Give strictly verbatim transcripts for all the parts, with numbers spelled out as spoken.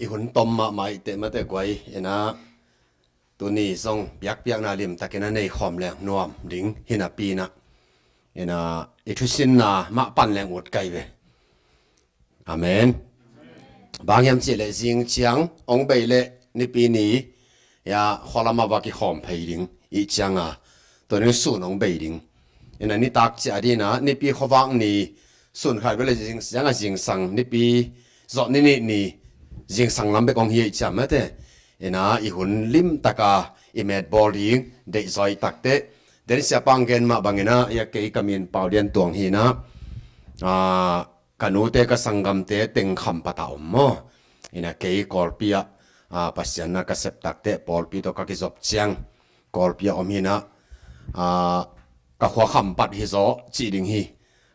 I hun tom mahmah i teh mate guai, ina tuni zong biakpiakna limtakin a nei khawm leng nuam ding hi napi ina, ina i thusinna mah pan leng ut kai ve. Amen. Bang hiam cihleh zing ciang ong bei leh Nipi ni, ya, khualam a va kikhawm phei ding i cianga, tua ding sun ong bei ding. Ina nitak ciah dina Nipi khuavak ni, sun khat bel le zing, ziang a zingsang, Nipi zawh ni nih ni zingsang lam bek ong hi i ciam mate. Ina i hun limtaka i met bawl ding deihzaw i takteh, den siapa ong gen mah bangina, ya, kei ka min Pau Lian Tuang hina, ah, ka nute ka sanggamte teng Khampat ah om maw. Ina kei Kawlpi ah, ah, Pasian na ka sep takteh pawlpi tawh ka kizop ciang Kawlpi ah om hina, ah, ka khua Khampat hi zaw cih ding hi.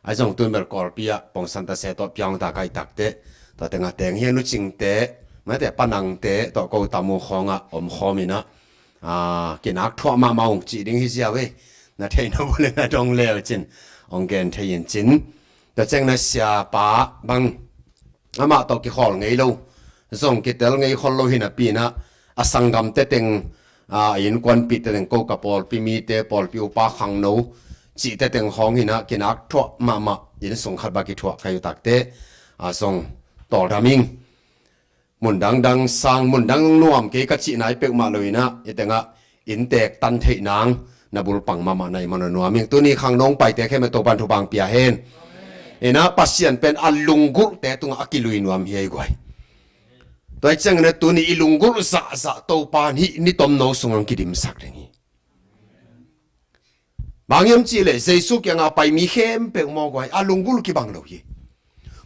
Ai zong tun bel Kawlpi ah Pongsan Tase tawh piang ta kai takteh, tua teng a teng hi a nu Cingte, mate, Pa Nangte tawh ko Tamu khawngah om khawm ina, ah, kinak thuah mahmah ung cih ding hi ziau ei. Na theihna bu le na dong leu cin ong gen thei in cin. Tua ciang na siapa bang amah tawh kikhawl ngei lo, zong kitel ngei khol lo hi napi ina, a sanggamte teng, a, a innkuanpihte teng ko ka pawlpi mite, pawlpi upa khangno cihte teng khawng hina kinak thuah mahmah, inn sung khat bak kithuah kai uh takteh, a, zong tawldam ing. Mun dangdang sang, mun dang nuam kei ka cih nai peuhmah lo ina, i tengah inntek tan theih nang na bulpang mahmah na i man nuam ing. Tuni khang nong paite khempeuh Topan thupha ong pia hen. Ina Pasian pen a lunggulhte tungah a kilui nuam hi ei guai. Tua i ciang ina tuni i lunggulh zahzah Topan hih ni tomno sungah ong kidimsak ding hi. Bang hiam cihleh Jesu kianga pai mi khempeuh maw guai, a lunggulh kibang lo hi.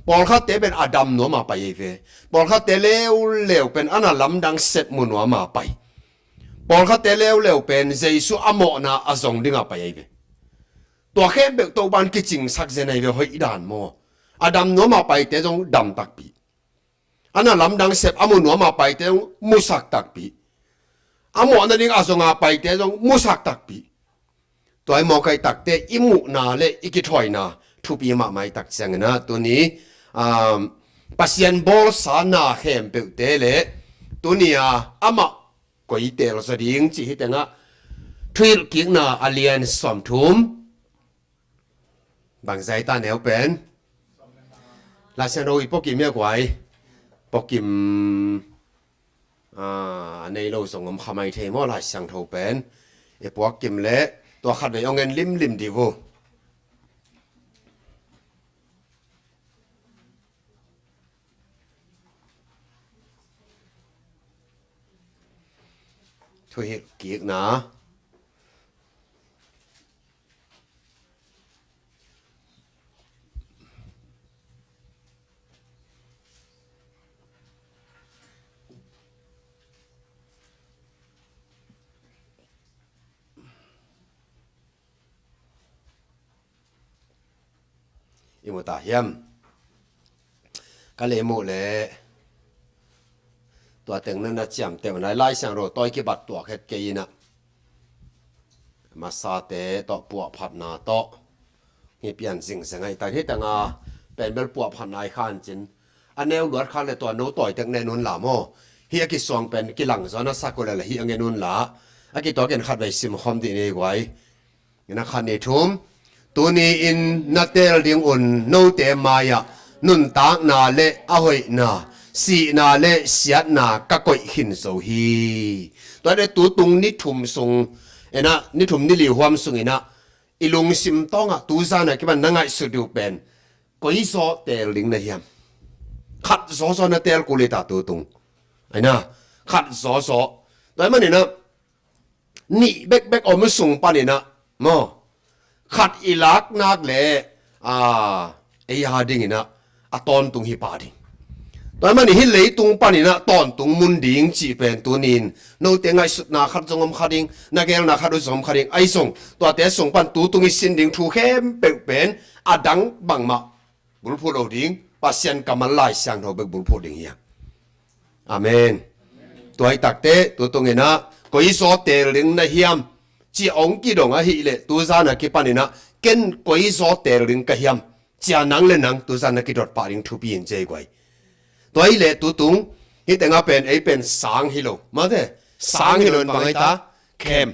Pawlkhatte pen a dam nuama pai ei ve. Pawlkhatte leuleu pen a na lamdang sep mu nuama pai. Pawlkhatte leuleu pen Jesu a mawhna a zong dinga pai ei ve. Tua khempeuh Topan kicingsak zen ei ve, hoih dan maw. A dam nuama paite zong dam takpi. A na lamdang sep a mu nuama paite zong musak takpi. A mawhna ding a zonga paite zong musak takpi. Tua i mawk ai takteh i muhna le i kithawina thupi mahmah i tak ciang ina tuni, um, Pasian bawlsa na khempeuhte le tuni a amah koi tel zaw ding cih hi tengah Thuhilhkikna a lian sawmthum. Bang zai ta neu pen? Lai Siangtho i puakim hi a guai. Puakim, ah, a nei lo zong om kha mai thei maw, Lai Siangtho pen. I puakim leh tua khat vei ong en limlim dih uh. Thuhilhkikna. I mu ta hiam? Ka lei muh leh tua teng na na ciamteh uh nai, Lai Siangtho tawi kibat tuak het kei ina, masate tawh puahphatna tawh hi pian zingzeng ahi ta hi tanga pen bel puahphatna i khan cin. A neu luat khan le tua no tawi tek nen un la maw. Hi a kisuang pen kilang zaw na sak uh leh hi a ngen un la. A kituakin khat vei sim khawm dih ni guai. Ina khat ni thum. Tuni in na teel ding un note mai-ah nuntakna le a hoihna, sihna le siatna ka koih khin zo hi. Tua le tutung ni thum sung, ina ni thum ni li huam sung ina i lungsim tawngah tuzan a kipan na ngaihsut uh pen koi zaw teel ding na hiam? Khat zawzaw na teel kul hi ta tutung. Ina khat zawzaw. Tua i man ina nih bekbek om sung paninah maw, khat i lak nak le, a, ei a dinginah a tawntung hi pah ding. Tua i manin hih leitung paninah tawntung mun ding cih pen tunin note ngaihsutna khat zong om kha ding, na gelna khat uh zong om kha ding. Ahi zong tuate sung pan tutung i sin ding thu khempeuh pen a dang bangmah bulphuh lo ding, Pasian kammal Lai Siangtho bek bulphuh ding hiam? Amen. Tua hi takte tutunginah koi zaw teel ding na hiam? Ci a hong kidong ahileh tuzan a kipaninah ken koi zaw teel ding ka hiam? Cia nang le nang tuzan a kidot pah ding thupi in ci a hi guai. Tua hileh tutung Hih tengah pen ei pen sang hi lo. Mate, sang hi lo in bang ei ta? Khem.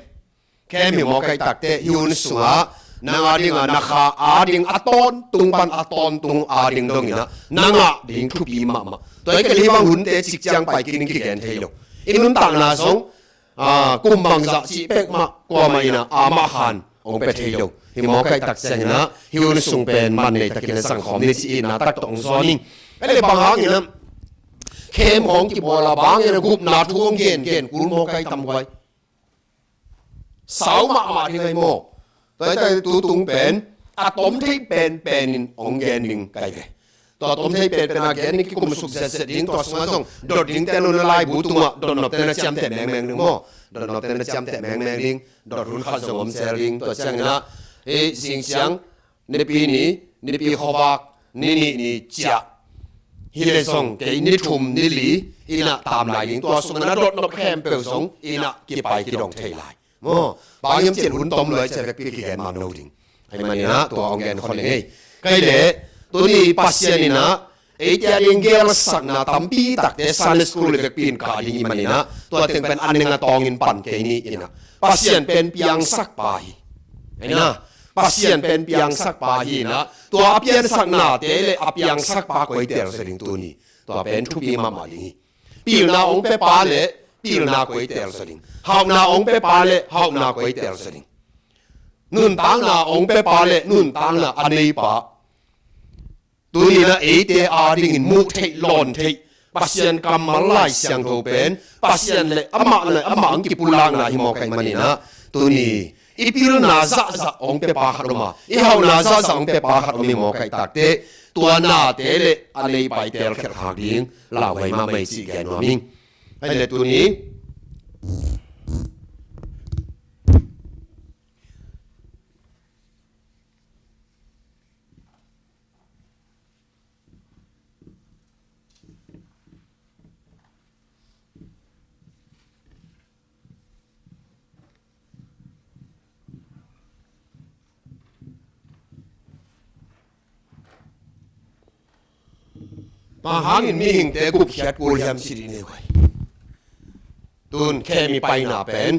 Khem hi mawk ei takte, hih hun sungah nang a dingah na kha a ding a tawntung pan a tawntung a ding donginah na ngah ding thupi mahmah. Tua hi kei leh hih bang hunte cik ciang pai kik ding kigen thei lo. I nuntakna zong kum bangzah cih pek mah kuamah inah amah khan hong pia thei lo. Hi mawk ei tak cianginah hih hun sung pen man nei takin a zangkhawm ni ci-in na taktak hong zawn ing. Ei le bang hanginah khem hong kibawl a bangin a gupna thu hong gengen kul mawk ei tam guai. Sau mahmah ding ahi maw? Tua hi tak tutung pen a tom thei penpen in hong gen ding kai ve. Tua tom thei penpen a gen ding kikum suk zetset ding, tua sungah zong dot ding ten lo na laibu tungah dotnop ten a ciamteh mengmeng ding maw? Dotnop ten a ciamteh mengmeng ding, dot hun khat zong om sel ding, tua cianginah ei zing ciang Nipi ni, nipi khuavak, ni nih ni ciah. Hi le zong kei ni thum ni li inah tam lai ding, tua sungah na dotnop khempeuh zong inah kipai kidong thei lai. Maw, bang hiam cih hun tom luai ciah vekpi kigen man lo ding. Ahi maninah tua hong gen khol ing ei. Kai le tuni Pasian inah eite a ding gelsakna tampi takte Sunday school i vekpi in kah ding i maninah tua teng pen a neng a tawngin pan kei ni inah Pasian pen piangsak pa hi. Aina, Pasian pen piangsak pa hi inah tua a piansaknate le a piangsak pa koi tel zaw ding tuni. Tua pen thupi mahmah ding hi. Pilna hong pia pa le pilna koi tel zaw ding. Hauhna hong pia pa le hauhna koi tel zaw ding. Nuntakna hong pia pa le nuntakna a nei pa. Tuninah eite a dingin muh theih lawn theih Pasian kammal Lai Siangtho pen Pasian le amah le amah ang kipulakna hi mawk ahi maninah tuni i pilna zahzah hong pia pa khat om a, i hauhna zahzah hong pia pa khat om hi mawk ahi takte, tua nate le a nei pa i telkhialh khak ding lauhuai mahmah i cih gen nuam ing. Ahi le tuni Bang hangin mihingte gupkhiat kul hiam ci dih ni guai. Tun khemi paina pen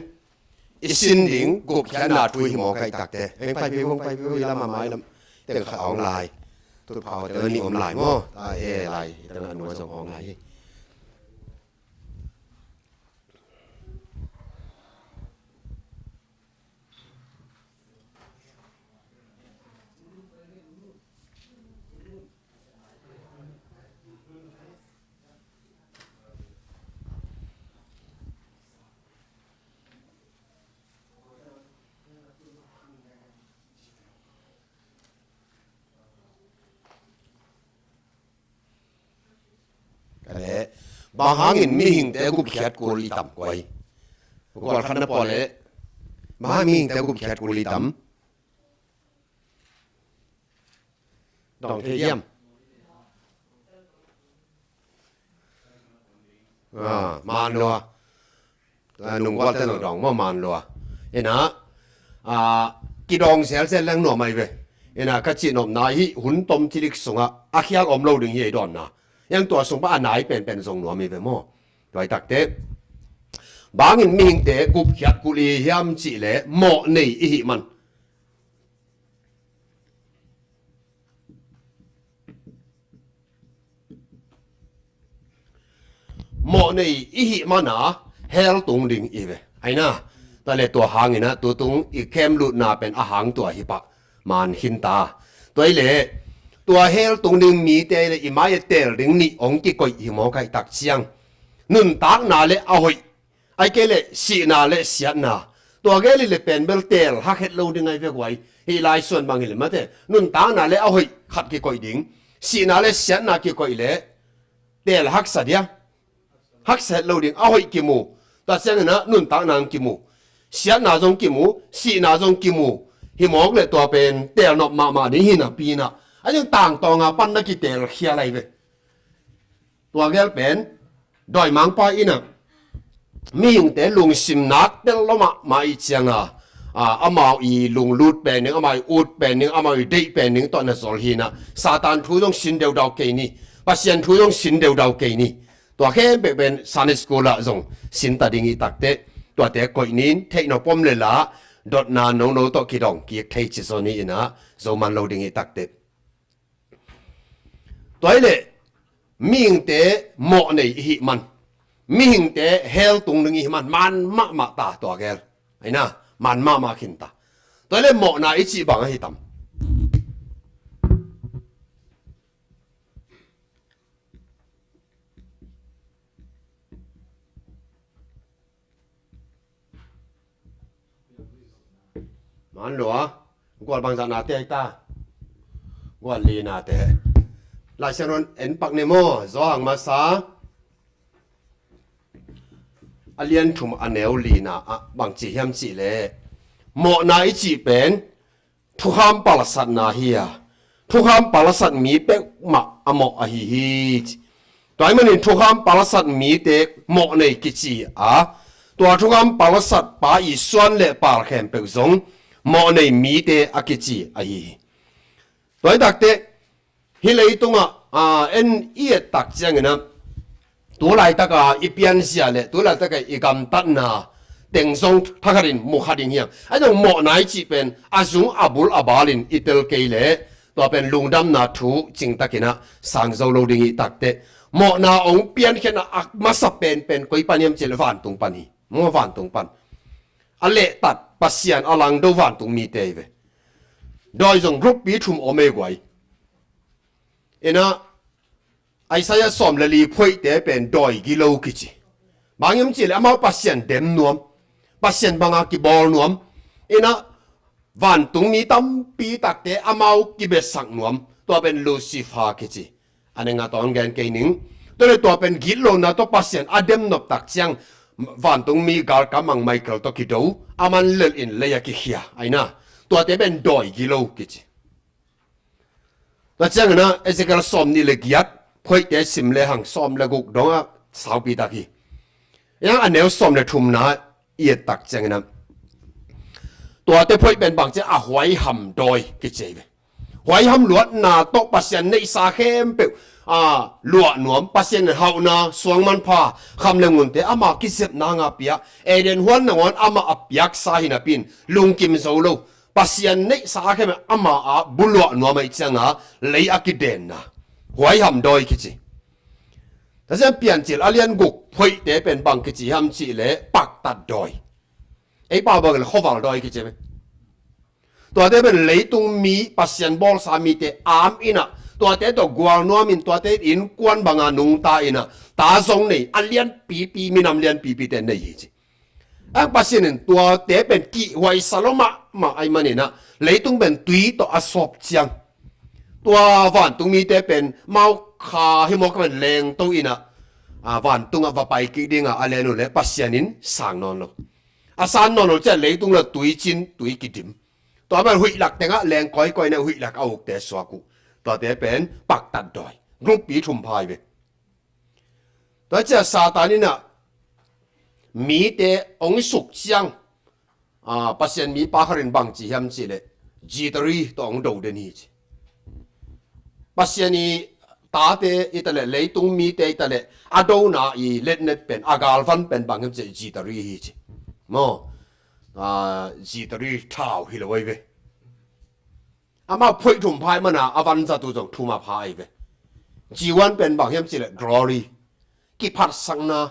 i sin ding gupkhiatna thu hi mawk ahi takte. Heng pai pei, hong pai pei, i lam a mai lam teng kha hong lai. Tutphah awte ni om lai maw? Ta e lai, i tang a nua zong hong lai hi. Ka leh, bang hangin mihingte gupkhiat kul i tam kuai? Kual khat na pua leh, bang hang mihingte gupkhiat kul i tam? Dong thei diam? Ah, man lua. Ah, nungkualte nong dong maw, man lua. Ina, ah, kidong zelzel leng nuam ahi ve. Ina, ka cihnopna hih hun tom cilik sungah a khial om lo ding hi ei dawnna. Yang tua sung pan a nai penpen zong nuam ahi ve maw? Tua hi takte. Bangin mihingte gupkhiat kul i hiam cih leh mawh nei i hih man. Mawh nei i hih mana hell tung ding i ve. Aina, tua le tua hangina tutung i khem lutna pen a hang tua hi pah man khin ta. Tua i le tua hell tung ding mite le i mai a tel ding nih hong kikoih hi mawk ahi tak ciang. Nuntakna le a hoih, ai kei le sihna le siatna. Tua gel i le pen bel tel hak het lo ding ai ve guai. Hih lai suan bang hi le mate. Nuntakna le a hoih khat kikoih ding. Sihna le siatna kikoih le tel haksa dia. Haksa het lo ding. A hoih kimu. Tua siangina nuntakna ang kimu. Siatna zong kimu. Sihna zong kimu. Hi mawk le tua pen tel nop mahmah ding hi napi na. A ding tangtawnga pan na kitel khia lai ve. Tua gel pen dawimangpa ina mihingte lungsim nak tel lo mahmah i cianga, a, amau i lunglut pen ding, amau i ut pen ding, amau i deih pen ding tawh na zol hina. Satan thu zong sin deudau kei ni. Pasian thu zong sin deudau kei ni. Tua khempeuh pen Sunday school ah zong sinta ding i takteh, tuate koih nin theih nop om le la dotna nono tawh kidong kik thei ci zaw ni inah zo man lo ding i takteh. Tua hi leh mihingte mawh nei i hih man, mihingte hell tung ding i hih man, man mahmah ta tua gel. Aina, man mahmah khin ta. Tua hi leh mawhna i cih bang ahi tam? Man lua, gual bangzah nate ahi ta? Gual li nate. Laisiangtho in en pak ni maw, Johan masa a lian thum a neu lina ah bangci hiam cih leh, mawhna i cih pen thukham palasatna hi a, thukham palasat mi peuhmah a mawh ahi hi ci. Tua ahih manin thukham palasat mite mawh nei kici a, tua thukham palasat pa i suan le pal khempeuh zong mawh nei mite a kici ahi hi. Tua hi takteh, hih leitungah, aa, en i et tak cianginah, tu laitaka i pianzia le tu laitaka i gamtatna teng zong thakhatin mukha ding hiam? Ahi zong mawhna i cih pen a zung a bul a balin i tel kei leh tua pen lungdamna thu cingtakinah sang zo lo ding i takteh, mawhna hong piankhiatna a masa penpen koi pan hiam cih leh vantung pan hi. Maw, vantung pan. A lehtat Pasian a langdo vantung mite hi ve. Dawi zong group pi thum om ei guai. Inah Isaiah sawm le li phoihte pen dawi gilo kici. Bang hiam cih leh amau Pasian dem nuam, Pasian banga kibawl nuam. Inah vantung mi tampi takte amau kibesak nuam, tua pen Lucifer kici. A neng a tawng gen kei ning. Tua le tua pen gitlona tawh Pasian a dem nop tak ciang vantung mi galkap mang Michael tawh kido, a man lel in lei a kikhia. Aina, tuate pen dawi gilo kici. Tua cianginah Ezekiel sawm nih le giat phoihte sim le hang, sawm le guk dongah saupi tak hi. Inah a neu sawm le thumna i et tak cianginah tuate phoih pen bang ciang a huaiham dawi kici ei ve. Huaiham luatna tawh Pasian neihsa khempeuh, a, luah nuam, Pasian in hauhna, suang manpha, kham le ngunte ama kizepna nga piak, Eden huan nangawn amah a piaksa hi napi-in lungkim zo lo. Pasian neihsa a khempeuh ama a buluah nuam ahih cianga lei a kidenna, huaiham dawi kici. Tua ciang Piancil a lian guk phoihte pen bang kici hiam cih leh paktat dawi. Ei pau bangin khuaval dawi kici ve. Tuate pen leitung mi, Pasian bawlsa mite am inah, tuate tawh gual nuamin, tuate innkuan banga nungta inah, ta zong nei, a lianpipi, minam lianpipite nei hi ci. Ang Pasian in tuate pen kihhuaisa lo mahmah ahih maninah leitung pen tui tawh a sawp ciang, tua vantung mite pen mau kha hi mawk pen lengto inah, a, vantungah va pai kik dinga a len uh leh Pasian in sang nawn lo. A san nawn lo ciah leitung la tui cin, tui kidim. Tua pen huihlak tengah leng kawikawi na huihlak a ukte suak uh. Tuate pen paktat dawi. Group pi thum pha hi ve. Tua ciah Satan inah mite hong suk ciang, a, Pasian mipa khat in bang ci hiam cih leh, jittery tawh hong do den hi ci. Pasian i tate i taleh, leitung mite i taleh, a dona i letnet pen, a galvan pen bang hiam cih leh jittery hi ci. Maw, a, jittery thau hi lo ahi ve. Amah phoih thum pha ahih mana a vanzat uh zong thum a pha ahi ve. G one pen bang hiam cih leh glory, kiphatsakna,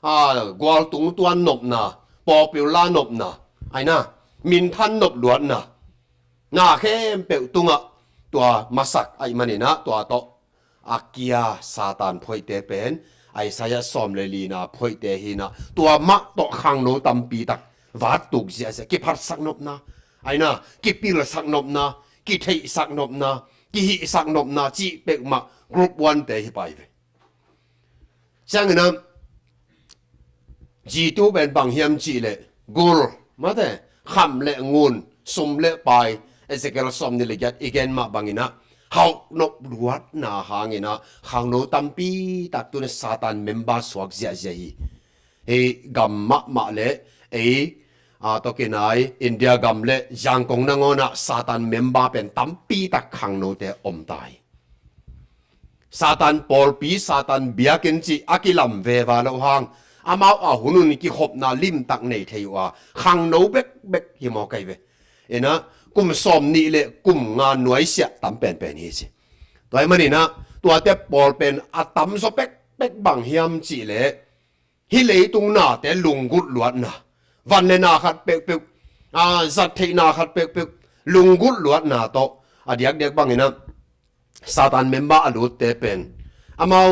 a, gualtung tuan nopna, popular nopna, aina, minthan nop luatna, na khempeuh tungah tua masak ahih maninah tua tawh a kia Satan phoihte pen Isaiah sawm le lina phoihte hinah tua mah tawh khangno tampi tak vattuk ziahziah, kiphatsak nopna, aina, kipilsak nopna, kitheihsak nopna, kihihsak nopna cih peuhmah group one te hi pai ve. Cianginah G two pen bang hiam cih leh gul, mate, kham le ngun, sum le pai, Ezekiel sawm nih le giat i gen mah banginah hauh nop luatna hanginah khangno tampi tak tuni Satan member suak ziahziah hi. Hei gam mahmah le ei, a, tawh kinai India gam le Zangkong nangawnah Satan member pen tampi tak khangnote om ta hi. Satan pawlpi, Satan biakinn cih a kilam veva loh hang, amau a hun hun kikhopna limtak nei thei uh a, khangno bekbek hi maw kai ve. Inah kum sawm nih le kum nga nuaisiah tam penpen hi ci. Tua hi maninah tuate pawl pen a tamzaw pekpek bang hiam cih leh hih leitung nate lunggulh luatna, van le na khat peuhpeuh, a, zat theihna khat peuhpeuh, lunggulh luatna tawh a diakdiak banginah Satan member a lutte pen amau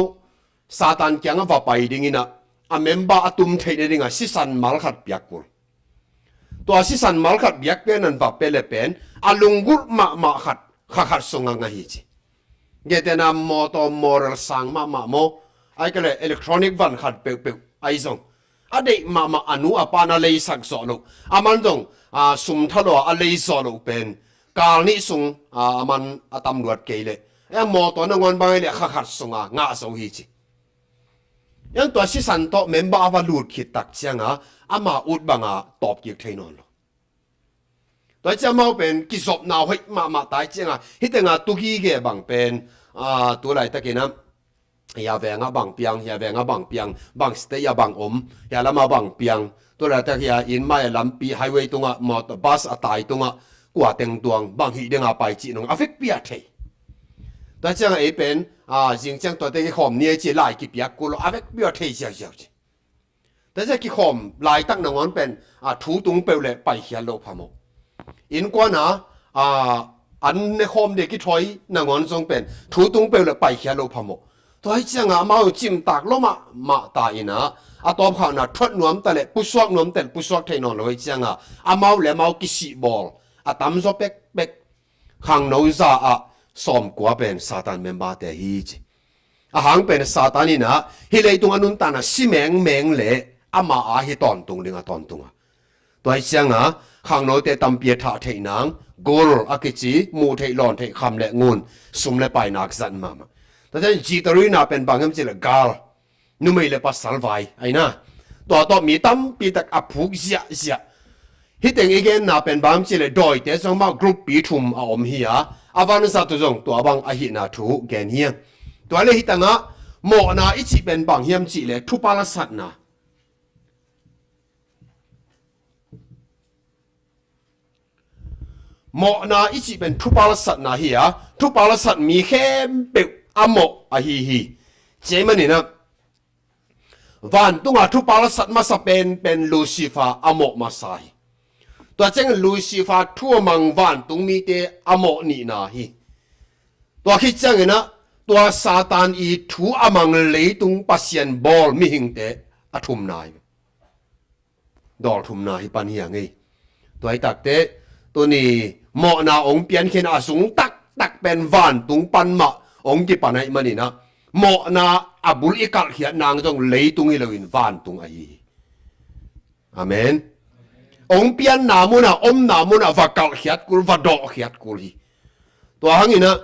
Satan kiangah va pai dinginah a member a tum theih nadingah sisan mal khat piak kul. Tua sisan mal khat biak pen an va pia le pen a lunggulh mahmah khat kha khat sungah ngah hi ci. Ngetena mawtaw moral sang mahmah maw, ai ka le electronic van khat peuhpeuh ai zong a deih mahmah a nu a pa na leisak zawh loh, a man zong, a, sum thalo a lei zawh loh pen kal nih sung, a, a man a tam luat kei leh, e, mawtaw nangawn bang ai leh kha khat sunga ngah zo hi ci. Ian tua sisan tawh member a va lut khit tak cianga ama ut banga tawp kik thei nawn lo. Tua ciang amau pen kizopna hoih mahmah tai cianga hitenga tugige bang pen, a, tu laitakinah hia vengah bang piang, hia vengah bang piang, bang state ah bang om, hia lamah bang piang, tu laitak hia inn mai lampi highway tungah mawtaw bus a tai tungah kua teng tuang bang hih dinga pai cih nung a vekpi a thei. Tua cianga ei pen, a, zing ciang tuate kikhawm ni ei ci lai kipiak kul lo a vekpi a thei ziauziau ci. Tua ciang kikhawm laitak nangawn pen, a, thu tung peuh le paikhiat loh phamawh. Innkuana, a, an ne khawm dia kithawi nangawn zong pen thu tung peuh le paikhiat loh phamawh. Tua hi cianga amau cimtak lo mahmah ta inah a tawpkhakna thuat nuamta le pusuak nuamta le pusuak thei nawn lo hi cianga amau le amau kisihbawl a tamzaw pekpek khangno za ah sawmkua pen Satan memberte hi ci. A hang pen Satan inah hih leitung a nuntakna si mengmeng le ama a hi tawntung dinga tawntunga. Tua hi cianga khangnote tampi a thah theih nang, gold a kici, muh theih lawn theih kham le ngun, sum le pai nak zat mahmah. Tua ciang jittery na pen bang hiam cih le gal, numei le pasal vai aina. Tua tawh mi tampi tak a phuk ziahziah. Hih teng i genna pen bang hiam cih le dawite zong mah group pi thum a om hi a, a vanzat uh zong tua bang ahihna thu gen hi a. Tua le hih tangah mawhna i cih pen bang hiam cih le thupalsatna. Mawhna i cih pen thupalsatna hi a, thupalsat mi khempeuh a mawh ahi hi. Cia maninah vantunga thupalsat masa penpen Lucifer a mawh masa hi. Tua ciangin Lucifer thu a mang vantung mite a mawh nihna hi. Tua khit cianginah tua Satan i thu a mang leitung Pasian bawl mihingte a thumna hi. Dawl thumna hi pan hi a ngei. Tua hi takte tuni mawhna ong piankhin a zung taktak pen vantung pan mah ong kipan ahi maninah mawhna a bul i kalhkhiat nang zong leitung hi loin vantung ahi hi. Amen. Ong pianna munah omna munah va kalhkhiat kul, va dawhkhiat kul hi. Tua hanginah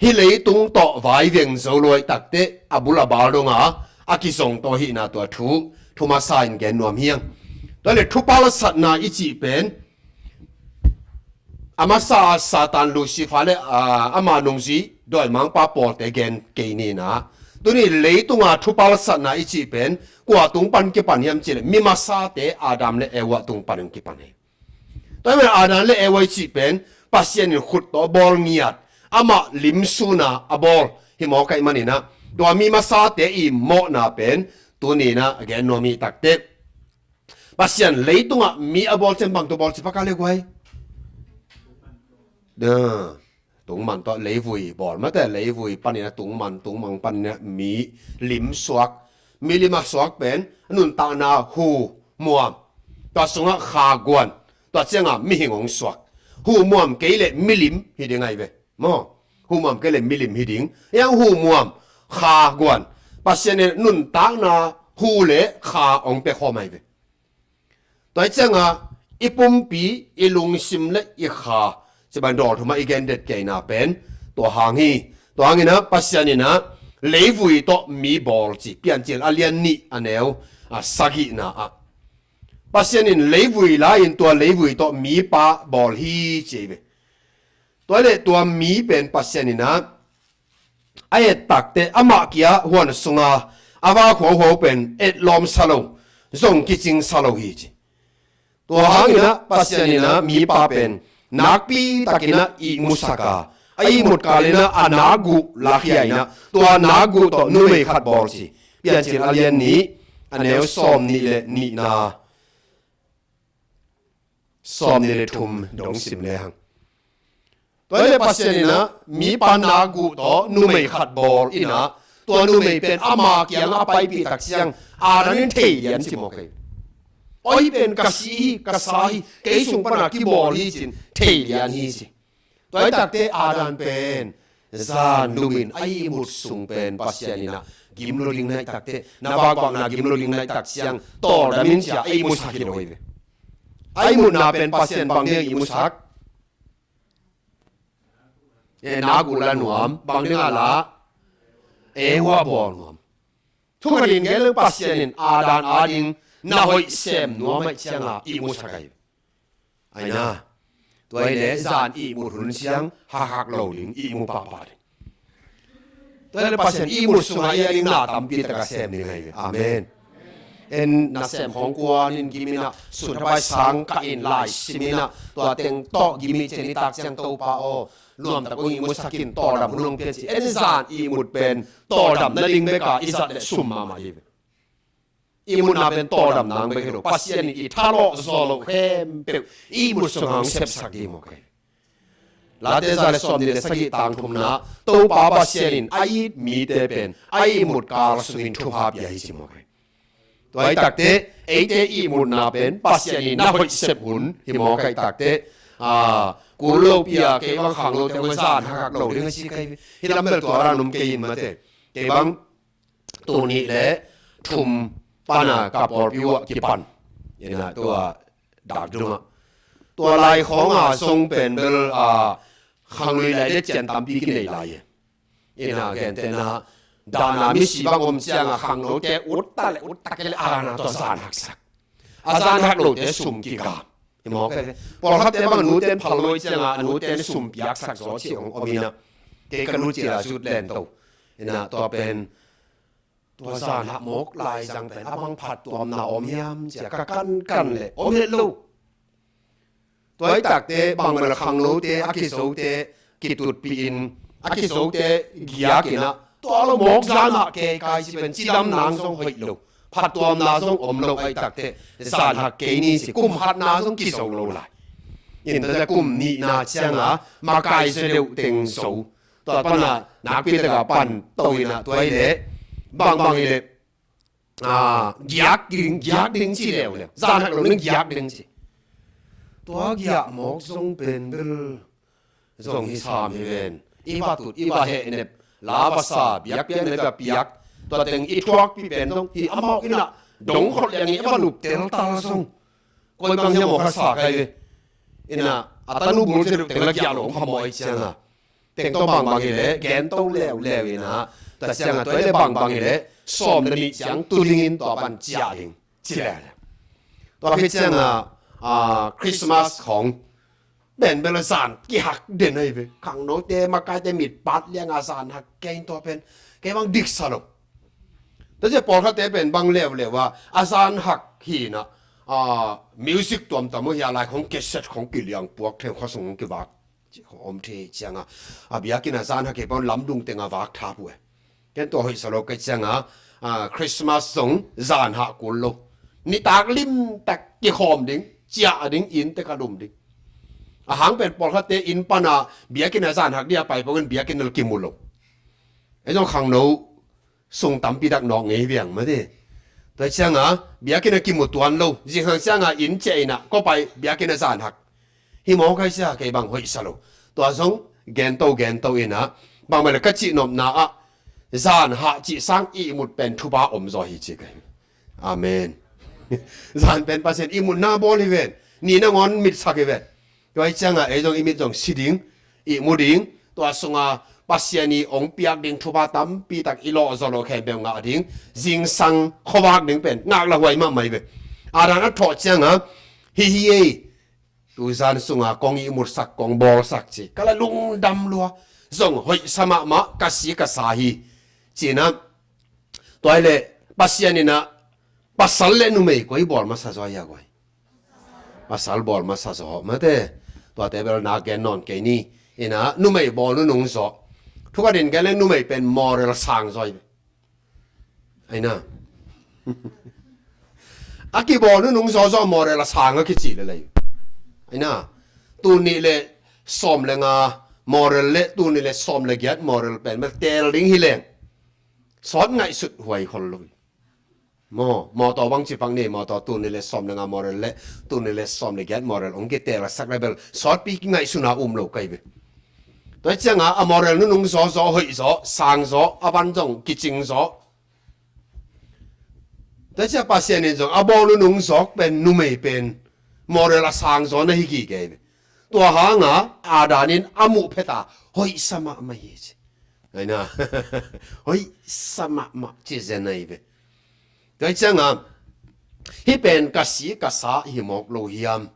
hih leitung tawh vai veng zo luai takte a bul a bal donga a kizong tawh hihna tua thu thu masa in gen nuam hiang. Tua le thupalsatna i cih pen a masa a Satan Lucifer le, a, ama nungzui dawimangpa pawlte gen kei nina. Tuni leitunga thupalsatna i cih pen kua tung pan kipan hiam cih le mi masate Adam le Eva tung pan in kipan hi. Tua hi manin Adam le Eva i cih pen Pasian in khut tawh bawl ngiat, amah limsuna a bawl hi mawk ahi maninah tua mi masate i mawhna pen tuninah a gen nuam hi takte. Pasian leitungah mi a bawl ciang bang tawh bawl ci paka le guai. Tungman tawh leivui bawl mate, leivui paninah tungman, tungman paninah mi lim suak, mi lim a suak pen a nuntakna hu muam, tua sungah kha guan, tua ciangah mihing hong suak. Hu muam kei le milim hi ding ahi ve maw. Hu muam kei le milim hi ding. Iang hu muam, kha guan, Pasian in nuntakna hu le kha hong pia khawm ahi ve. Tua hi ciangah i pumpi, i lungsim le i kha ci bang dawl thumah i gendet keina pen tua hang hi. Tua hanginah Pasian inah leivui tawh mi bawl ci Piancil a lian nih a neu a sagihna ah Pasian in leivui la-in tua leivui tawh mipa bawl hi ci hi ve. Tua le tua mi pen Pasian inah a et takteh amah kia huan sunga a vak huauhuau pen etlawm sa lo, zong kicing sa lo hi ci. Tua hanginah Pasian inah mipa pen nakpi takinah ihmusak a, a ihmut kalinah a nakguh lakhia inah tua nakguh tawh numei khat bawl ci. Piancil a lian nih, a neu sawm nih le nihna, sawm nih le thum dong sim lehang. Tua hi leh Pasian inah mipa nakguh tawh numei khat bawl inah, tua numei pen ama kiangah a paipih tak ciang Adam in thei lian ci mawk hi. Oi pen ka si hi, ka sa hi, kei sung panah kibawl hi ci-in thei lian hi ci. Tua hi takteh Adam pen zan lumin a ihmut sung pen Pasian inah gim lo ding na hih takteh, na vakvakna gim lo ding na hih tak ciang tawldam in ci-a a ihmusak hi lo hi ve. A ihmutna pen Pasian bang ding a ihmusak? Eh, nakguh la nuam, bang ding a la? Eh, huah bawl nuam. Thu khat in gen leng Pasian in Adam ading na hoih sem nuam ahih cianga ihmusak ahi. Aina, tua hi leh zan ihmut hun ciang hakhak lo ding, ihmu pahpah ding. Tua hi leh Pasian ihmut sungah i a ding na tampi taka sem ding ahi. Amen. En nasem khawng kuan in gim inah, sun thapai sang kah in lai sim inah, tua teng tawh gim i cen i tak ciang Topa aw, nuamtak ung ihmusak in, tawldam hun ung pia ci. En zan ihmut pen tawldam nading beka i zat le sum mahmah hi ve. Ihmutna pen tawldam nang bek hi lo, Pasian in i thalawh zaw lo khempeuh ihmut sungah hong sepsak ding mawk hi. Late za le sawm nih le sagih tang thumna, Topa Pasian in a it mite pen a ihmut kal sungin thupha pia hi ci mawk hi. Tua hi takteh eite ihmutna pen Pasian in na hoih sep hun hi mawk hi takteh, a, kul lopi a kei bang khang lote hong zan hakhak lo ding a ci kei. Hih lam bel tua ran um kei in mate. Kei bang tul nih le thum pana ka pawlpi uh ah kipan. Ina tua dak dungah, tua lai khawnga zong pen bel, a, khanglui lai le cian tampi kinei lai e. Ina gentehna, dahna misi bang om cianga khangnote utta le utta kei le ana tua zan haksak. A zan hak lote sum kikam. Hi mawk e. Pawlkhatte bang a nute in phal lo cianga a nute in sum piaksak zaw ci hong om inah, kei ka nu cila zut len to. Ina tua pen, tua zan hak mawk laizang pen a bang phattuamna om hiam cia ka kankan le om het lo. Tua hi takteh bang bel khangnote a kizote kitutpih in, a kizote giak inah, tua lo mawk zan hak kei kai ci pen cidam nang zong hoih lo, phattuamna zong om lo. Ahi takteh zan hak kei ni ci, kum khatna zong kizo lo lai. Ina tua kum nihna cianga makai zo deuh teng zo. Tua pana nakpi taka pan to inah, tua hi leh bangbang hi leh, a, giak ding, giak ding ci leuleu. Zan hak lo ning giak ding ci. Tua giak mawk zong pen bel zong hi sam hi ven. I va tut, i va hehnep, la va sa, biakpiakna i va piak, tua teng i thuakpih pen zong hi amau inah dong khol liang i va lup teltal zong. Koi bang hiam aw kha sa kai ve. Ina a tanu bul cia deuh teng la giah lo om kha maw ahi cianga. Teng tawh bangbang hi leh gen to leuleu inah, tua cianga tua hi leh bangbang hi leh sawm le nih ciang tu dingin tua pan ciah ding ci leuleu. Tua khit cianga, a, Christmas khawng pen bel a zan kihak den ahi ve. Khangnote makaite mitpat lianga zan hak kei in tua pen kei bang diksa lo. Tua cia pawlkhatte pen bang leuleu a, a zan hak hi inah, a, music tuamtuam uh hi a, lai khawng cassette khawng kiliang puak theu, khuasung khawng kivak ci khawng om thei cianga, a biakinn a zan hak hi pawn lamdung teng a vak thap uh e. Ken tua hoihsa lo ka cianga, a, Christmas zong zan hak kul lo. Nitak limtak kikhawm ding, ciah ding, innte ka lum ding. A hang pen pawlkhatte inn pana biakinn a zan hak dia pai pawngin biakinn a kimu lo. Ei zong khangno sung tampi tak nawk ngei viang mate. Tua cianga biakinn a kimu tuan lo. Zingsang cianga inn ciah inah kua pai biakinn a zan hak. Hi mawk ahi cia kei bang hoihsa lo. Tua zong gen to gen to inah, bang mah le ka cih nopna ah zan hak cih sang ihmut pen thupha om zaw hi ci kei. Amen. Zan pen Pasian ihmutna bawl hi ven. Ni nangawn mitsak hi ven. Tua hi cianga ei zong i mit zong si ding, ihmu ding, tua sunga Pasian i hong piak ding thupha tampi tak i lawh zaw lo khempeuh ngah ding, zingsang khuavak ding pen ngak la huai mahmah hi ve. Adam a thawh cianga, hi hi ei, tu zan sunga kong ihmutsak, kong bawlsak ci ka la lungdam lua. zong hoih sa mahmah, ka si ka sa hi. Cinah, tua hi leh Pasian inah pasal le numei koi bawl masa zaw hia guai? Pasal bawl masa zaw mate. Tuate bel na gen nawn kei ni. Inah numei bawl nunung zaw. Thukatin gen le numei pen moral sang zaw hi. Aina. A kibawl nunung zawzaw moral a sang a kici lelei. Aina. Tuni le sawm le nga moral le tuni le sawm le giat moral pen bel teel ding hi leng. Sawt ngaihsut huai khol lo. Maw, mawtaw bang ci pak ni, mawtaw tuni le sawm le nga moral le tuni le sawm le giat moral hong kiteel a sak le bel sawtpi kingaihsuna um lo kai ve. Tua cianga a moral nunung zawzaw hoih zaw, sang zaw, a van zong kicing zaw. Tua cia Pasian in zong a bawl nunung zawk pen numei pen moral a sang zaw na hi gige ve. Tua hanga Adam in a muh pheta hoih sa mahmah hi ci. Aina. Hoih sa mahmah ci zen ahi ve. Tua cianga hih pen ka si ka sa hi mawk lo hiam?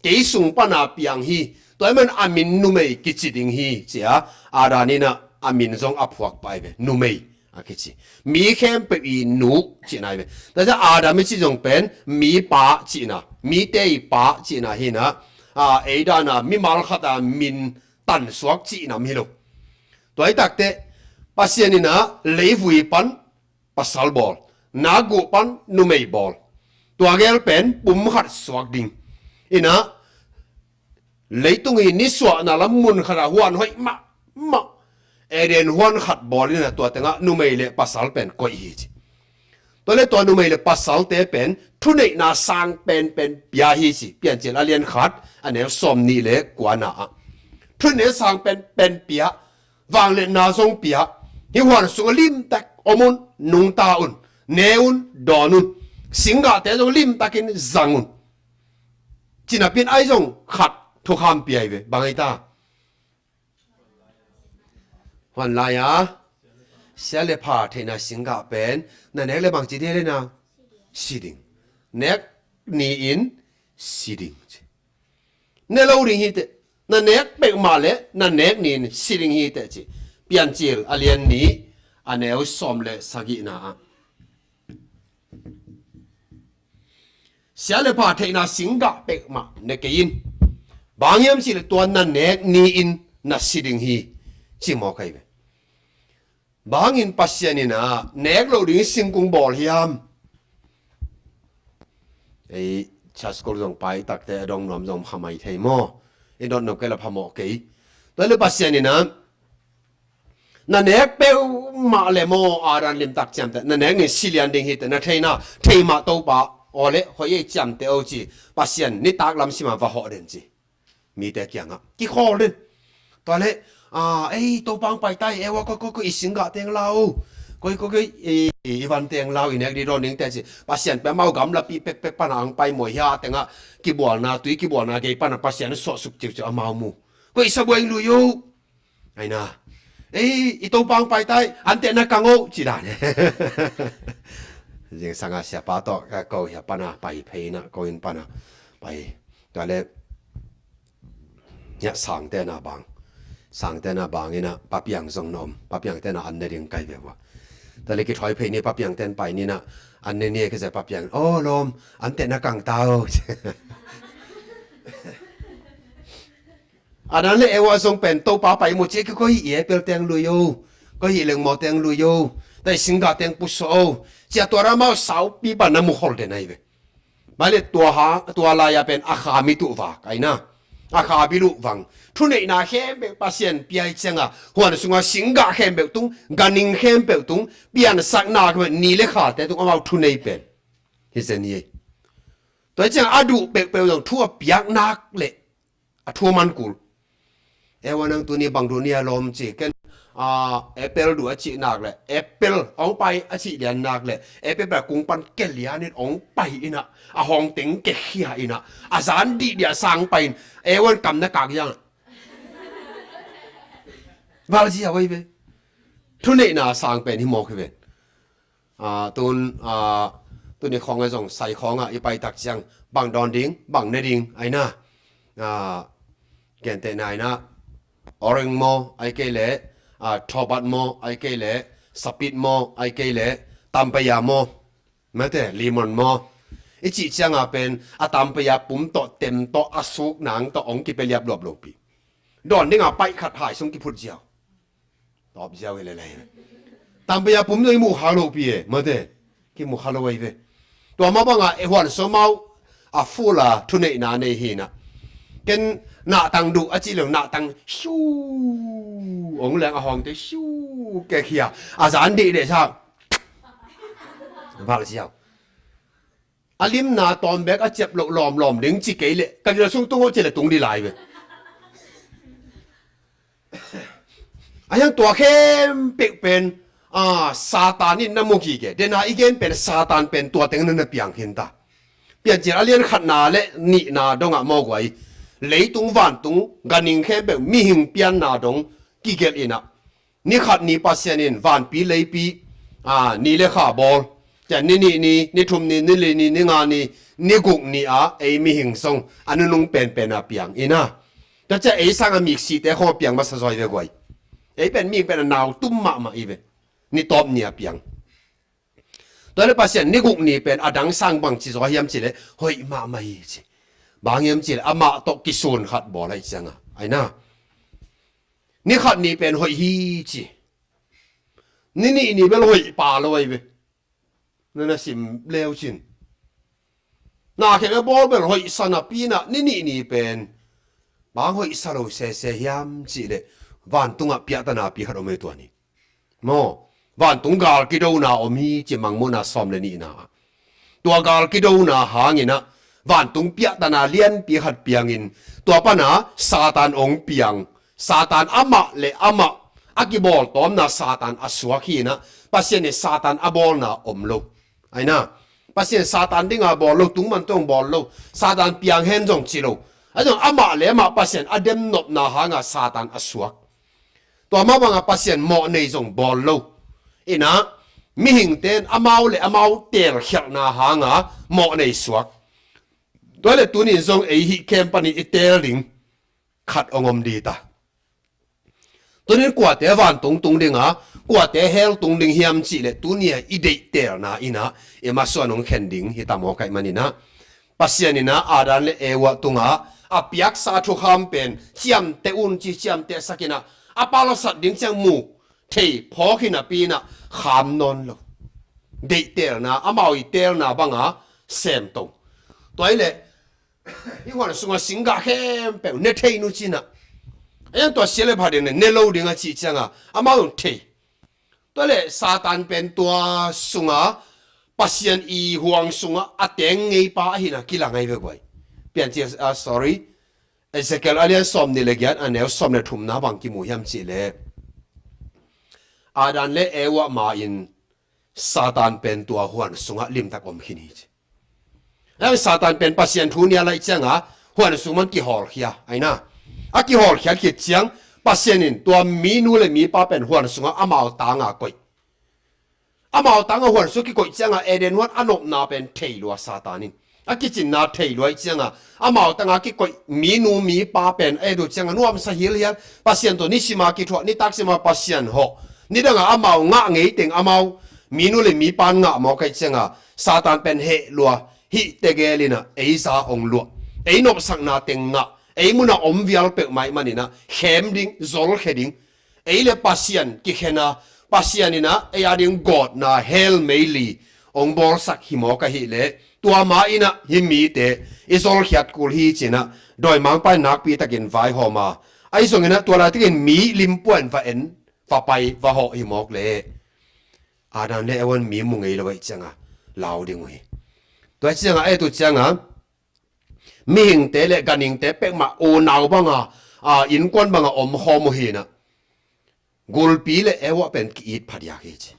Kei sung pana piang hi. Tua hi man a min numei kici ding hi cia Adam inah a min zong a phuak pai ve. Numei a kici. Mi khempeuh i nu cihna hi ve. Tua cia Adam i ci zong pen mi pa cihna, mite i pa cihna hinah, a, eidana mimal khata min tansuak cihna hi lo. Tua hi takte Pasian inah leivui pan pasal bawl, nakguh pan numei bawl. Tua gel pen pum khat suak ding. Inah leitung hi nisuahna lam mun khatah huan hoih mahmah Eden huan khat bawl inah tua tengah numei le pasal pen koih hi ci. Tua le tua numei le pasalte pen thuneihna sang penpen pia hi ci. Piancil a lian khat a neu sawm nih le kuana ah thuneihna sang penpen pia. Vangliatna zong pia. Hih huan sungah limtak om un, nungta un, ne un, dawn un. Singgahte zong limtakin zang un. Cinapin ai zong khat thukham pia hi ve. Bang ai ta? Huan lai-a sia le pha theihna singgah pen na nek le bang ci ding le na si ding. Nek ni-in si ding ci. Ne lo ding hi teh. Na nek peuhmah le na nek ni-in si ding hi teh ci. Piancil a lian nih a neu sawm le sagihna ah sia le pha theihna singgah peuhmah ne kei in. Bang hiam cih le tua na nek ni-in na si ding hi ci mawk ahi ve. Bangin Pasian inah nek lo ding singkung bawl hiam? Ei, church school zong pai takte a dong nuam zong phamai thei maw? I dot nop kei la phamawh kei. Tua le Pasian inah na nek peuhmah le maw, Adam limtak ciamteh na nek ni silian ding hi teh na theihna thei mah Topa aw le hoih ei ciamteh o ci. Pasian nitak lam sima va hawh den ci. Mite kiangah kikhawl den. Tua le, a, ei, Topa hong pai tai, Eva, koi, koi, koi, i singgah teng lau. Koi, koi, koi, i, i, i van teng lau, i nek di dawn ding teh ci. Pasian pe amau gamlapi pekpek pana ang pai mawi hia tengah kibualna, tui kibualna gei pana Pasian suahsuk ciuciu amau mu. Koi, i sabuai lui uh. Aina. Ei, i Topa hong pai tai, anteh na kang oh ci dan. Zingsanga siapa tawh ka ko hia pana pai phei na ko inn pana pai. Tua le hia sangte na bang. Sangte na bang inah papiang zong na om. Papiangte na an ne ding kai ve vua. Tua le kithawi phei ni papiangte an pai ni na an ne ni kizai papiang. Oh, lawm, anteh na kang tau. Adam le Eva zong pen Topa pai mu ci ki koi hi i apple teng lui o. Koi hi lengmaw teng lui o. Tai singgah teng pusuah o. Cia tua ramau saupi pan na mu khol den ahi ve. Male tua ha, tua lai-a pen a kha mi tuh vak aina. A kha mi luh vang. Thuneihna khempeuh Pasian piai cianga huan sunga singgah khempeuh tung, ganhing khempeuh tung, piansakna khempeuh ni le khate tung amau thunei pen. Hi zen hi. Tua ciang a duh peuhpeuh zong thu a piak nak le a thu man kul. Eva nang tuni bang duh ni a lawm ci ken, a, apple duh a cih nak le apple hong pai a cih lian nak le apple pen kung pan ke lianin hong pai inah a hong teng ke khia inah a zan dih dih a sang pai in Eva in kam na kak hiang. Valzi a wai ve. Thuneihna sang pen hi mawk hi ve. A, tun, a, tuni khawng a zong sai khawngah i paitak ciang bang dawn ding, bang ne ding aina. A, gentehna aina Orange maw, ai kei leh, a, Thobat maw, ai kei leh, Sapit maw, ai kei leh, Tampaya maw, mate, Limon maw. I cih cianga pen, a Tampaya pum tawh, tem tawh, a suk nang tawh, ong kipia liapluap lopi. Dawn dinga paih khat hai sung kiphut ziau. Tawp ziau hi lelei. Tampaya pum zong i muh kha lopi e, mate. Kimuh kha lo ahi ve. Tua mah banga e huan sawmau a fula thuneihna nei hina. Ken nahtang duh a cih leng nahtang siu. Ong leng a hawngte siu kekhia. A zan dih deh sa. Val ziau. A limna tawm bek a ciap loh lawmlawm ding ci kei leh ka gil sung tung uh ci leh tung dih lai ve. A hiang tua khempeuh pen, a, Satan in na mu kik e. Dena i gen pen Satan pen tua teng na na piang khin ta. Piancil a lian khatna le nihna dongah mawk uh ai. Leitung vantung ganhing khempeuh mihing pianna dong kigelh inah. Ni khat ni Pasian in vanpi leipi, a, ni le kha bawl. Cia ni nih ni, ni thum ni, ni li ni, ni nga ni, ni guk ni a ei mihing zong a nunung penpen a piang inah. Tua cia ei sanga miksite khong a piang masa zaw hi ve guai. Ei pen mihing pen a nau tum mahmah hi ve. Ni tawp ni a piang. Tua le Pasian ni guk ni pen a dang sang bang ci zaw hiam ci le hoih mahmah hi ci. Bang hiam ci le amah tawh kisun khat bawl ahi cianga. Aina. Ni khat ni pen hoih hi ci. Ni nih ni bel hoih pa lo ahi ve. Na na sim leu cin. Na khek a bawl bel hoih sa napi inah ni nih ni pen. Bang hoih sa lo sese hiam ci le vantungah piahtana pi khat om e tua ni. Maw, vantung gal kidona om hi ci Mangmuhna sawm le nihna ah. Tua gal kidona hanginah vantung piahtana lianpi khat piangin tua pana Satan ong piang. Satan amah le amah a kibawl tawmna Satan a suak hinah Pasian in Satan a bawlna om lo. Aina, Pasian Satan dinga bawl lo, tungman tawng bawl lo, Satan piang hen zong ci lo. A zong amah le amah Pasian a demnopna hanga Satan a suak. Tua mah banga Pasian mawh nei zong bawl lo. Inah, mihingte in amau le amau teelkhialhna hanga mawh nei suak. Tua le tunin zong ei hih khempeuh in i teel ding khat ong om dita. Tunin kuate vantung tung dinga, kuate hell tung ding hiam cih le tunia i deihtelna inah i masuan ong khen ding hita mawk ahi maninah. Pasian inah Adam le Eva tunga a piaksa thukham pen ciamteh un ci ciamteh sakinah a palasat ding ciang mu thei phawk hi napi inah kham nawn lo. Deihtelna, amau i teelna banga semto. Tua hi le, i huan sunga singgah khempeuh ne thei nu cinah. A hiang tua sia le pha ding ne lo dinga cih cianga amau thei. Tua le Satan pen tua sunga Pasian i huang sunga a teng ngeipa ahina kilang ahi ve guai. Piancil, ah, sorry. Ezekiel a lian sawm ni le giat a neu sawm le thumna bang kimu hiam cih le Adam le Eva ma in Satan pen tua huan sungah limtak om khin hi ci. Satan pen Pasian thu nia laih cianga huan sung man kihawlkhia aina. A kihawlkhiat khit ciang Pasian in tua mi nu le mi pa pen huan sungah amau tanga koih. Amau tanga huan sung kikoih cianga Eden huan a nopna pen thei lua Satan in. A kicinna thei lua cianga amau tanga kikoih mi nu mi pa pen a et uh cianga nuamsa hilhial. Pasian tawh nisima kithuah, nitak sima Pasian hawh. Nidanga amau ngah ngeiteng amau mi nu le mi pan ngah mawk ahi cianga Satan pen heh lua. Hih tegel inah ei za ong luah. Ei nopsakna teng ngah. Ei muna om vial peuhmah ih maninah khem ding, zolkhe ding. Ei le Pasian kikhena, Pasian inah ei a ding gawtna hell meili ong bawlsak hi mawk ahih leh tua ma inah hih mite i zolkhiat kul hi cinah dawimangpa in nakpi takin vaihawma. Ahi zonginah tua laitakin mi limpuan va en, va pai, va hawh hi mawk leh Adam le Eva in mi mu ngei lo ahi cianga lau ding uh hi. Tua cianga a et uh cianga mihingte le ganhingte pekmah unau banga, a, innkuan banga om khawm uh hinah gulpi le Eva pen ki-it phadiak hi ci.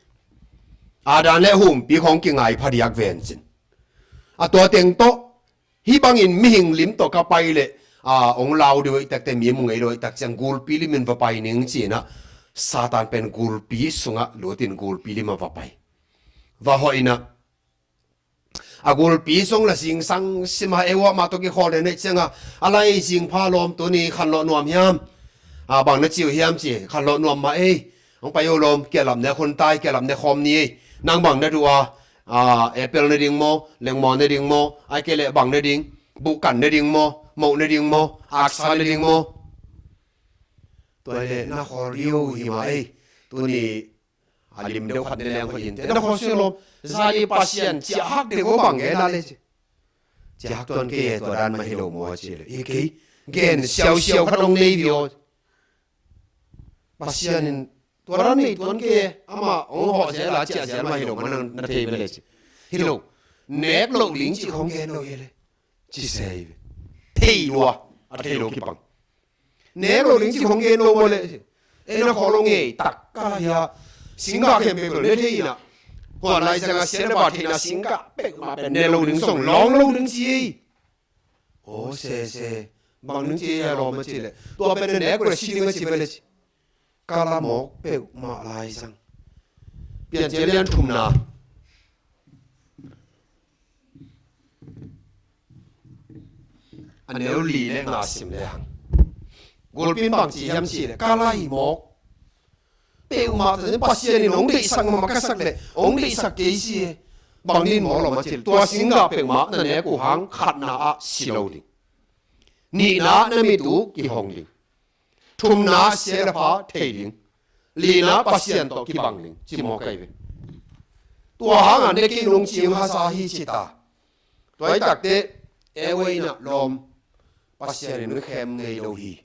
Adam le humpi khong kingai phadiak ven cin. A tua teng tawh hih bangin mihing lim tawh ka pai le, a, ong lau dih uh ahi takte mi mu ngei lo ahi tak ciang gulpi limin va pai ning cinah Satan pen gulpi sungah lutin gulpi lima va pai. Va hawh inah a gulpi zong la zingsang sima Eva mah tawh kikhawl den ahi cianga a lai zingpha lawm tuni khanlawh nuam hiam? A, bang na ci uh hiam ci, khanlawh nuam mah ei. Hong pai uh lawm, kialap ne khon tai, kialap ne khawm ni ei. Nang bang na duh a, a, apple na ding maw, lengmaw na ding maw, ai kei leh bang na ding, buhkan na ding maw, moh na ding maw, aksa na ding maw. Tua le na khawl rio hi mah ei. Tuni a lim deuh khat ne leng hoih in te na khawl siang lawm. Zani Pasian ciah hak deuh aw bang gen a le ci. Ciah hak tuan kei e, tua dan mah hi lo maw ci le. Hi kei, gen siausiau khat hong nei vi aw. Pasian in tua dan nei tuan kei e, amah hong hawh zel a ciah zel mah hi lo mah na thei ve le ci. Hi lo, nek loh ding ci hong gen lo hi le. Ci se hi ve. Thei lua, a thei lo kipang. Nek lo ding ci hong gen lo maw le. E na khawl lo ngei tak ka la hia. Singgah khempeuh bel ne thei inah. Huan lai zanga sia le ba theina singgah peuhmah pen ne lo ding song lawng lo ding ci ei. Aw sese. Bang ding ci ei a lawm a ci le. Tua pen ne nek le si ding a ci bel le ci. Ka la mawk peuhmah lai zang. Piancil lian thumna. A neu li le nga sim le hang. Gulpi in bang ci hiam ci le, ka lai mawk. Peuhmah ta Pasian in hong deihsak mahmah ka sak le, hong deihsak kei si e. Bang din mawk lo mah ci le, tua singgah peuhmah na nek uh hang khatna ah si lo ding. Nihna na mit uh kihong ding. Thumna sia le pha thei ding. Lina Pasian tawh kibang ding. Ci mawk ahi ve. Tua hangah ne kei nung ci hasa hi ci ta. Tua hi takte e wei inah lawm. Pasian in khem ngei lo hi.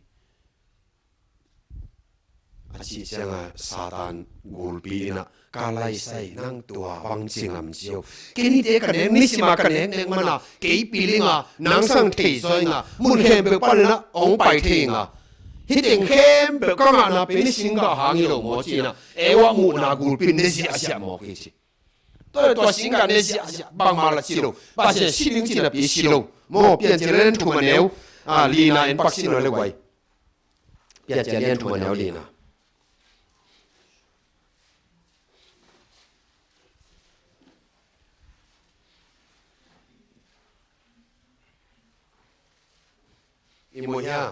A cih ciangah Satan gulpi inah ka laisai nang tua bang ci ngam cio. Kei nite ka nek, nisima ka nek nek mana kei pilinga nang sang thei zaw inga mun khempeuh paninah hong pai thei inga. Hih teng khempeuh ka ngahna pen ni singgah hang hi lo maw cinah Eva muhna gulpi in ne ziahziah mawk hi ci. Tua le tua singgah ne ziahziah bangmah la ci lo. Pasian si ding ci napi si lo. Maw Piancil lian thum a neu lina en pak si nawn le guai. Piancil lian thum a neu lina. I muh hia?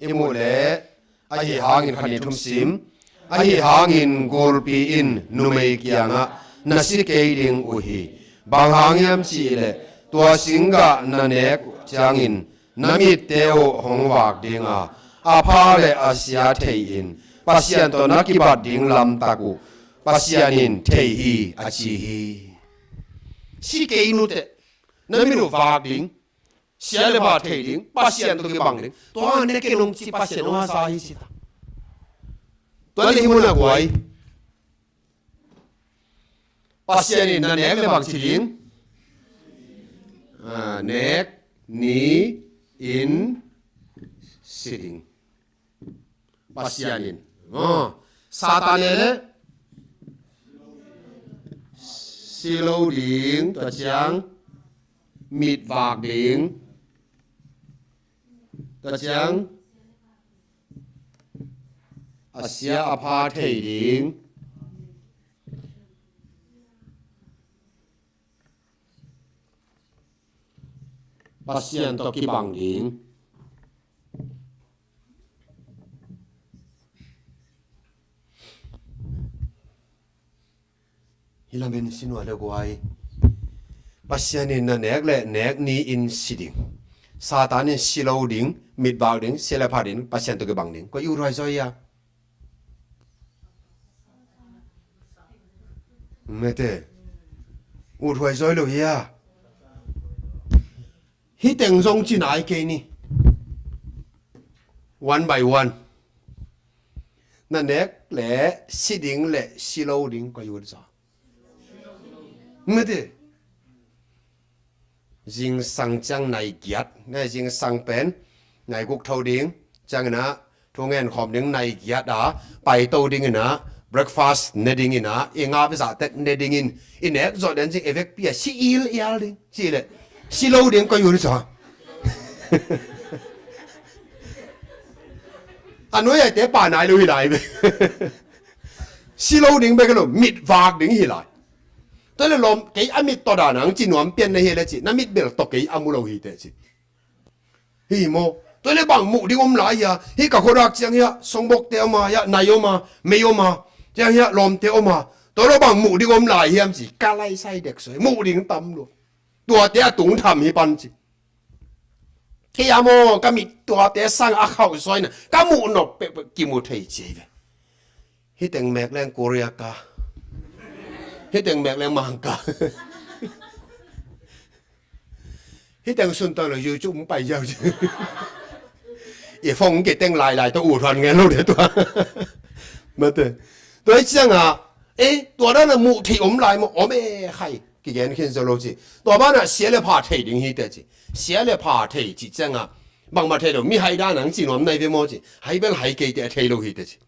I muh leh ahi hangin khan i thum sim. Ahi hangin gulpi in numei kiangah na si kei ding uh hi. Bang hang hiam cihleh tua singgah na nek ciangin na mitte uh hong vak dinga a pha le a sia thei-in Pasian tawh na kibat ding lamtak uh Pasian in thei hi a ci hi. Si kei nuteh na mit uh vak ding, sia le pha thei ding, Pasian tawh kibang ding. Tua ne kei nong ci Pasian hong hasa hi ci ta. Tua le hi mun a guai. Pasian in na nek le bang ci ding? Nek ni in si ding. Pasian in. Satan e le si lo ding, tua ciang mit vak ding, tua ciang a sia a pha thei ding. Pasian tawh kibang ding. Hi lamin si nuam le guai. Pasian in na nek le nek ni in si ding. Satan in si lo ding, mit vak ding, sia le pha ding, Pasian tawh kibang ding. Koi i ut huai zaw hia? Mete. Ut huai zaw lo hia? Hih teng zong ci nai kei ni. One by one. Na nek le si ding le si lo ding koi ut zaw? Mete. Zingsang ciang nai giat, nai zingsang pen nai guk tho ding, cianginah thu ngen khawm ding nai giat a paito dinginah breakfast ne dinginah i ngap i zahtek ne dingin i nek zawh den zing i vekpi a si il ial ding. Cihleh si lo ding koi un sa. A nuai aite pa nai lo hi lai ve. Si lo ding bek lo, mit vak ding hi lai. Tua le lawm kei a mit tawh dan ang ci nuam pian na hi le ci, na mit bel tawh kei a mu lo hi teh ci. Hi maw? Tua le bang muh ding om lai hia? Hih ka khuadak ciang hiah songbokte om a, hiah nai om a, mei om a, ciang hiah lawmte om a, tua le bang muh ding om lai hiam ci, ka lai sai dek suai, muh ding tam lua. Tuate a tung tham hi pan ci. Kei a maw, ka mit tuate sang a khauh suai na, ka muh nop peuhpeuh kimu thei ci hi ve. Hih teng mek leng Korea ka, hih teng mek leng Mangka. Hih teng sun tang lo YouTube pai ziau ci. I phone ke teng lai lai tawh ut huan ngen lo de tua. Mate. Tua hi ciang a, eh, tua dan a muh thei om lai maw, om e khai. Kigen khin zo lo ci. Tua banah sia le pha thei ding hi te ci. Sia le pha thei ci ciang a, bangmah thei lo, mi hai dan ang ci nuam nai ve maw ci. Hai bel hai kei te a thei lo hi te ci.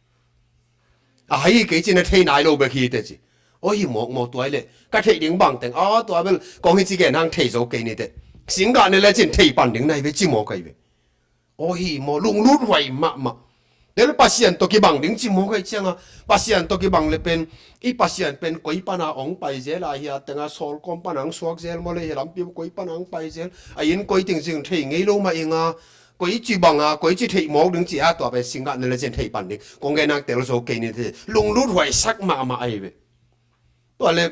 A hai hi kei cin a thei nai lo bek hi te ci. Aw hi mawk maw tua hi leh, ka theih ding bang teng, aw tua bel kong hi ci gen hang thei zo kei ni te. Singgah ne le cin thei pan ding nai ve ci mawk ahi ve. Aw hi maw, lunglut huai mahmah. Tel Pasian tawh kibang ding ci mawk ahi ciang a, Pasian tawh kibang le pen, i Pasian pen koi pana ong pai zel a hi a teng a, sawl kawm pana ang suak zel maw le hi lampi koi pana ang pai zel. A inn koi ting cing thei ngei lo mah ing a, koi ci bang a, koi ci theih mawk ding ci a, tua pen singgah ne le cin thei pan ding. Kong gen hang tel zo kei ni te, lunglut huai sak mahmah ahi ve. Tua le,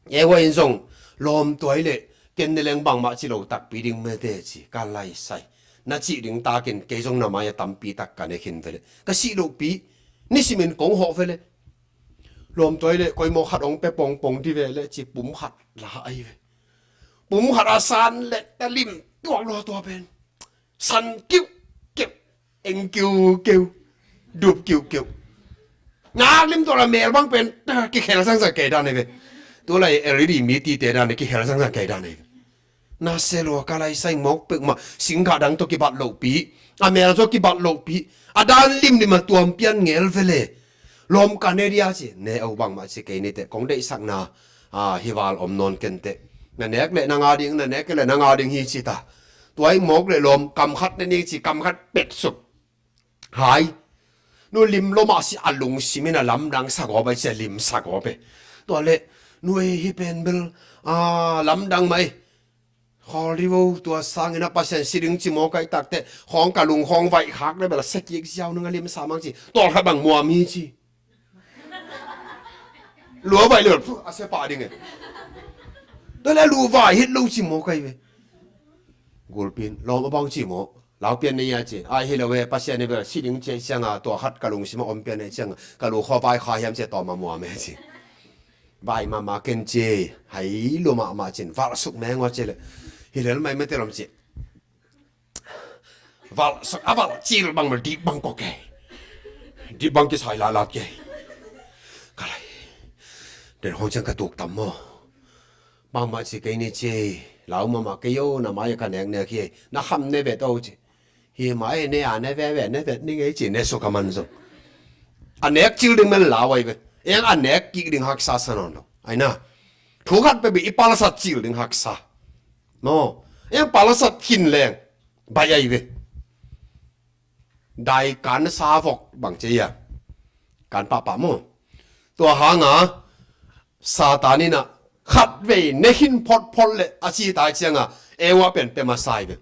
Eva in zong lawm tua hi leh, ken ne leng bangmah ci lo takpi ding mete ci, ka lai sai. Na cih ding takin kei zong na mai a tampi tak ka ne khin ve le. Ka sih lohpi, nisimin kong hawh ve le. Lawm tua hi leh, koi maw khat ong pe pongpong di ve le, ci pum khat la ahi ve. Pum khat a san le, ka lim tuak lua tua pen. San kiuhkiuh, eng kiuhkiuh, dup kiuhkiuh. Ngak lim tua la mel bang pen, ah, kikhel sangsa kei dan hi ve. Tua lai L E D mi ti te dan hi kikhel sangsa kei dan hi ve. Na se lua ka lai sai mawk pek mah, singgah dang tawh kibat lohpi, a mel tawh kibat lohpi, a dan limlim a tuam pian ngel ve le. Lawm ka ne dia ci, ne au bangmah ci kei ni te, kong deihsakna, ah, hi val om nawn ken te. Na nek le na nga ding, na nek le na nga ding hi ci ta. Tua hi mawk le lawm, kam khat ne ning ci, kam khat pet suk. Hai. Nu lim lo mah si a lungsim in a lamdang sa gawp a ci a lim sa gawp e. Tua le, nu ei hi pen bel, ah, lamdang mah e. Khawl di vo, tua sangin a Pasian si ding ci mawk ahi takte, khawng ka lung khawng vaih khak le bel a se kik ziau nung a lim sa mang ci, tawlkhat bang muam hi ci. Lua vaih le bel, a se pah ding e. Tua le a lu vai het lo ci mawk ahi ve. Gulpi in, lawm a bang ci mawk. Lau pian nei a ci. Ai hi lo ve, Pasian hi bel si ding ci a ciang a, tua khat ka lungsim a om pian nei ciang a, ka lu khaw vai kha hiam ci a tawm a muam e ci. Vai mahmah ken ci, hai lua mahmah cin, valh suk meng aw ci le. Hi lel mai mete lom ci. Valh suk, a valh cil bang mal dip bang ko kei. Dip bang kisai lalat kei. Ka lai. Den hong ciang ka tuk tam maw. Bangmah ci kei ni ci. Lau mahmah kei o, na mai ka nek nek hi. Na kham ne vet o ci. Hi mah e, ne a ne ve ve ne vet ni ngei ci ne suk a man zong. A nek cil ding men lau ai ve. Eng a nek kik ding haksa sa nawn lo. Ai na. Thu khat peuh bih i palasat cil ding haksa. No. Eng palasat khin leng. Bai ai ve. Dai kan sa vok bang ci a. Kan pahpah maw. Tua hanga Satan in a khatvei ne khin photphot le a ci ta cianga Eva pen pia masa hi ve.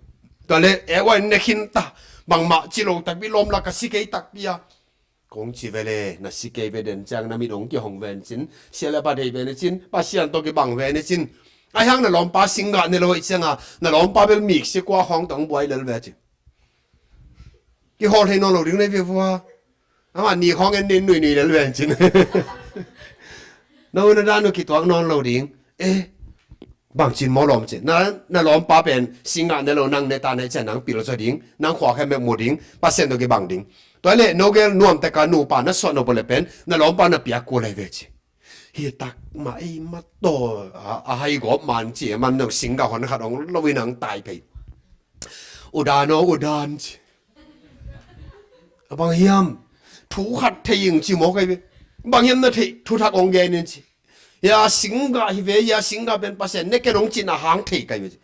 Tua le Eva in ne khin ta, bangmah ci lo takpi, lawm lak a si kei takpi a. Kong ci ve le, na si kei ve den ciang na mit hong kihong ve ni cin, sia le pa thei ve ni cin, Pasian tawh kibang ve ni cin. Ahi hang na lawmpa singgah ne lo hi cianga, na lawmpa bel mik si kua khawng tawh hong buai lel ve ci. Kihawl thei nawn lo ding nei ve vua. Amah ni khawng en nin nui nui lel ven cin. Na u na dan uh kituak nawn lo ding. Eh, bang cin maw lawm cin. Na, na lawmpa pen singgah ne lo nang ne ta ne cian nang pil zaw ding. Nang khua khe mek mu ding. Pasian tawh kibang ding. Tua le no gel nuam teka nupa na suah no pole pen. Na lawmpa na piak kua lai ve ci. Hi tak mah ei mah taw a, a hai gawp man ci, man nang singgah hon khat ong lo in ang tai phei. U dan aw, u dan ci. A bang hiam, thu khat thei ing ci mawk ai ve. Bang hiam na thei, thu thak ong gen in ci. Ya singgah hi ve, ya singgah pen Pasian ne ken ong cin a hang thei kai ve ci.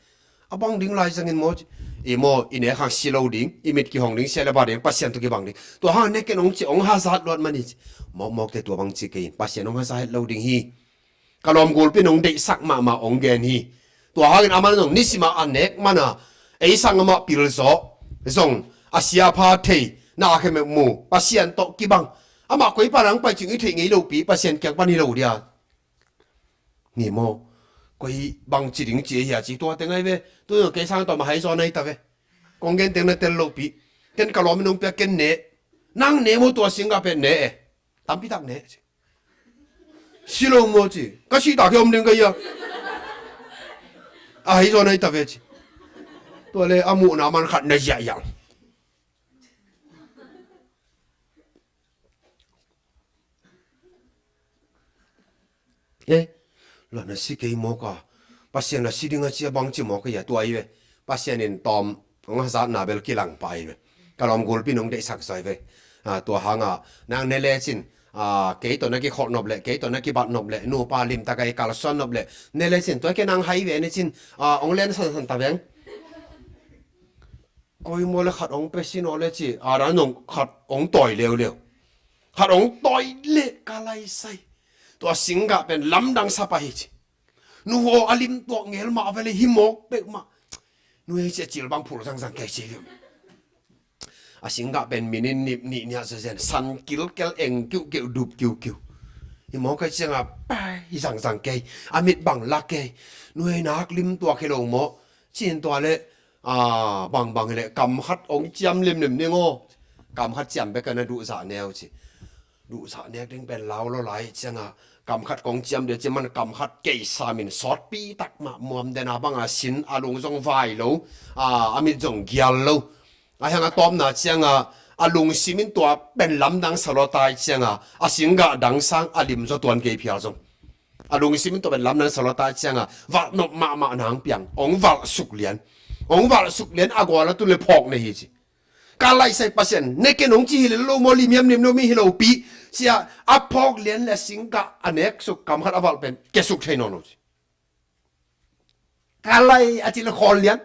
A bang ding lai zangin maw ci. I maw, i nek hang si lo ding, i mit kihong ding, sia le pa ding, Pasian tawh kibang ding. Tua hang nek ken ong ci, ong hazat luat man hi ci. Mawkmawkte tua bang ci kei in, Pasian ong hazat het lo ding hi. Ka lawm gulpi in ong deihsak mahmah ong gen hi. Tua hangin aman zong nisimah a nek mana, ei sang amah pil zaw. zong a sia pha thei, na khe meh mu, Pasian tawh kibang. Amah koi pan ang pai cing i theih ngei lopi, Pasian kiang pan hi lo dia. Ni maw? Koi bang ci ding ci hi a ci tua teng ai ve. Tu zong kei sang tawh ma hai zaw nai ta ve. Kong gen teng na tel lopi. Ken ka lawm nong pia ken ne. Nang ne maw tua singgah pen ne e. Tampi tak ne ci. Si lo maw ci. Ka sih tak hi om ding ka ia. A hai zaw nai ta ve ci. Tua le a muhna man khat na ziah iang. E, la na si kei mawk a. Pasian la si ding a ci a bang ci mawk a ia tua i ve. Pasian in tawm hong hazatna bel kilang pai ve. Ka lawm gulpi nong deihsak zoi ve. A, tua hanga nang ne lecin, a, kei tawh na kikholh nop le, kei tawh na kibat nop le, nupa limtak a i kalsuan nop le, ne lecin tua kei nang hai ve ne cin, a, hong len sansan ta veng. Koi maw le khat hong pia sin aw le ci, a dan zong khat hong tawi leuleu. Khat hong tawi le ka laisai. Tua singgah pen lamdang sa pah hi ci. Nu haw a lim tuak ngel mah vele hi mawk pek mah. Nu hei ci a cil bang phul zangzang kei ci liu. A singgah pen minin nip nih nia zazen san kilkel eng kiuhkiuh dup kiuhkiuh. Hi mawk kei cianga pai hi zangzang kei. A mit bang lak kei. Nu hei nak lim tuak hi lo maw. Cin tua le, a, bangbang le kam khat hong ciam limlim ding aw. Kam khat ciam bek a na duhzah neu ci. Duhzah nek ding pen lau lo lai cianga kam khat kong ciam dia ci man kam khat kei samin sawtpi tak mah muam dena banga sin a lung zong vai lo, a, a mit zong gial lo. A hiang a tawpna cianga a lungsim in tua pen lamdang sa lo tai cianga a singgah dang sang a lim zaw tuan kei phial zong. A lungsim in tua pen lamdang sa lo tai cianga valh nop mahmah nang piang. Hong valh suk lian. Hong valh suk lian a gual a tun le phawk nei hi ci. Ka laisai Pasian ne ken hong ci hi le lo maw lim hiam lim lo mi hi lo pi. Cia a phawk lian le a singgah a nek suk kam khat a valh pen ke suk thei nawn lo ci. Ka lai a ci le khawl lian.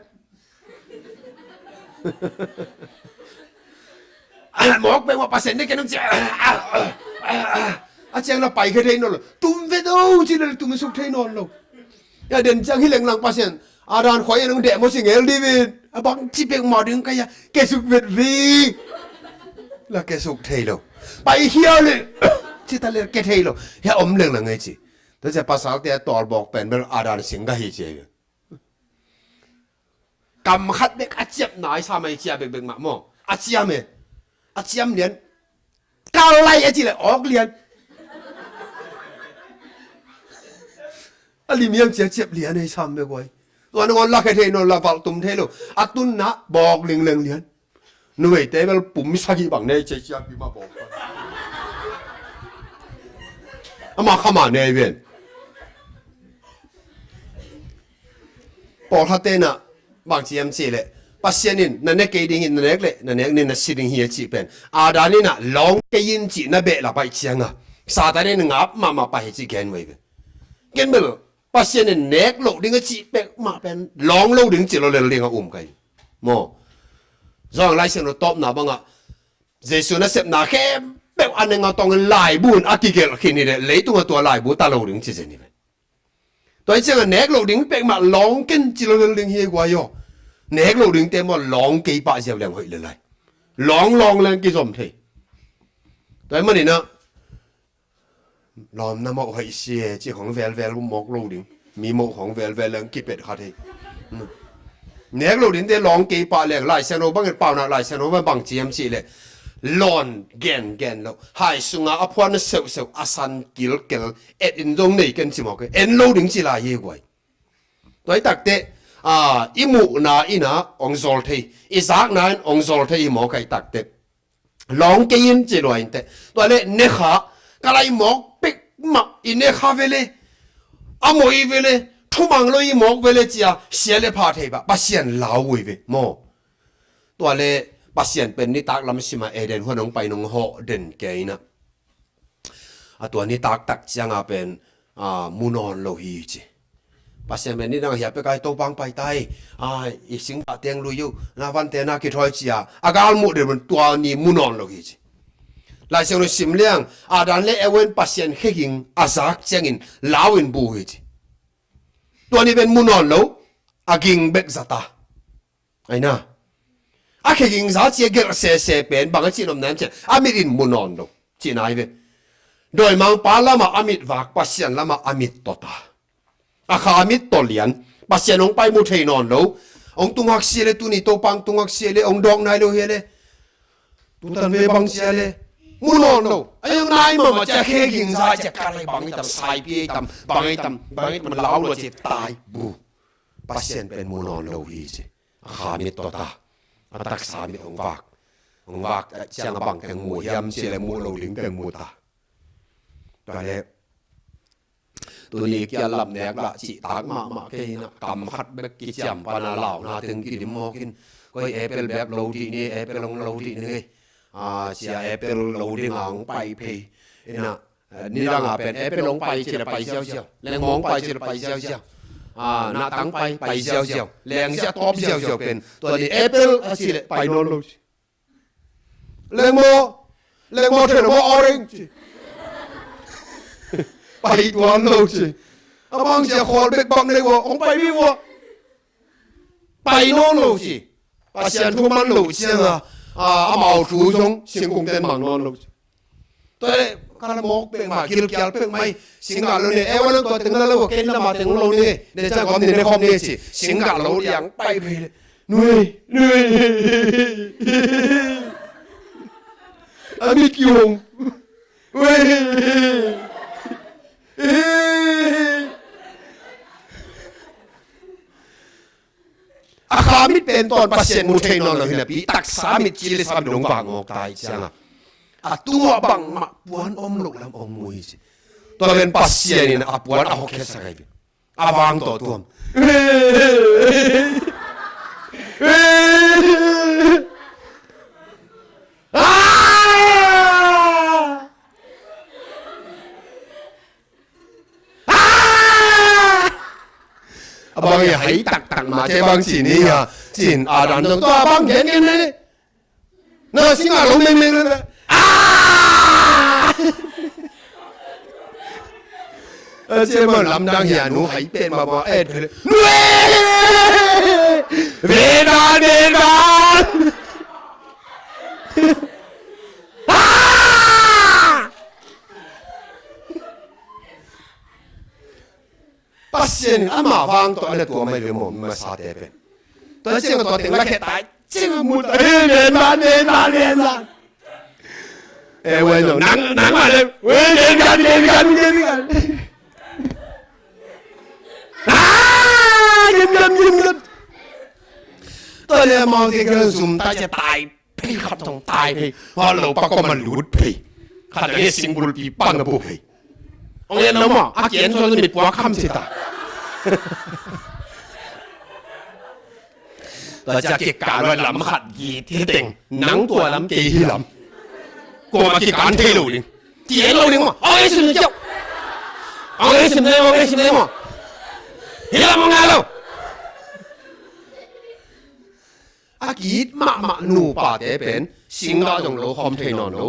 A mawk pek mah Pasian ne ken hong ci. A ciang na pai khe thei nawn lo. Tum ve do ci le tum suk thei nawn lo. Ya den ciang hi lenglang Pasian a dan khuai a nong deh maw ci ngel di vin. A bang ci pek mah ding ka ya ke suk vet vi. La ke suk thei lo. Pai hiau le ci ta le ke thei lo. Ya om lenglang ngai ci. Tua cia pasalte a tawlbawk pen bel a dan sing ka hi ci. Kam khat bek a ciap nai sa mai cia bekbek mah maw. A ciam e. A ciam lian. Ka lai a ci le awk lian. A lim hiam cia ciap lian ei sam bek uai. Tua nangawn la khe thei nawn la valh tum thei lo. A tunna bawk lingleng lian. Numeite bel pum sagih bang nei cia cia pi mah bawk. Ama khama nei ven. Pawlkhat tenah bang ciam cih leh Pasian in na ne kei dingin na nek leh na nek nin na si ding hi a cih pen a dan inah lawng kei in cih na beh la paih cianga Satan in ngap mahmah paih hi cih gen wei ve. Ken bel Pasian in nek loh ding a cih pek mah pen lawng lo ding cih lo lel ding a um kai maw. Zawng Lai Siangtho tawpna bangah Jesu nasepna khempeuh a neng a tawng in laibu in a kigelh khin hi leh leitung a tua laibu ta lo ding ci zen hi ve. Tua hi ciangah nek loh ding pek mah lawng ken ci lo lel ding hi guai aw. Nek loh dingte maw lawng kei pah ziau leng hoih le lai. Lawng lawng leng kizom thei. Tua hi maninah lawmna mawh hoih si e ci khong velvel mawk lo ding. Mi mawh khong velvel leng kipet kha thei. Nek lo dingte lawng kei pah leng Lai Siangtho bangin paunak Lai Siangtho bang bang ciam cih leh lawn gen gen lo hai sunga a phuan a seuhseuh a san kilkel et in zong nei ken ci mawk e. En lo ding ci lai hi guai. Tua hi takte a i muhna inah ong zol thei i zakna in ong zol thei hi mawk a hi takte. Lawng kei in ci lua inteh. Tua le ne kha ka lai mawk pek mah i ne kha vele a mawh i vele thumang lo i mawk vele cia sia le pha thei bah Pasian lau ui ve maw. Tua le Pasian pen nitak lam sima Eden huan hong pai nong hawh den kei inah a tua nitak tak cianga pen a mu nawn lo hi ci. Pasian pen nidang a hiah pek ai Topa hong pai ta hi. A i singkah teng lui uh na vante na kithawi cia a gal muh den tua ni mu nawn lo hi ci. Lai Siangtho sim liang Adam le Eva in Pasian khe ging a zak ciangin lau in bu hi ci. Tua ni pen mu nawn lo a ging bek zata. Aina A khe gingza ci a gelh sese pen bang a cih nopna hiam cih leh a mit in mu nawn lo cihna hi ve. Dawimangpa lamah a mit vak, Pasian lamah a mit tawt a, a kha mit tawh lian. Pasian hong pai mu thei nawn lo. Hong tunghak sia le, tuni Topa hong tunghak sia le, hong dawk nai lo hi le, tutan ve bang sia le, mu nawn lo. A hong nai mahmah ci a khe gingza ci a, ka lai bang hi tam, saipi hi tam, bang hi tam, bang hi tam, lau lo ci tai bu. Pasian pen mu nawn lo hi ci. A kha mit tawt a, a taksa mit hong vak. Hong vak ciang a bang teng mu hiam cih leh mu lo ding teng mu ta. Tua leh tuni kia lam nek lah cih tak mahmah kei na, kam khat bek kiciam pan a launa teng kidim mawk in. Koi apple bek lo dih ni, apple hong lo dih ni ngei. A, sia apple lo ding a hong pai phei. Ina, eh, nidang a pen apple hong pai ci leh pai ziauziau. Lengmaw hong pai ci leh pai ziauziau. A, nahtang pai, pai ziauziau. Lengzia tawp ziauziau pen. Tua ni apple a ci leh pai nawn lo ci. Lengmaw, lengmaw thei lo maw, orange ci. Pai tuan lo ci. A bang sia khawl bek bang nei ua, hong pai mi ua. Pai nawn lo ci. Pasian thu man lo ciang a, a, amau thu zong singkung ten mang nawn lo ci. Tua leh ka la mawk pek mah, gilkial pek mai. Singgah lo ne, e wan ang tua teng na lo, ken na ma teng lo ne. Ne ciang khawm ne, ne khawm ne ci. Singgah lo liang pai phei le. Nui, nui. A mit kiung. Nui. A kha mit pen tawn Pasian mu thei nawn lo hi napi, taksa mit ci le sa mit hong vak ngawk ta hi ciang a, a tungah bangmah puan om loh lam hong mu hi ci. Tua pen Pasian in a puan a hawkkhiatsak ahi ve. A vang tawh tuam. Ah! Ah! A bang hi a hai taktak mah, ci bang ci ni a, cin a dan dong tua bang gen gen ni. Na sing a lo meng meng na. Ah! A ci ma lamdang hi a nu hai pen ma ma et phele. Nue! Ve dan, ve dan. Ah! Pasian in ama vang tawh a na tuam mai ve maw, mi masate pen. Tua ciang a tua teng la khe tai ciang a mu ta. Amen, amen, amen, amen. Eh, wen lo, nang, nang ma le. Wen, wen, gan, wen, gan, wen, gan. Ah, gan, gan, gan, gan. Tua le mau te gan zum ta cia tai. Phei khat tong tai phei. Hua lo pa ko ma lut phei. Khat le singbul pi pan a bu phei. Ong en lo maw, a kian suan mit puak kham ci ta. Tua cia kikal lam khat git hi teng. Nang tua lam kei hi lam. Kua ma kikan thei lo ding. Ti en lo ding maw. Ong ei sim ni kiau. Ong ei sim ni, ong ei sim ni maw. Hi lam ong a lo. A ki-it mahmah nupate pen singgah zong lo khawm thei nawn lo,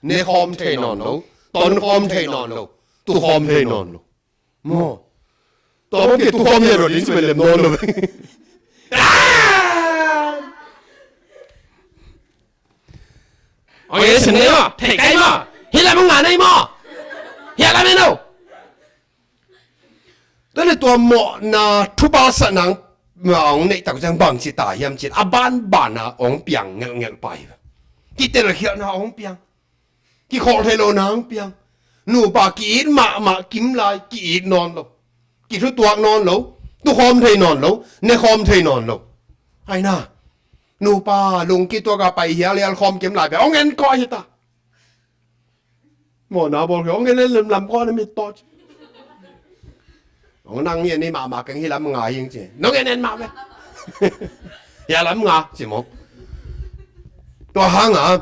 ne khawm thei nawn lo, ton khawm thei nawn lo, tu khawm thei nawn lo. Maw? Tua bang kei tu khawm thei nawn lo ding ci pen lem nawn lo. Ong ei sim nei maw, thei kai maw, hi lam ong a nei maw, hi lam en lo. Tua le tua mawhna thupalsah nang ma ong neih tak ciang bang ci ta hiam cin a banban a ong piang ngelhngelh pai. Kitelkhialhna ong piang. Kikholh thei lohna ong piang. Nupa ki-it mahmah kim lai ki-it nawn lo. Kithutuak nawn lo. Tukhawm thei nawn lo. Nekhawm thei nawn lo. Aina. Nupa lungkituak a pai hialhial khawm kim lai pen ong en kawh hi ta. Mawhna bawl khe, ong en en lam lam kawh na mit tawh ci. Ong nang ngen ni mahmah keng hi lam nga hing ci. Nong en en mah ve. Hi a lam nga ci maw. Tua hang a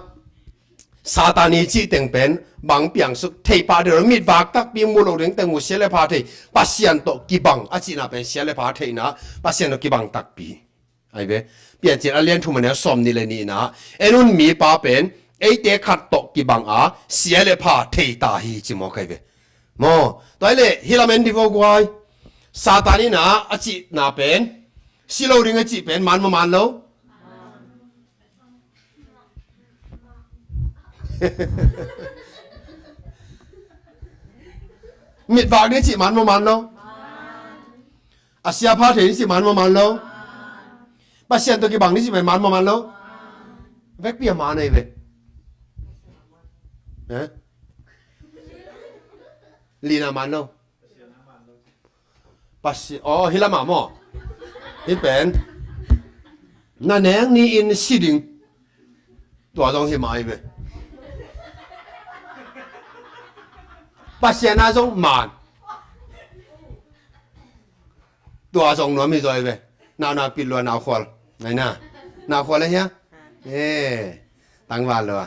Satan i cih teng pen bang piang suk thei pah deuh lo, mit vak takpi mu lo ding teng uh sia le pha thei. Pasian tawh kibang a cihna pen sia le pha theihna, Pasian tawh kibang takpi. Ai ve, Piancil a lian thum a neu sawm nih le nihna, en un mipa pen eite khat tawh kibang a sia le pha thei ta hi ci maw kai ve. Maw, tua hi le hi lam en di vo guai. Satan in a a cihna pen si lo ding a cih pen man maw man lo. Mit vak ding cih man maw man lo? A sia pha thei ding cih man maw man lo? Pasian tawh kibang ding cih man maw man lo? Vekpi a man ahi ve. Eh? Lina man lo? Pasian, aw, hi lamah maw? Hi pen. Na nek ni-in si ding. Tua zong hi mah ahi ve. Pasian a zong man. Tua zong nuam hi zaw ahi ve. Nau nau pit lua nau khual. Ngai na. Nau khual ahi a? Eh. Tangval lua.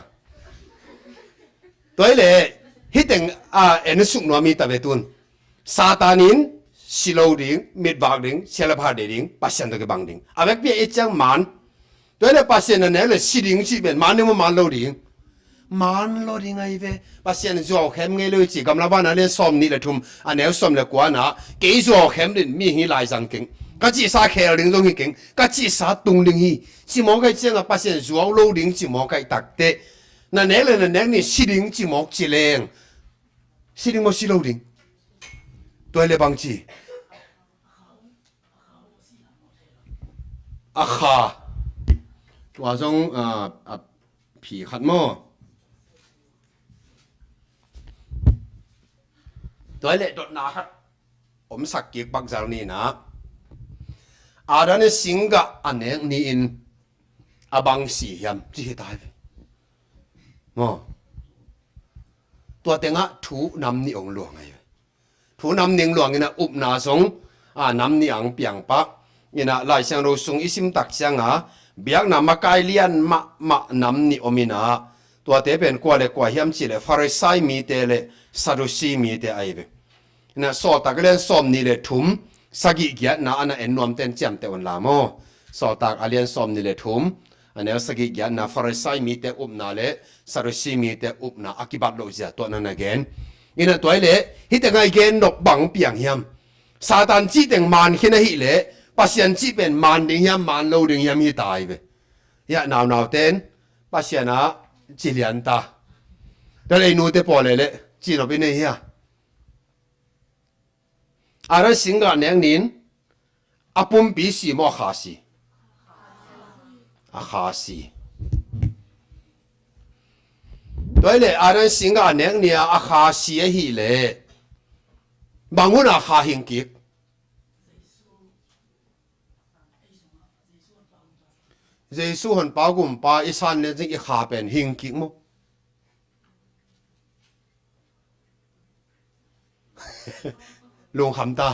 Tua hi leh, hih teng, a, en suk nuam hi ta ve tun. Satan in si lo ding, mit vak ding, sia le pha thei ding, Pasian tawh kibang ding. A vekpi a i ciang man. Tua hi leh Pasian na nek leh si ding cih pen man ding maw man lo ding? Man lo ding ahi ve. Pasian zuau khem ngei lo hi ci, Gamla Van a lian sawm nih le thum, a neu sawm le kua na, kei zuau khem ding mi hi lai zang keng. Ka cihsa khel ding zong hi keng. Ka cihsa tung ding hi. Ci mawk ahi ciangah Pasian zuau lo ding ci mawk ahi takteh. Na nek le na nek ni si ding ci mawk ci leng. Si ding maw si lo ding? Tua hi leh bang ci? A kha. Tua zong, a, a phi khat maw? Tua hi leh dotna khat omsak kik pak zal ni na. Adam in singgah a nek ni-in a bang si hiam ci hi ta hi ve. Maw? Tua tengah thu nam nih ong luang ahi ve. Thu nam nih ong luang in a upna zong, a, nam nih ang piang pah. In a Lai Siangtho sung i sim tak ciangah biakna makai lian mahmah nam nih om in a, tuate pen kua le kua hiam cih leh Farisai mite le Sadusi mite ahi ve. In a Sawltak a lian sawm nih le thum, sagih giatna a na en nuam ten ciamteh un la maw. Sawltak a lian sawm nih le thum, a neu sagih giatna, Farisai mite upna le Sadusi mite upna a kibat loh zia tua na na gen. In a tua hi leh, hih tengah i gen nop bang piang hiam? Satan cih teng man khin ahih leh, Pasian cih pen man ding hiam, man lo ding hiam hi ta hi ve. Hiah naunau ten, Pasian ah ci lian ta. Tua leh i nute pawl leh leh, ci nop i nei hia? Adam singgah nek ni-in a pumpi si maw a kha si? A kha si. Tua hi leh Adam singgah nek ni-a a kha si ahih leh bang hun a kha hing kik? Jesu honpa gumpa i san le zing i kha pen hing kik maw? Lungkham ta.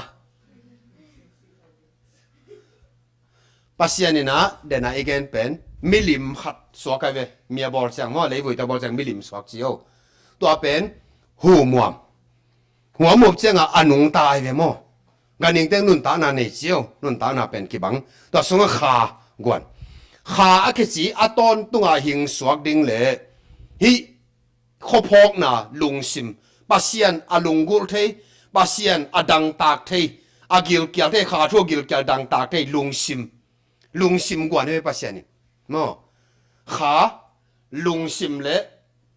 Pasian in a, den a i gen pen milim khat suak ahi ve. Mi a bawl ciang maw, leivui tawh bawl ciang milim suak ci o. Tua pen humuam. Humuam ciangah a nungta ahi ve maw. Ganhing teng nuntakna nei ci o. Nuntakna pen kibang. Tua sungah kha guan. Kha a kici a tawntunga hing suak ding le hih khuaphawkna lungsim, Pasian a lunggulh thei, Pasian a dangtak thei, a gilkial thei, kha thu a gilkial dangtak thei lungsim, lungsim guan hi ve Pasian in. Maw? Kha, lungsim le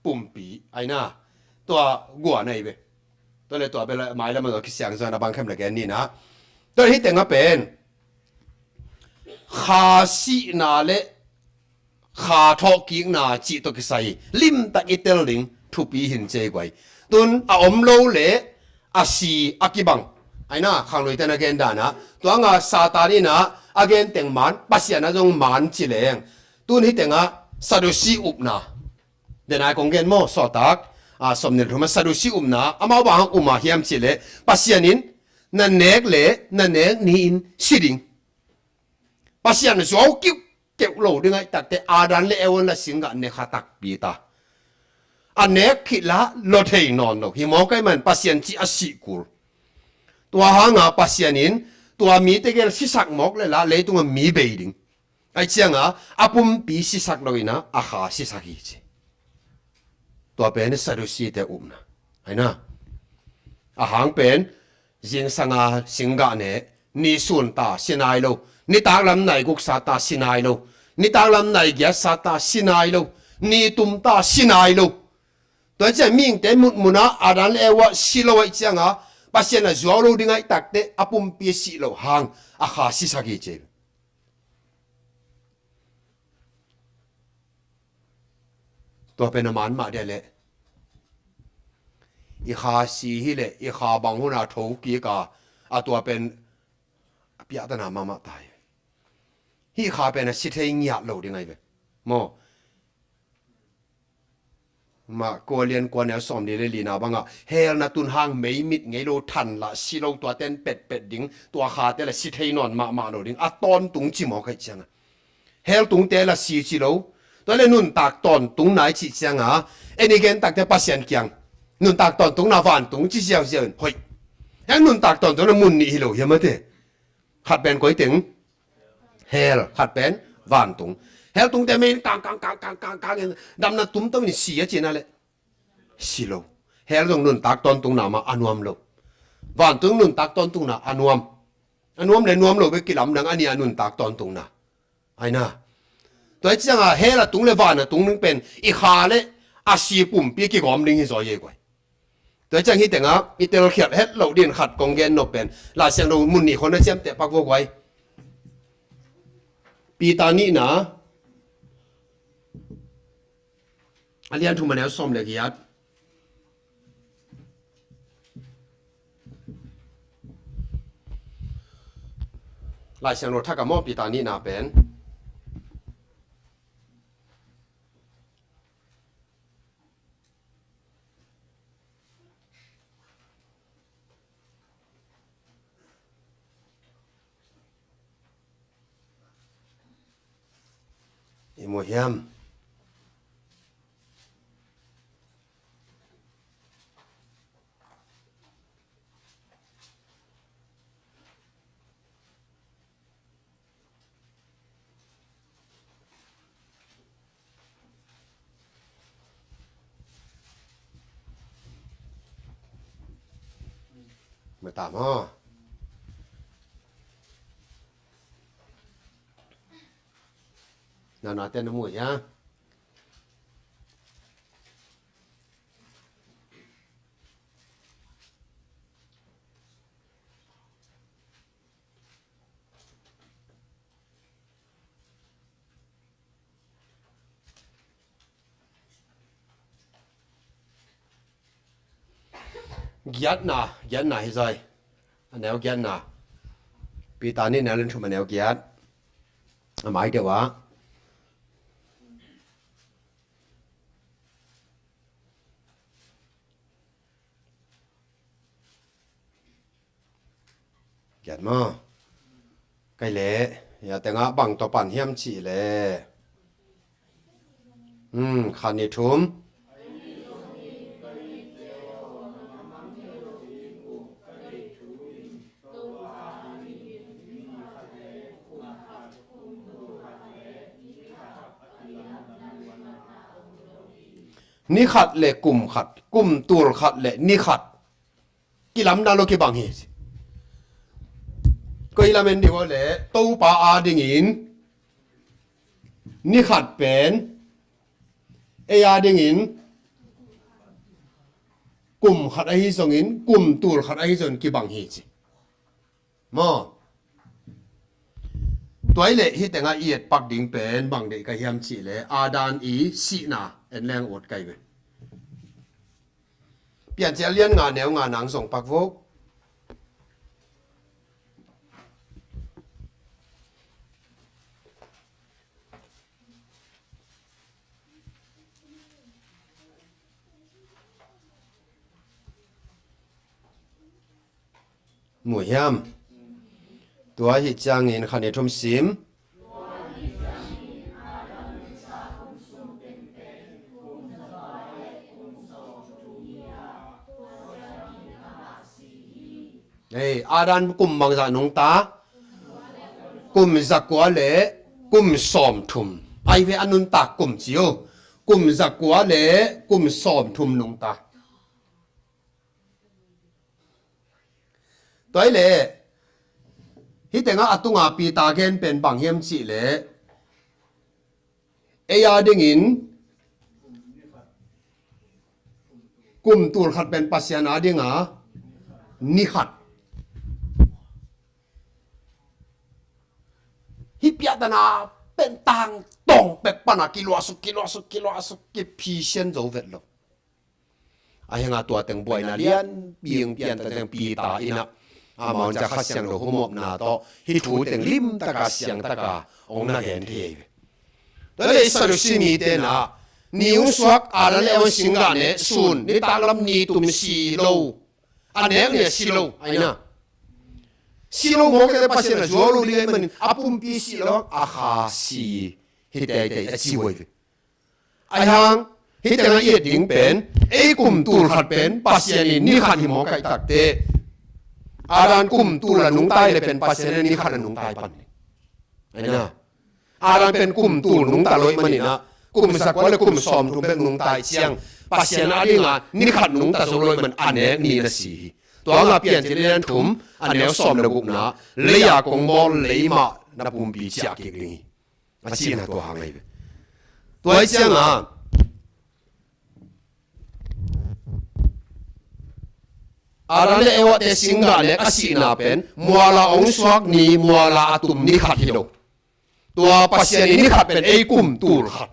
pumpi ahi na. Tua guan ahi ve. Tua le tua bel a mailam a kisiang zaw in a bang khem le gen ni na. Tua hih tengah pen kha sihna le kha thawhkikna cih tawh kisai limtak i tel ding thupi hi ci ei guai. Tun a om lo le a si a kibang ahi na, khangluite na gen dan a. Tua nga Satan in a, a gen teng man Pasian a zong man ci leng. Tun hih tengah Sadusi upna. Den a kong gen maw, Sawltak a, sawm nih le thum a Sadusi upna, amau bang hang um a hiam cih leh Pasian in na nek le na nek ni-in si ding. Pasian zuau kiuhkeuh lo ding ahi takteh Adam le Eva in la singgah ne kha takpi ta. A nek khit la lua thei nawn lo. Hi mawk ahi man Pasian cih a sih kul. Tua hanga Pasian in tua mite gel sisak mawk le la leitungah mi bei ding. Ahi cianga a pumpi sisak lo in a, a kha sisak hi ci. Tua pen Sadusi te upna ahi na. A hang pen zingsanga singgah ne, ni sun ta si nai lo, nitak lam nai guk sa ta si nai lo, nitak lam nai giat sa ta si nai lo, ni tum ta si nai lo. Tua ciang mihingte mutmun a Adam le Eva si lo ahih cianga Pasian a zuau lo ding ahih takteh a pumpi a sih loh hang a kha sisak hi ci. Tua pen a man mah dia leh i kha si hileh i kha bang hun a tho kik a, a tua pen a piahtana mahmah ta hi. Hih kha pen a si thei ngiat lo ding ahi ve maw? Mah kua lian kua neu sawm li le lina bangah hell na tun hang mei mit ngei lo than lah si lo tua ten petpet ding, tua kha te lah si thei nawn mahmah lo ding a tawntung ci mawk ahih cianga hell tungte lah si ci lo. Tua le nuntak tawntung nai cih cianga en i gen takte Pasian kiang nuntak tawntungna vantung ci ziauziau in hoih. Heng nuntak tawntungna mun nih hi lo hiam a te? Khat pen koi teng? Hell. Khat pen vantung. Hell tungte mei kang kang kang kang kang kang in damna tumto in si a cina le si lo. Hell zong nuntak tawntungna mah a nuam lo. Vantung nuntak tawntungna a nuam. A nuam le nuam lo bek kilamdang a nih a nuntak tawntungna. Aina. Tua hi cianga hell a tung le van a tung ning pen i kha le a si pumpi kigawm ding hi zaw hi ei guai. Tua ciang hih tengah i telkhialh het loh din khat kong gen nop pen Lai Siangtho mun nih khawng na ciamteh pak vua guai. Peter nihna a lian thum a neu sawm le giat. Lai Siangtho thak a maw Peter nihna pen. I mu hiam? Mata maw? Nana ten na mu hia? Giatna, giatna hi zai. A neu giatna. Peter nihna a lian thum a neu giat. A mai deuh ah. Giat maw? Kai leh, ya tengah bang tawh pan hiam cih leh. Hmm, khan ni thum. Ni khat le kum khat, kum tul khat le ni khat. Kilamdang lo kibang hi. Koi lamen dih uh le Topa adingin ni khat pen ei adingin kum khat ahi zongin kum tul khat ahi zongin kibang hi ci. Maw? Tua i leh hih tengah i etpak ding pen bang deih ka hiam cih leh Adam i sihna en leng ut kai ve. Piancil lian nga neu nga nang zong pak vok. Mu hiam? Tua hi ciangin khan ni thum sim. Ei, Adam kum bangzah nungta? Kum zakua le kum sawmthum. Ai ve a nuntak kum ci uh. Kum zakua le kum sawmthum nungta. Tua i leh hih tengah a tunga Peter gen pen bang hiam cih leh ei adingin Kum tul khat pen Pasian a dinga ni khat. Hih piahtana pen tangtong pek pana kiluahsuk, kiluahsuk, kiluahsuk, kiphisian zo vet lo. A hengah tua teng buaina lian piang pian ta teng Peter inah amau in ca Kha Siangtho humopna tawh hih thu teng limtaka siangtaka hong na gen thei hi ve. Tua leh Sadusi mite inah ni hong suak, Adam leh Eva singgah nek sun, nitaklam ni tum si lo, a nek ni a si lo, a inah si lo mawk kei leh Pasian a zuau lo ding ahih manin a pumpi si lo, a kha si hi teitei a ci uh hi ve. Ahi hang hih tengah i et ding pen ei kum tul khat pen Pasian in ni khat hi mawk ahih takteh Adam kum tul a nungta leh pen Pasian in ni khat a nungta pan ding. Ahi na, Adam pen kum tul nungta lo ahih manin ah kum zakua leh kum sawmthum bek nungta ahih ciang Pasian a dinga ni khat nungta zo lo ahih man a nek ni na si hi. Tua hangah Piancil lian thum a neu sawm leh gukna, lei a kong bawl lei mah na pumpi ciah kik ding hi, a cihna tua hang ahi ve. Tua ahih ciangah Adam leh Eva te singgah nek a sihna pen muala hong suak ni, muala a tum ni khat hi lo. Tua Pasian in ni khat pen ei kum tul khat.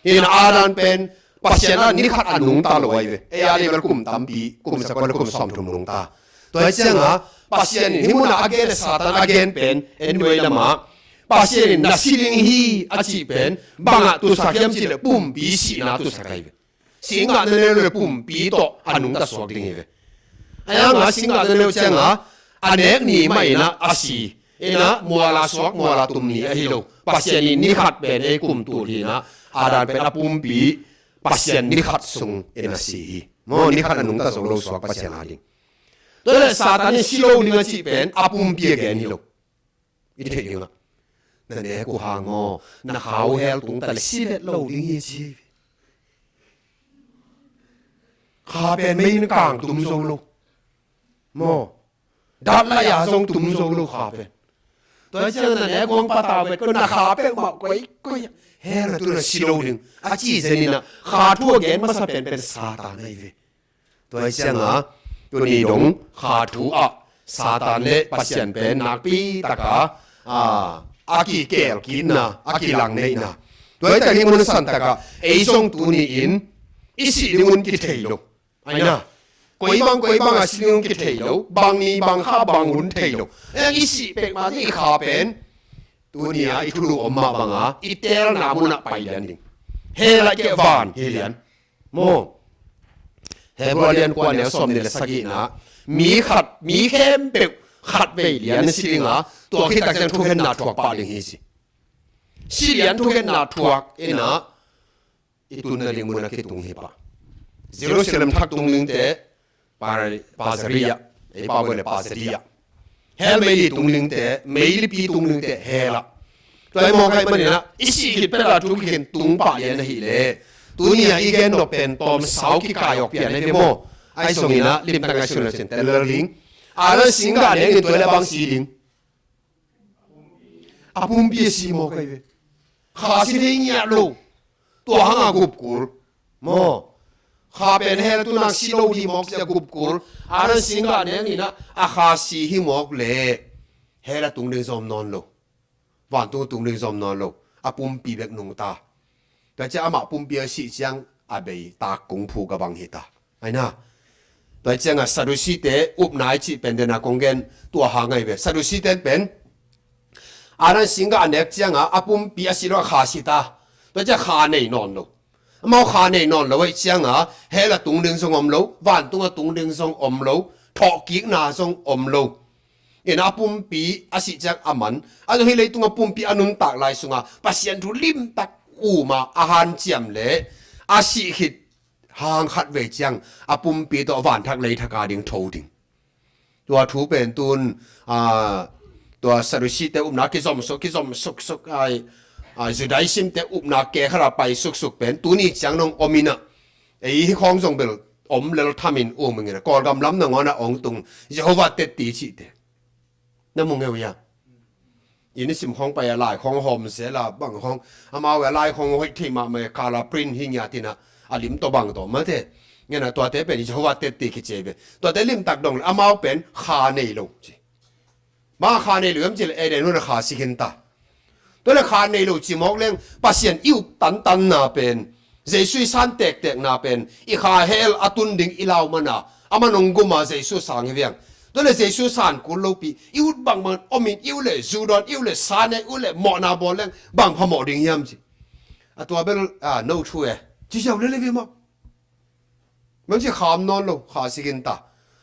Hi na, Adam pen Pasian a ni khat a nungta lo ahi ve. Ei a leh bel kum tampi, kum zakua leh kum sawmthum nungta. Tua ahih ciangah Pasian in hih munah a gen leh Satan a gen pen, anyway, lamah Pasian in na si ding hi a cih pen bangah tusak hiam cih leh pumpi sihna tusak ahi ve. Singgah na neu leh pumpi tawh a nungta suak ding hi ve. Ahi hangah singgah na neu ciangah a nek ni mah inah a si. Inah muala suak, muala tum ni ahi lo. Pasian in ni khat pen ei kum tul hi inah Adam pen a pumpi Pasian ni khat sung in a si hi. Maw, ni khat a nungta zo lo suak Pasian a ding. Tua leh Satan in si lo ding a cih pen a pumpi a gen hi lo. I theih dingah na nek uh hang aw, na kha uh hell tung ta leh si vet lo ding hi ci hi. Kha pen mei in kang tum zo lo. Maw, dat lai a zong tum zo lo kha pen. Tua ahih ciangah na nek uh hang patau vet ko, na kha peuhmah koikoi ah hell na tun a si lo ding a ci zen inah kha thu a gen masa pen pen Satan ahi ve. Tua ahih ciangah tuni dong kha thu ah Satan leh Pasian pen nakpi taka a, a kikel kitna, a kilang neihna. Tua ahih tak hih mun san takah ei zong tuni in i sih ding hun kithei lo. Ahi na, koi bang koi bang a si ding hun kithei lo, bang ni bang kha bang hun thei lo. Ei i sih pek mah ding, i kha pen tuni a i thulu om mah banga i teelna munah pai lian ding. Hell ah kiah, van hi lian. Maw, Hebru lian kua neu sawmnih leh sagihna, mi khat, mi khempeuh khat vei lian si dinga, tua khit tak ciang thukhenna thuak pah ding hi ci. Si lian thukhenna thuak inah i tunna ding munah kitung hi pah. Jerusalem thak tung dingte, Par-, Pazaria, ei pau bel Pazaria. Hell meili tung dingte, meilipi tung dingte hell ah. Tua hi mawk ahih manin ah i sih khit pet a thu kikhen tung pah lian ahih leh, tuni a i gen nop pen tawm sau kikai awk pian ahi ve maw. Ahi zongin ah limtak ngaihsun le cin tel lel ding. Adam singgah nek in tua leh bang si ding? A pumpi a si mawk ahi ve. Kha si thei ngiat lo. Tua hangah gupkul. Maw, kha pen hell tun a si lo ding mawk sia gupkul. Adam singgah nek in ah a kha si hi mawk leh hell a tung ding zong om nawn lo. Vantung a tung ding zong om nawn lo. A pumpi bek nungta. Tua ciang amah pumpi a sih ciang a bei tak kung phuk a bang hi ta. Ahi na. Tua ciangah Sadusite upna i cih pen dena kong gen tua hang ahi ve. Sadusite pen Adam singgah a nek ciangah a pumpi a si lo, a kha si ta. Tua ciang kha nei nawn lo. Amau kha nei nawn lo ahih ciangah hell a tung ding zong om lo, vantung a tung ding zong om lo, thawhkikna zong om lo. Inah a pumpi a sih ciang a man. A zong hih leitung a pumpi a nuntak lai sungah Pasian thu limtak um a a hanciam leh a sih khit hang khat vei ciang a pumpi tawh vanthak leithak a ding tho ding. Tua thu pen tun, a, tua Sadusite upna kizom suk, kizom suksuk ai, a, Judaism te upna ke khat a pai suksuk pen tuni ciang nong om inah. Ei hi khawng zong bel om lel thamin um ing inah. Kawlgam lam nangawn ah ong tung Jehovah tetti cihte. Na mu ngeu hia? Inn i sim khawng pai a lai khawng hawm sela bang khawng, amau a lai khawng hoih thei mahmah, color print hi ngiat inah a lim tawh bang tawh mate. Ngen a, tuate pen Jehovah tette kici ve. Tuate limtak dong le amau pen kha nei lo ci. Bang a kha nei lo hiam cih leh Eden huan a kha si khin ta. Tua le kha nei lo ci mawk leng Pasian i up tantanna pen, Jesu i san tektekna pen, i kha hell a tun ding i lau man a, aman hong gum a Jesu sang hi viang. Tua le Jesu san kul lopi, i ut bangbang om in, i ut le zu dawn, i ut le sa ne, i ut le mawhna bawl leng bang phamawh ding hiam ci. A tua bel a no thu e ci ziau le le ve maw. Mangci kha om nawn lo, kha si khin ta.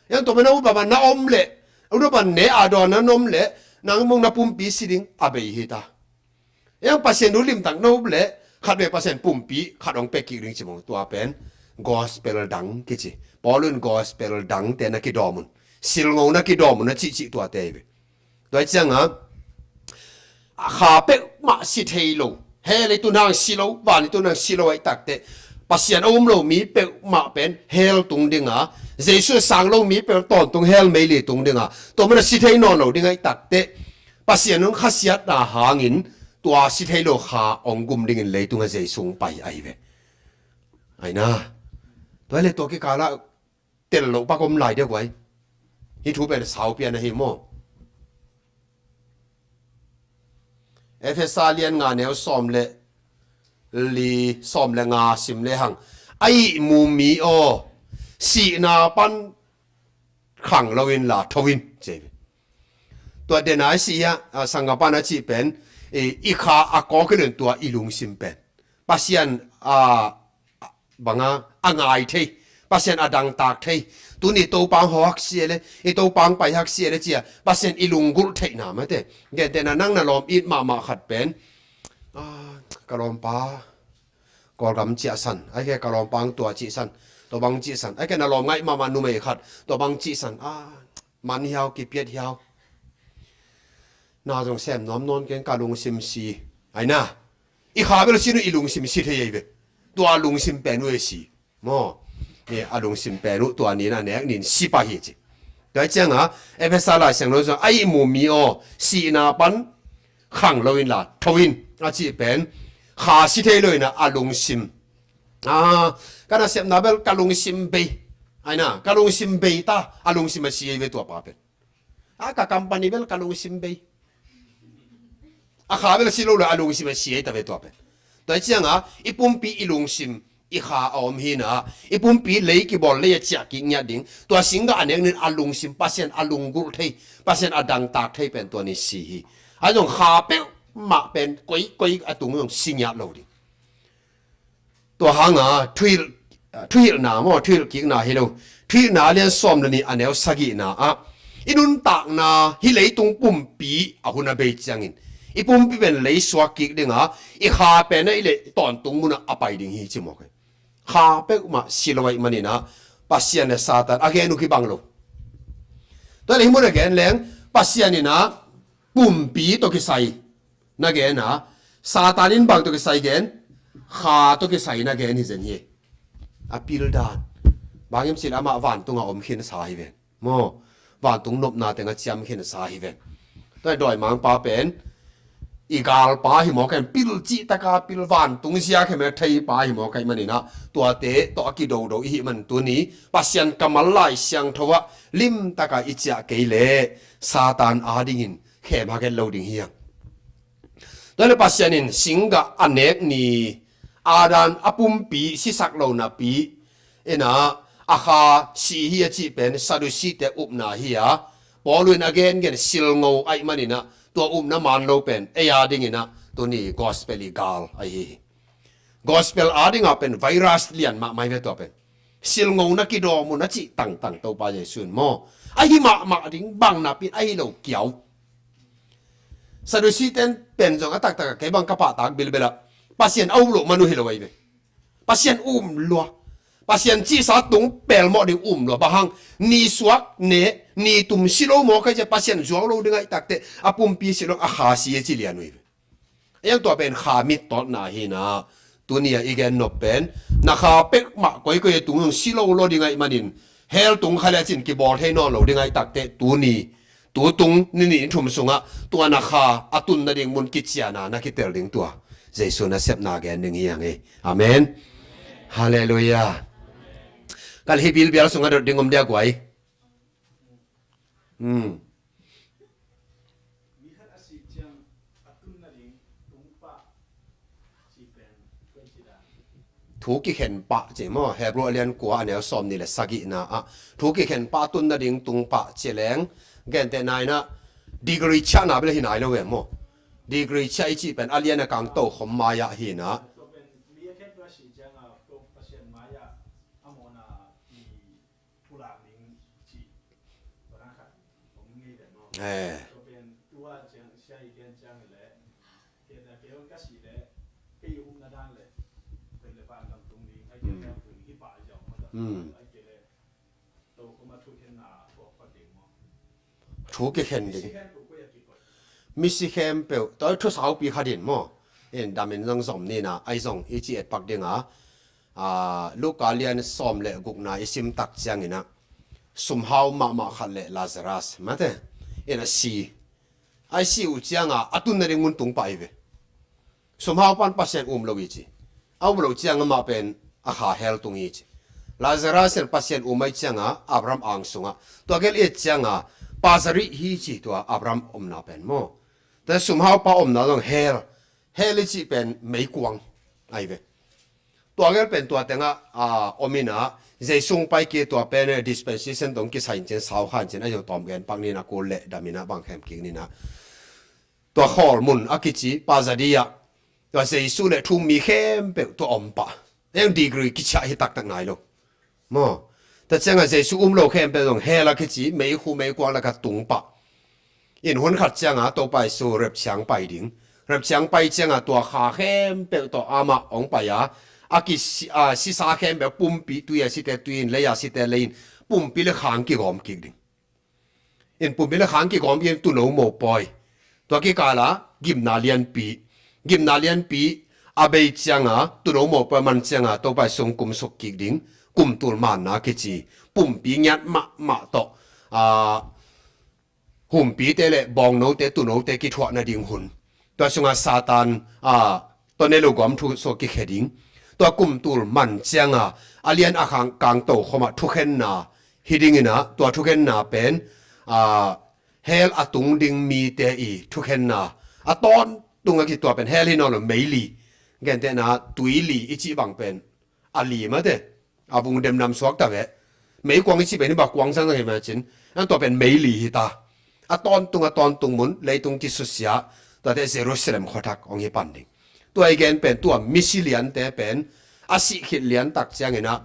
Yang tua pen a ut bangbang na om leh, a ut bangbang ne a dawn na om leh, nang mong na pumpi si ding a bei hi ta. Yang Pasian thu limtak na up leh, khat vei Pasian pumpi khat hong pia kik ding ci mong, tua pen gospel dang kici. Paul in gospel dangte na kidawm un, silngo na kidawm un a cihcih tuate hi ve. Tua hi ciangin a kha peuhmah si thei lo, hell i tun hang si lo, van i tun hang si lo ahih takteh, Pasian a um lo mi peuhmah pen hell tung ding a, Jesu sang lo mi peuh tawntung hell meili tung ding a, tua man a si thei nawn lo ding ahih takteh, Pasian hong khasiatna hangin tua si thei lo kha hong gum dingin leitung a Jesu hong pai ahi ve. Aina, tua le tua kikal ah tel loh pak om lai deuh guai. Hih thu pen saupi a na hi maw. Efesa lian nga neu sawm le li, sawm le nga sim le hang, a ihmu mi aw, sihna pan khang lo inla tho in ci hi. Tua den a i sih hiah, a, sangkapa na cih pen, i, i kha a kawk hilh in tua i lungsim pen Pasian a, banga a ngai thei, Pasian a dangtak thei. Tuni Topa hong hawh hak sia le, i Topa hong pai hak sia le cia Pasian i lunggulh theihna mate. Gentehna nang na lawm it mahmah khat pen, a, ka lawmpa Kawlgam ciahsan, ahih kei ka lawmpa hong tua cihsan, tua bang cihsan, ahih kei na lawm ngaih mahmah numei khat, tua bang cihsan, a, man hiau, kipiat hiau. Na zong sem nuam nawn keng, ka lungsim si. Aina, i kha bel sin uh i lungsim si thei ei ve. Tua lungsim pen uh e si maw. E, a lungsim pen uh tua ni in a nek ni in si pah hi ci. Tua hi ciangin Efesa Lai Siangtho sung a ihmu mi aw, sihna pan khang lo inla tho in a cih pen kha si thei lo in a, a lungsim. A, ka nasepna bel ka lungsim bei. Aina, ka lungsim bei ta, a lungsim a si ei ve tua pa pen. A, ka company bel ka lungsim bei. A kha bel si lo le a lungsim a si ei ta ve tua pen. Tua hi ciangin i pumpi i lungsim i kha a om hi na, i pumpi lei kibawl lei a ciah kik ngiat ding. Tua singgah a nek ni in a lungsim Pasian a lunggulh thei, Pasian a dangtak thei pen tua ni si hi. A zong kha peuhmah pen koi koi a tung zong si ngiat lo ding. Tua hanga thuhilh, thuhilhna maw, thuhilh kikna hi lo. Thuhilhna a lian sawm le nih a neu sagihna ah i nuntakna hih leitung pumpi a hun a bei ciangin i pumpi pen lei suak kik dinga i kha pen a i leh tawntung munah a pai ding hi ci mawk hi. Kha peuhmah si lo ahih maninah Pasian le Satan a gen uh kibang lo. Tua le hih mun a gen leng Pasian inah pumpi tawh kisai na gen a, Satan in bang tawh kisai gen? Kha tawh kisai na gen hi zen hi. A pil dan bang hiam cih leh amah vantung a om khinsa hi ven maw. Vantung nopna teng a ciam khinsa hi ven. Tua dawimangpa pen i galpa hi mawk in, pil cihtaka pil vantung zia khemel theipa hi mawk ahih maninah tuate tawh a kidodo i hih man tuni Pasian kammal Lai Siangtho ah limtaka i ciah kei leh Satan adingin khem hagen lo ding hi hang. Tua le Pasian in singgah a nek ni Adam a pumpi sisak lo napi inah a kha si hi a cih pen Sadusite upna hi a, Paul in a gengen silngo ahih maninah tua upna man lo pen ei adinginah tuni gospel i gal ahi hi. Gospel adingah pen virus lian mahmah hi ve tua pen. Silngo na kidawm un a cih tangtang Topa Jesu in maw. Ahi mahmah ding bang napi in ahi lo kiau. Sadusite in pen zong a taktak a kei bang ka pahtak bilbel ah Pasian a um loh man uh hi lo ahi ve. Pasian um lua. Pasian cihsa tung pelmawh ding um lua. Bang hang, ni suak ne, ni tum si lo maw kai cia Pasian zuau lo ding ahih takteh a pumpi si lo a kha si e ci lian uh hi ve. Yang tua pen kha mittawtna hi na. Tuni a i gen nop pen na kha pekmah koikoi a tung zong si lo lo ding ahih manin hell tung kha le cin kibawl thei nawn lo ding ahih takteh tuni tu tung ni nih ni thum sungah tua na kha a tun nading mun kiciana na kitel ding tua Jesu nasepna gen ding hi hang hi. Amen. Halleluiah. Talhi bilbial sungah dot ding om dia guai. Hmm. Thu kikhen pah ci maw, Hebrew a lian kua a neu sawm nih le sagihna ah thu kikhen pah tun nading tung pah ci leng, gentehna in ah degree chiahna bel hi nai lo ve maw. Degree chiah i cih pen a lian a kang tokhom mai-ah hi in ah. Eh. Hmm. Thu kikhen ding. Misi khempeuh, tua thu saupi khat in maw. In damin zong zom nina, ai zong i ci etpak dinga. Ah, Luka lian sawm le gukna i sim tak ciangin ah, sumhau mahmah khat le Lazarus, mate, in a si. Ai si uh cianga a tun nading mun tung pah hi ve. Sumhau pan Pasian um lo hi ci. A um lo cianga mah pen a kha hell tung hi ci. Lazarus in Pasian um ai cianga Abraham ang sungah. Tua gel i et cianga pa Zarih hi ci tua Abraham omna pen maw. Tua sumhau pa omna zong hell. Hell i cih pen meikuang ai ve. Tua gel pen tua tengah, ah, om in ah, Jesu hong pai kik tua pen, eh, dispensation tawh hong kisai in cin sau khan cin a zong tawm gen pak nin a kul le dam in ah bang khem kik nin ah. Tua khawl mun a kici pa Zarih ah, tua Jesu le thu um mi khempeuh tua om pah. Eng degree kichiah hi taktak nai lo. Maw. Tua ciangah Jesu um lo khempeuh zong hell a kici, meikhu meikuang lakah tung pah. In hun khat ciangah Topa Jesu rapture pai ding. Rapture pai ciangah tua kha khempeuh tawh amah hong pai a, a kisi, a, sisa khempeuh pumpi tui a site tui in, lei a site lei in, pumpi le khang kigawm kik ding. In pumpi le khang kigawm in tuuno mopawi. Tua kikala gimna lianpi. Gimna lianpi a bei cianga tuuno mopawi man cianga Topa Jesu hong kumsuk kik ding. Kumtul manna kici. Pumpi ngiat mahmah tawh, ah, humpite le bawngnote tuunote kithuah nading hun. Tua sungah Satan, ah, tua ne lo gawm thu sua kikhia ding. Tua kumtul man cianga a lian a khang kangto khawmah thukhenna hi dingin ah, tua thukhenna pen, ah, hell a tung ding mite i thukhenna a tawntung a kici, tua pen hell hi nawn lo, meili. Gentehna tuili i cih bang pen a li mate. A vung demnam suak ta ve. Meikuang i cih pen hi bang kuang sang hi mah cin. An tua pen meili hi ta. A tawntung, a tawntung mun, leitung kisusia. Tuate Jerusalem khuathak hong hi pan ding. Tua i gen pen tua misi liante pen a sih khit lian tak ciangin ah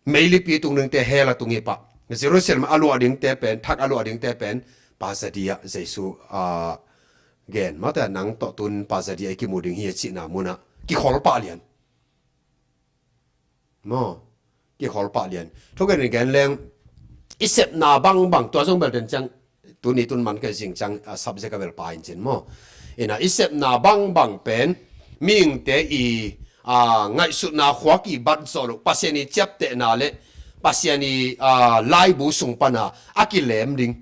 meilipi tung dingte hell a tung hi pah. Jerusalem a luah dingte pen, thak a luah dingte pen, pa Zarih ah Jesu, ah, gen mate, nang tawh tun pa Zarih ah i kimu ding hi a cihna munah kikhol pah lian. Maw. Kikhol pah lian. Thugen in gen leng i sepna bangbang tua zong bel den ciang tuni tun man ka zing ciang, ah, subject a bel pa in cin maw. Ina i sepna bangbang pen mihingte i, ah, ngaihsutna khuak i bat zawh loh Pasian i ciaptehna le Pasian i, ah, laibu sung pana a kilem ding.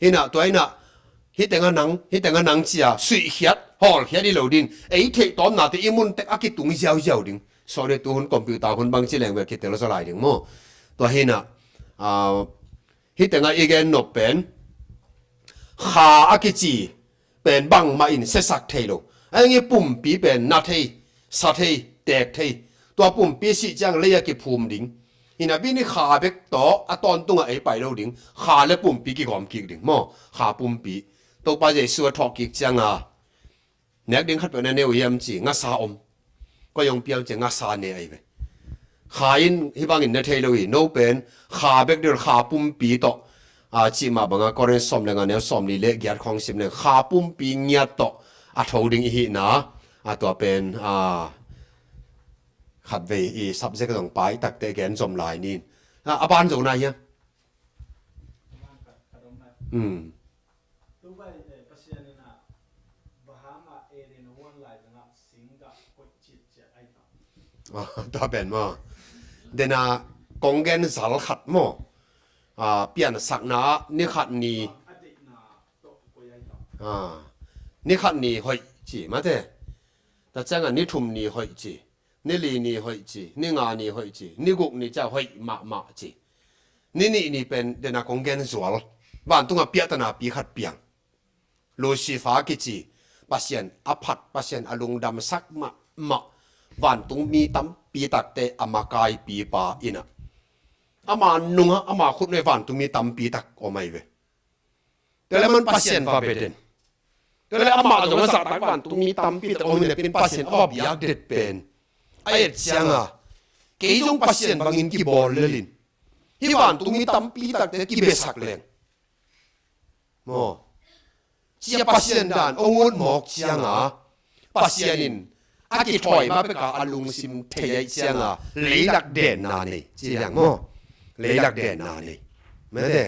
Ina tua ina hih tengah nang, hih tengah nang cia suihkhiat, hawlkhiat i lo din. Ei theih tawmnate i mun tek a kitung ziauziau ding. Sorry, tu hun computer hun bang ci leng bel kitel zaw lai ding maw. Tua hinah, ah, hih tengah i gen nop pen kha a kici pen bangmah in siasak thei lo. A eng i pumpi pen na thei, sa thei, teek thei. Tua pumpi sih ciang lei a kiphum ding. Ina bini kha bek tawh a tawntungah ei pai lo ding. Kha le pumpi kigawm kik ding maw. Kha pumpi. Topa Jesu a thawh kik cianga nek ding khat peuh na ne uh hiam ci, ngasa om. Koi hong piam ci, ngasa ne ahi ve. Kha in hih bangin na thei lo hi, no pen kha bek deuh, kha pumpi tawh, a, cih mah banga Korin sawm le nga neu sawm li le giat khawng sim leng kha pumpi ngiat tawh a tho ding i hihna, a, tua pen, a, khatvei i subject zong pai takte gen zom lai nin. A, a ban zo na hiam? Hmm. Ah, tua pen maw. Dena kong gen zal khat maw. Ah, piansakna ah ni khat ni. Ah, ni khat ni hoih ci mate. Tua ciangah ni thum ni hoih ci. Ni li ni hoih ci, ni nga ni hoih ci, ni guk ni ciah hoih mahmah ci. Ni nih ni pen dena kong gen zual. Vantungah piahtana pi khat piang. Lucifer kici, Pasian a phat, Pasian a lungdamsak mahmah, vantung mi tampi takte a makaipipa inah, ama nungah ama khut nuai vantung mi tampi tak om ahi ve. Tua le man Pasian va bia den. Tua le amah zong a zahtak vantung mi tampi tak om hi napi-in Pasian a va biak det pen, a et cianga, kei zong Pasian bangin kibawl lelin, hih vantung mi tampi takte kibiasak leng, maw, cia Pasian dan hong ut mawk cianga, Pasian in a kithawi ma peka a lungsim thei ahih cianga leilak denna nei ci liang maw. Leilak denna nei. Mete,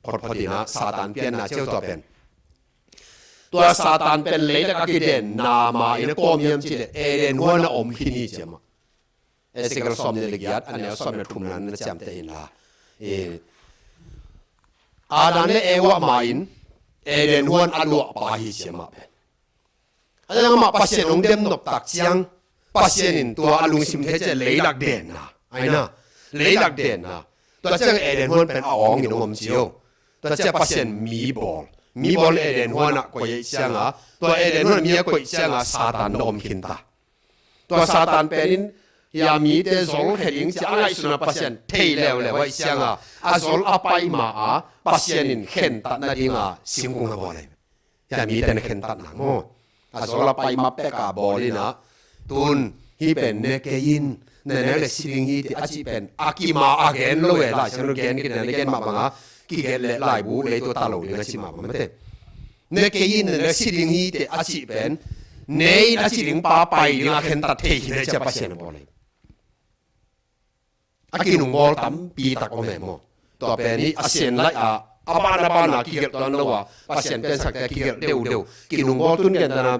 photphot inah Satan pianna ciau tua pen. Tua Satan pen leilak a kidenna ma inah kawm hiam cileh Eden huan a om khin hi ciamah. Ezekiel sawm le giat, a neu sawm le thumna na ciamteh inla, Adam le Eva ma in Eden huan a luahpa hi ciamah pen. A ciang amah Pasian hong dem noptak ciang, Pasian in tua a lungsim thei ciah leilak denna, aina, leilak denna. Tua ciang Eden huan pen a awng in hong om cio. Tua ciah Pasian mi bawl, mi bawl Eden huan ah koih ahih cianga, tua Eden huan ah mi a koih cianga Satan na om khinta. Tua Satan pen in, hia mite zol khe ding cia a ngaihsuna Pasian thei leuleu ahih cianga, a zol a pai ma a Pasian in khentat nadinga singkung a bawl ahi. Hia mite na khentat nang maw. A zol a pai ma peka bawl inah, tun, hih pen ne kei in, ne nek le si ding hi te a cih pen a kima a gen lo e, Lai Siangtho gen kit na ne gen mah banga kigelh le laibu lei tua ta lo ding a cih mah bang mate. Ne kei in ne si ding hi te a cih pen, ne in a cih ding pa pai ding a khentat thei khin a cia Pasian a bawl ahi. A kinungbawl tampi tak om e maw. Tua pen hi a sian laih a, a ban a ban a kigelh tuan lo a, Pasian piansakte a kigelh deuhdeuh. Kinungbawl tun gentana,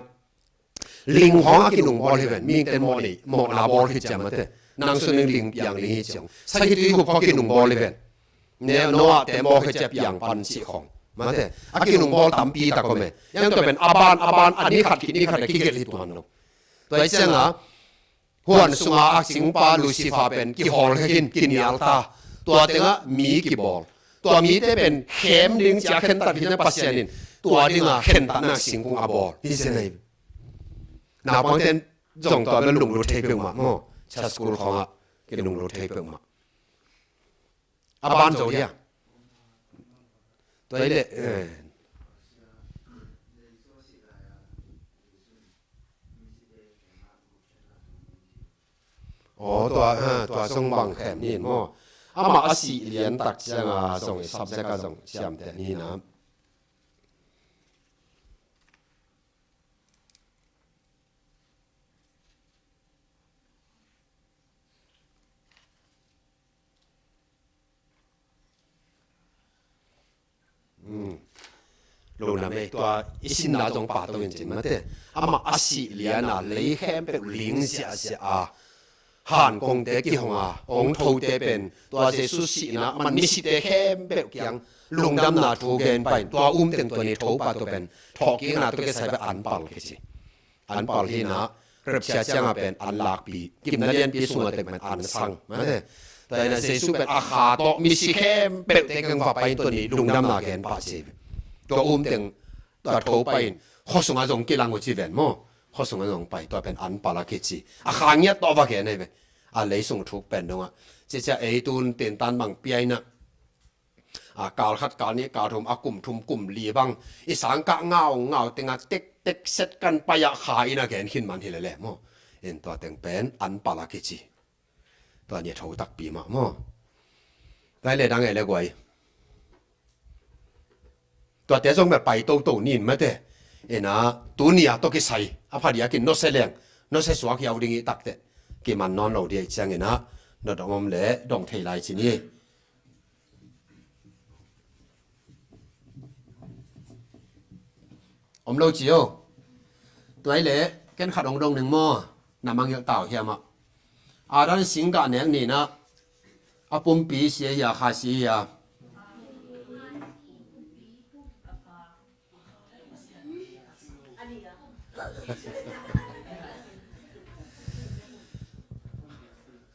ling khawng a kinungbawl hi ven, mihingte mawh nei, mawhna bawl hi ciam mate. Nang sun ning ling piang ling hi ciang. Sakhi tui khup khawng kinungbawl hi ven. Ne, Noah te mawh hi cia piang pan cih khawng. Mate, a kinungbawl tampi tak om e. Yang tua pen a ban, a ban, a ni khat khit ni khat a kigelh hi tuan lo. Tua hi cianga, huan sunga a singpa Lucifer pen kihawl khin, kinial ta. Tua tengah mi kibawl. Tua mite pen khem ding cia khentat hi na Pasian in, tua dinga khentatna singkung a bawl hi zen ahi. Naupangten zong tua bel lunglut thei peuhmah maw. Cha school khawngah kinunglut thei peuhmah. A ban zo dia. Tua hi leh, eh. Aw, tua, ha, tua zong bang khem ni maw. Amah a sih lian tak cianga zong i subject a zong siamte ni na. Lo na mei tua i sinna zong pa to in cin mate. Amah a sih liana lei khempeuh ling siahsiah a, han kongte kihong a, hong thote pen tua Jesu sihna man misite khempeuh kiang lungdamna thu gen pain tua umteng tua ni thopa to pen thawhkikna to kisai pen an pal kici. An pal hi na, rapture cianga pen an lakpi, gimna lianpi sunga tek pen an sang. Mate, tua hi na Jesu pen a kha tawh misi khempeuh te keng va pai in tua ni lungdamna gen pah ci. Tua umteng tua tho pai in khuasunga zong kilang uh ci ven maw. Khuasunga zong pai, tua pen an pal a kici. A kha ngiat tawh va gen ahi ve. A leisung thuk pen dongah cicia ei tun tentan bang piaina. A, kal khat, kal nih, kal thum, a kum thum, kum li bang i sangkah ngau ngau tenga tektek set kan pai-ah kha in a gen khin man hi lele maw. In tua teng pen an pal a kici. Tua nih a tho takpi mah maw. Tua hi le dang e le guai. Tuate zong bel pai toto nin mate. Ina, tuni a tawh kisai a phadiakin nose leng, nose suak hiau ding i takteh kiman nawn lo dih ciangina, na dong om le dong thei lai ci ni. Om lo ci o. Tua hi le ken khat hong dong ning maw. Na mangngilh tau hiam ah. Adam singkah nek nina, a pumpi sia hia, kha sia hia.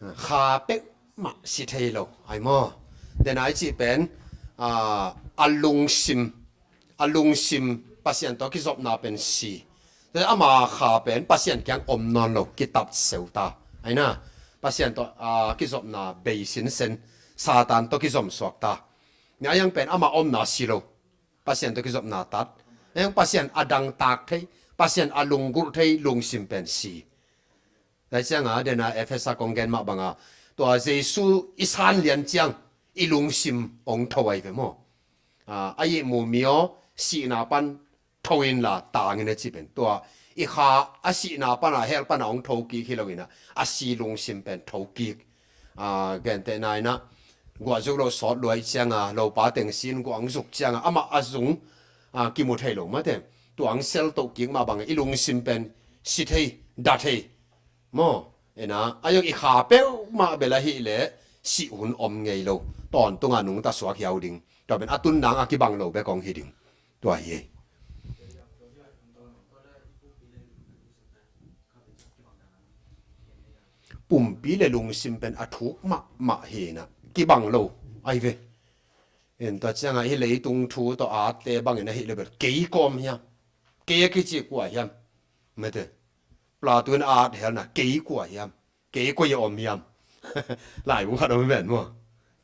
Kha peuhmah si thei lo ai maw? Dena i cih pen, ah, a lungsim, a lungsim Pasian tawh kizopna pen si. Tua ama kha pen Pasian kiang om nawn lo, kitat seu ta. Aina, Pasian tawh, ah, kizopna bei sinsen, Satan tawh kizom suak ta. Nia yang pen ama omna si lo. Pasian tawh kizopna tat. Eng Pasian a dangtak thei, Pasian a lunggulh thei lungsim pen si. Tua cianga dena Efesa kong gen mah banga, tua Jesu i san lian ciang i lungsim ong tho ai ve maw? Ah, a ihmu mi aw, sihna pan tho inla tang in a ci pen. Tua i kha a sihna pana, hell pana ong tho kik hi lo ina, a si lungsim pen tho kik. Ah, gentehna ina, guah zuk lo sawt luai cianga, lopa teng sin guah ang zuk cianga, amah a zung, ah, kimu thei lo mate. Tua ang sel toh kik mah bang i lungsim pen si thei, da thei. Maw, ina, a yong i kha peuhmah bel ahih leh, sih hun om ngei lo. Tawntunga nungta suak hiau ding. Tua pen a tun nang a kibang lo bek ong hi ding. Tua hi. Pumpi le lungsim pen a thuk mahmah hi na, kibang lo ai ve. En tua cianga hi leitung thu tawh atte bangin ahih le bel kei kua om hiam? Kei a kici kua hiam? Mete. Plato in a at hel na, kei kua hiam? Kei koi a om hiam? Laibu khat om hi ven maw?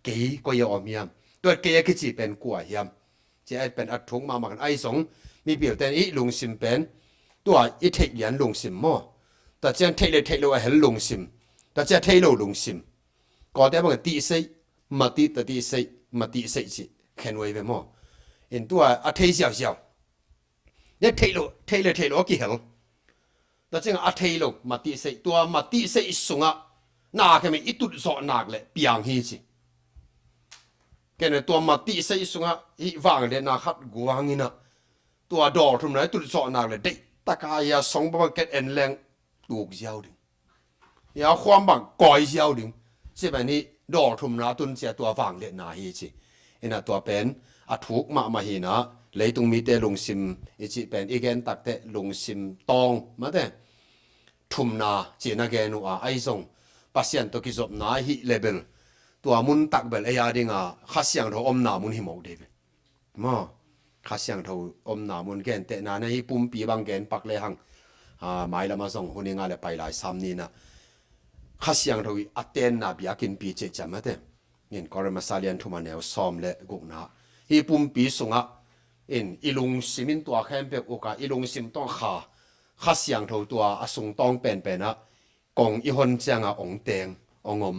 Kei koi a om hiam? Tua kei a kici pen kua hiam? Ci a pen a thuk mahmah kan ai zong, mipil ten i lungsim pen, tua i theih lian lungsim maw? Tua ciang theih le theih lo a hel lungsim. Tua ciang theih lo lungsim. Kawte bang a tihseih, ma tih ta tihseih, ma tihseih ci khen uai ve maw? In tua a thei ziauziau. Ne theih lo, theih le theih lo a kihel. Tua ciang a thei lo, ma tihseih. Tua ma tihseih sungah na khem i tut zawh nak le piang hi ci. Kene tua ma tihseih sungah i vangliatna khat guang ina, tua dawl thumna i tut zawh nak le deih taka ia song bang ket en leng tuk ziau ding. Ia khuam bang koi ziau ding. Ci pen hi dawl thumna tun cia tua vangliatna hi ci. Ina tua pen a thuk mahmah hi na, leitung mite lungsim i cih pen i gen takte lungsim tawng mate. Thumna ci na gen uh a, ai zong Pasian tawh kizopna hi le bel. Tua mun tak bel ei a dinga Kha Siangtho omna mun hi mawk dei ve. Maw, Kha Siangtho omna mun gentehna na hi pumpi bang gen pak le hang. Ah, mailam a zong hun i nga le pai lai sam ni na. Kha Siangtho i a tenna biakinnpi cih ciam mate. Ngin Korin masa lian thum a neu sawm le gukna. Hi pumpi sungah in i lungsim in tua khempeuh uka i lungsim tawng kha, Kha Siangtho tua a sung tawng penpen ah kong i hon cianga ong teng, ong om.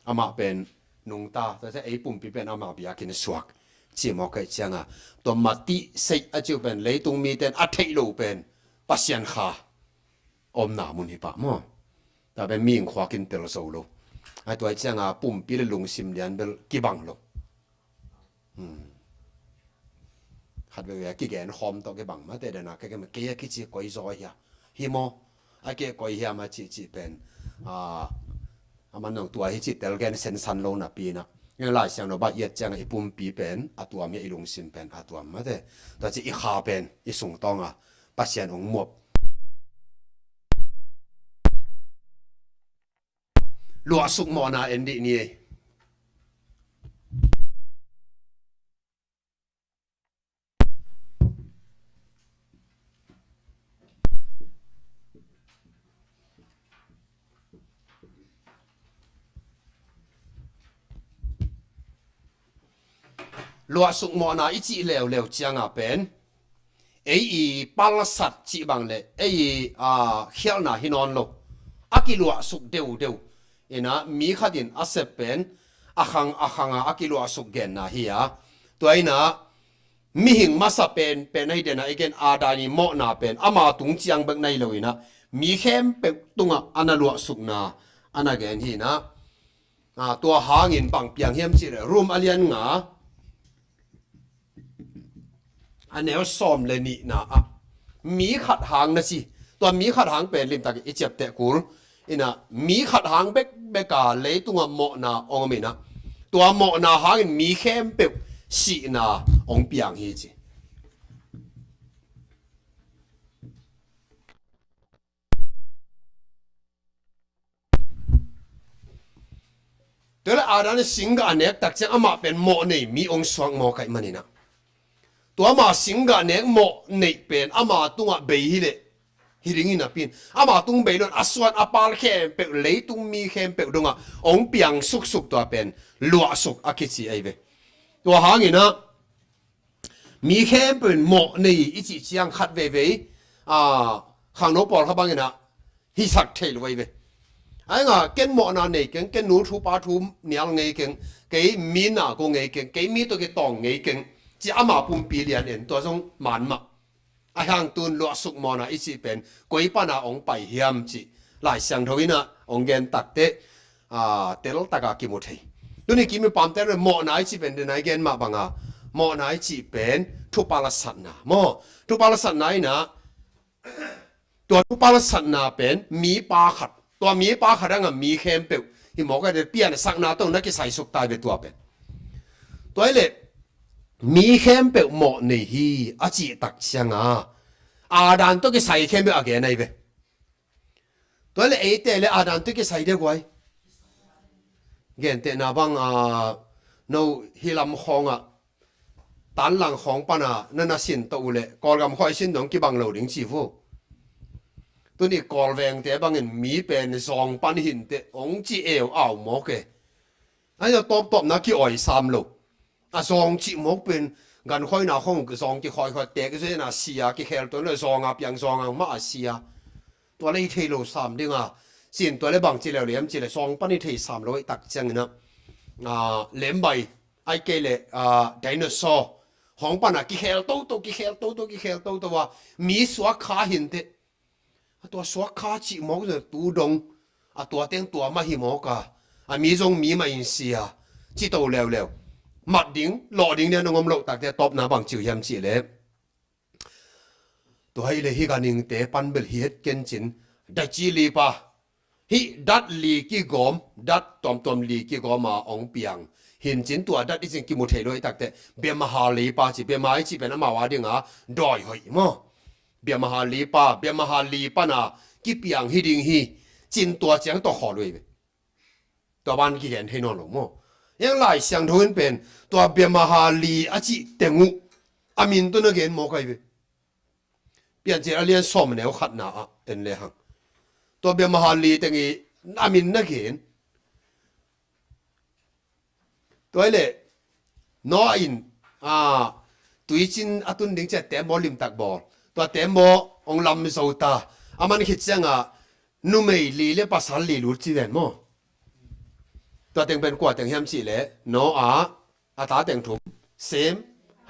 Amah pen nungta, tua ciang ei pumpi pen amah biakinn suak. Ci mawk kei cianga, tua ma tihseih a ciu pen leitung miten a theih lo pen Pasian kha omna mun hi pah maw? Tua pen mihing khuakin tel zo lo. A tua cianga pumpi le lungsim lian bel kibang lo. Hmm. Khat veve a kigen khawm tawh kibang mate dena, kei, kei, kei a kici koi zaw hia? Hi maw? A kei koi hiam a cih cih pen. Ah, a man nong tua hi cih tel gen sensan lo napi na. Ina Lai Siangtho bah iat cianga i pumpi pen a tuam hia, i lungsim pen a tuam mate. Tua ci i kha pen i sung tawnga Pasian ong muap. Luahsuk mawhna en dih ni ei. Luahsuk mawhna i cih leuleu cianga pen ei i palsat cih bang le ei i, ah, khialhna hi nawn lo. A kiluahsuk deudeu. Ina mi khatin a sep pen a khang a khanga a kiluahsuk genna hi a. Tua ina mihing masa pen, pen ahi dena i gen Adam i mawhna pen ama tung ciang bek na hi lo ina mi khempeuh tungah a na luahsukna a na gen hi ina. Ah, tua hangin bang piang hiam cih le Rom a lian nga a neu sawm le nihna ah mi khat hang na ci. Tua mi khat hang pen limtak i ciapteh kul ina mi khat hang bekbeka leitungah mawhna ong om ina, tua mawhna hangin mi khempeuh sihna ong piang hi ci. Tua leh Adam in singgah a nek tak ciang amah pen mawh nei mi hong suak mawk ahih manin ah, tua ama singgah nek mawh neih pen ama tungah bei hi leh, hi ding hi napi in, ama tung bei lo in a suan a pal khempeuh, leitung mi khempeuh dongah hong piang suksuk, tua pen luahsuk a kici ahi ve. Tua hangin ah mi khempeuh in mawh nei i cih ciang khat veivei, a, khangno pawlkhat bangin ah hisak thei lo ahi ve. Ahi hang ken mawhna nei keng, ken nu thu pa thu nial ngei keng, kei mi na ko ngei keng, kei mi tawh kitawng ngei keng, ci ama pumpi lian en, tua zong man mah. Ahi hang tun luahsuk mawhna i cih pen koi pana hong pai hiam cih Lai Siangtho in ah hong gen tak teh, a, teltak a kimu thei. Tuni kim i pamte mawhna i cih pen, den a i gen mah bang a, mawhna i cih pen thupalsatna maw. Thupalsatna in ah, tua thupalsatna pen mipa khat, tua mipa khat hang a mi khempeuh hi mawk a, piansakna tawh na kisaisuk ta hi ve tua pen. Tua hi leh mi khempeuh mawh nei hi a cih tak ciang a, Adam tawh kisai khempeuh a gen ahi ve. Tua hi leh eite leh Adam tawh kisai dia guai. Gentehna bang a, no hih lam khawng ah, tanlang khawng pana na na sin tawh uh leh Kawlgam khawng i sin dong kibang lo ding ci vo. Tuni Kawl vengte bangin mi pen zawng pan hinteh hong ci eu au mawk e. Ahi zong tawptawpna ki-awi sam lo. A zawng cih mawk pen gankhawina khawng zawng kikhawikhawi tek zena sia, kikhel tuan lo zawng a piang zawng a mah a sia. Tua leh i thei lo sam ding a, sin tua leh bang ci leu liam ci leh zawng pan i thei sam lo ahi tak ciangin ah, a, lembai, ahih kei leh, a, dinosaur khawng pana kikhel toto, kikhel toto, kikhel toto a, mi suak kha hinteh. A tua suak kha cih mawk zong tu dong, a tua teng tua mah hi mawk a, a mi zong mi mah in sia, ci to leuleu. Mat ding, lawh ding nia nong om loh tak teh tawpna bang ci uh hiam cih leh, tua hi leh hih ganhingte pan bel hi het ken cin, daci lipa, hih dat li kigawm, dat tuamtuam li kigawm a hong piang. Hin cin tua dat i cih kimu thei lo ahi tak teh, biamaha lipa ci, biamaha i cih pen amau a ding a dawi hoih maw. Biamaha lipa, biamaha li pana kipiang hi ding hi, cin tua ciang tawh khawl uh ahi ve. Tua ban kigen thei nawn lo maw. Hih Lai Siangtho in pen tua biamaha li a cih teng uh a min tawh na gen mawk ahi ve. Piancil a lian sawm neu khatna ah en lehang, tua biamaha li teng i a min na gen. Tua hi leh Noah in, a, tuicin a tun ding ci a tembaw limtak bawl. Tua tembaw hong lam zo ta. A man khit ciang a numei li leh pasal li lut ci ven maw. Tua teng pen kua teng hiam cih leh Noah, a ta teng thum, Sem,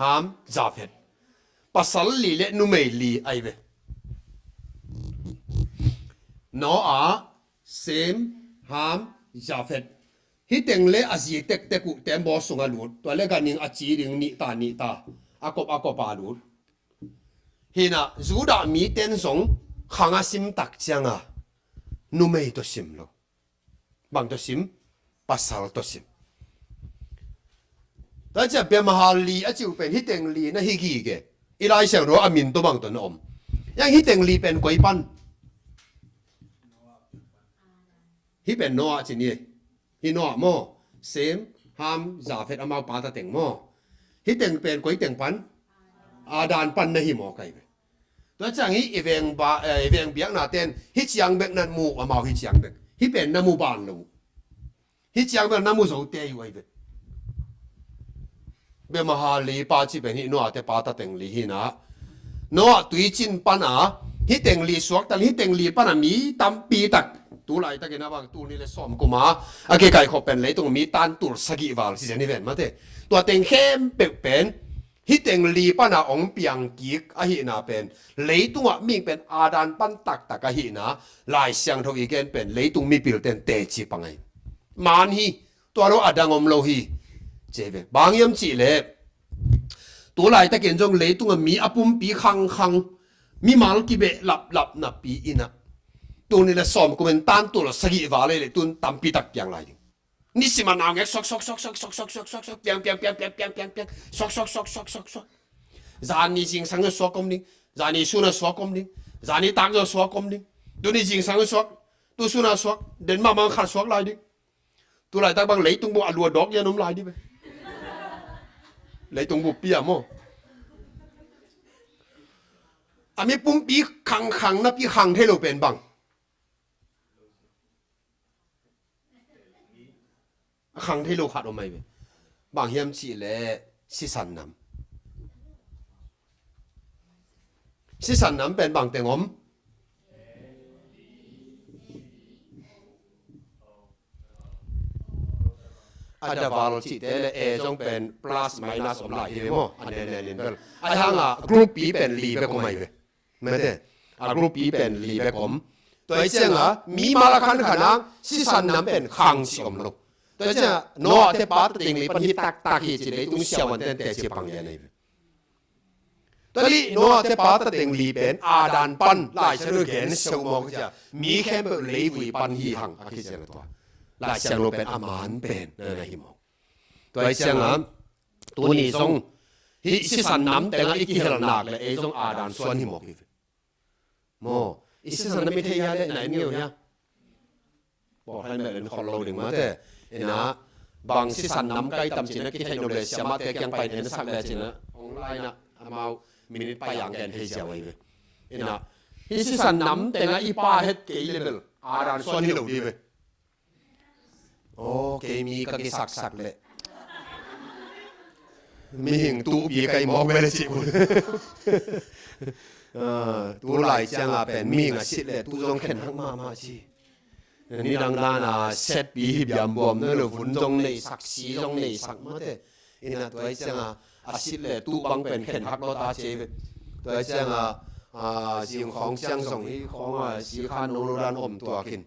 Ham, Jafet. Pasal li leh numei li ahi ve. Noah, Sem, Ham, Jafet. Hih teng leh a zi tektek uh tembaw sungah lut. Tua leh ganhing a ci ding nih ta, nih ta, a kop, a kop a lut. Hi in ah Judah mite in zong khang a sim tak ciang a numei tawh sim lo. Bang tawh sim? Pasal tawh sim. Tua ciang biamaha li a ci uh pen hih teng li na hi gige. I Lai Siangtho a min tawh bang tawh na om? Hih teng li pen koi pan? Hih pen Noah ci ni. Hih Noah maw? Sem, Ham, Jafet, amau pata teng maw? Hih teng pen koi teng pan? Adam pan na hi mawk ahi ve. Tua ciang hih i veng ba, eh, i veng biakna ten hih ciang bek na mu, amau hih ciang bek. Hih pen na mu ban lo. Hih ciang bek na mu zo te uh ahi ve. Biamaha li pa ci pen hih Noah te pata teng li hi in ah, Noah tuicin pan a hih teng li suak ta leh, hih teng li pan a mi tampi tak, tu laitakin a bang tul nih leh sawm kum a a kikaikhop pen leitung mi tantul sagih val ci zen hi ven mate. Tua teng khempeuh pen hih teng li pan a hong piang kik ahihna pen, leitungah mihing pen Adam pan taktak ahihna Lai Siangtho i gen pen leitung mipil ten teci pang ahi. Man hi, tua lo a dang om lo hi. Ci ve. Bang hiam cih leh, tu laitakin zong leitungah mi a pumpi khangkhang, mimal kibeh laplap napi in ah, tul nih leh sawm kum in tantul sagih val leh tun tampi tak piang lai ding. Nisim a naungek suak, suak, suak, suak, piang, piang, piang, suak, suak, suak, suak, suak. Zani zingsang suak om ding, zani sun a suak om ding, zani tak zo suak om ding. Tuni zingsang suak, tu sun a suak, den mahmah khat suak lai ding. Tulaitak bang leitung bup a lua dawk lian om lai dih ve. Leitung bup pia maw. A mi pumpi khangkhang napi khang thei lo pen bang. A khang thei lo khat om mai ve. Bang hiam cih leh sisan nam. Sisan nam pen bang teng om? A daval cihte le e zong pen plus minus om lai hi ve maw. A nen nen in bel. A hanga group pi pen li bek om mai ve. Mete, a group pi pen li bek om. Tua hi cianga mi mal a khankhan a sisan nam pen khang ci om lo. Tua hi cianga Noah te pa ta teng li pan hi taktak hi ci leitung siavuante'n teci pang lian ahi ve. Tua li Noah te pa ta teng li pen Adam pan Lai Siangtho gen siau mawk cia mi khempeuh leivui pan hi hang a kici a tua. Lai Siangtho pen a man pen na na hi mawk. Tua hi cianga tuni zong hih sisan nam tengah i kihel nak le ei zong Adam suan hi mawk hi ve. Maw, i sisan nam i thei hia le na en ngeu hia? Bawlkhaih melh in khol lo ding mate. Ina bang sisan nam kai tam cina kitheih nop le siamahte kiang pai en sak le cina online ah amau minute pai ang gen thei sia wai ve. Ina hih sisan nam tengah i pa het kei le bel Adam suan hi lo di ve. Aw, kei mi ka kisaksak leh mihing tuhpi ka i mawk ve le cih kul. Ah, tu lai cianga pen mihing a sit leh tu zong khen hak mahmah ci. Nidang dana setpi hi biambuam na lo vun zong neisak si zong neisak mate. Ina tua hi cianga a sit le tuh bang pen khen hak lawta ci ve. Tua hi cianga zing khawng ciang zong hi khawng a si khan no lo dan om tuakin.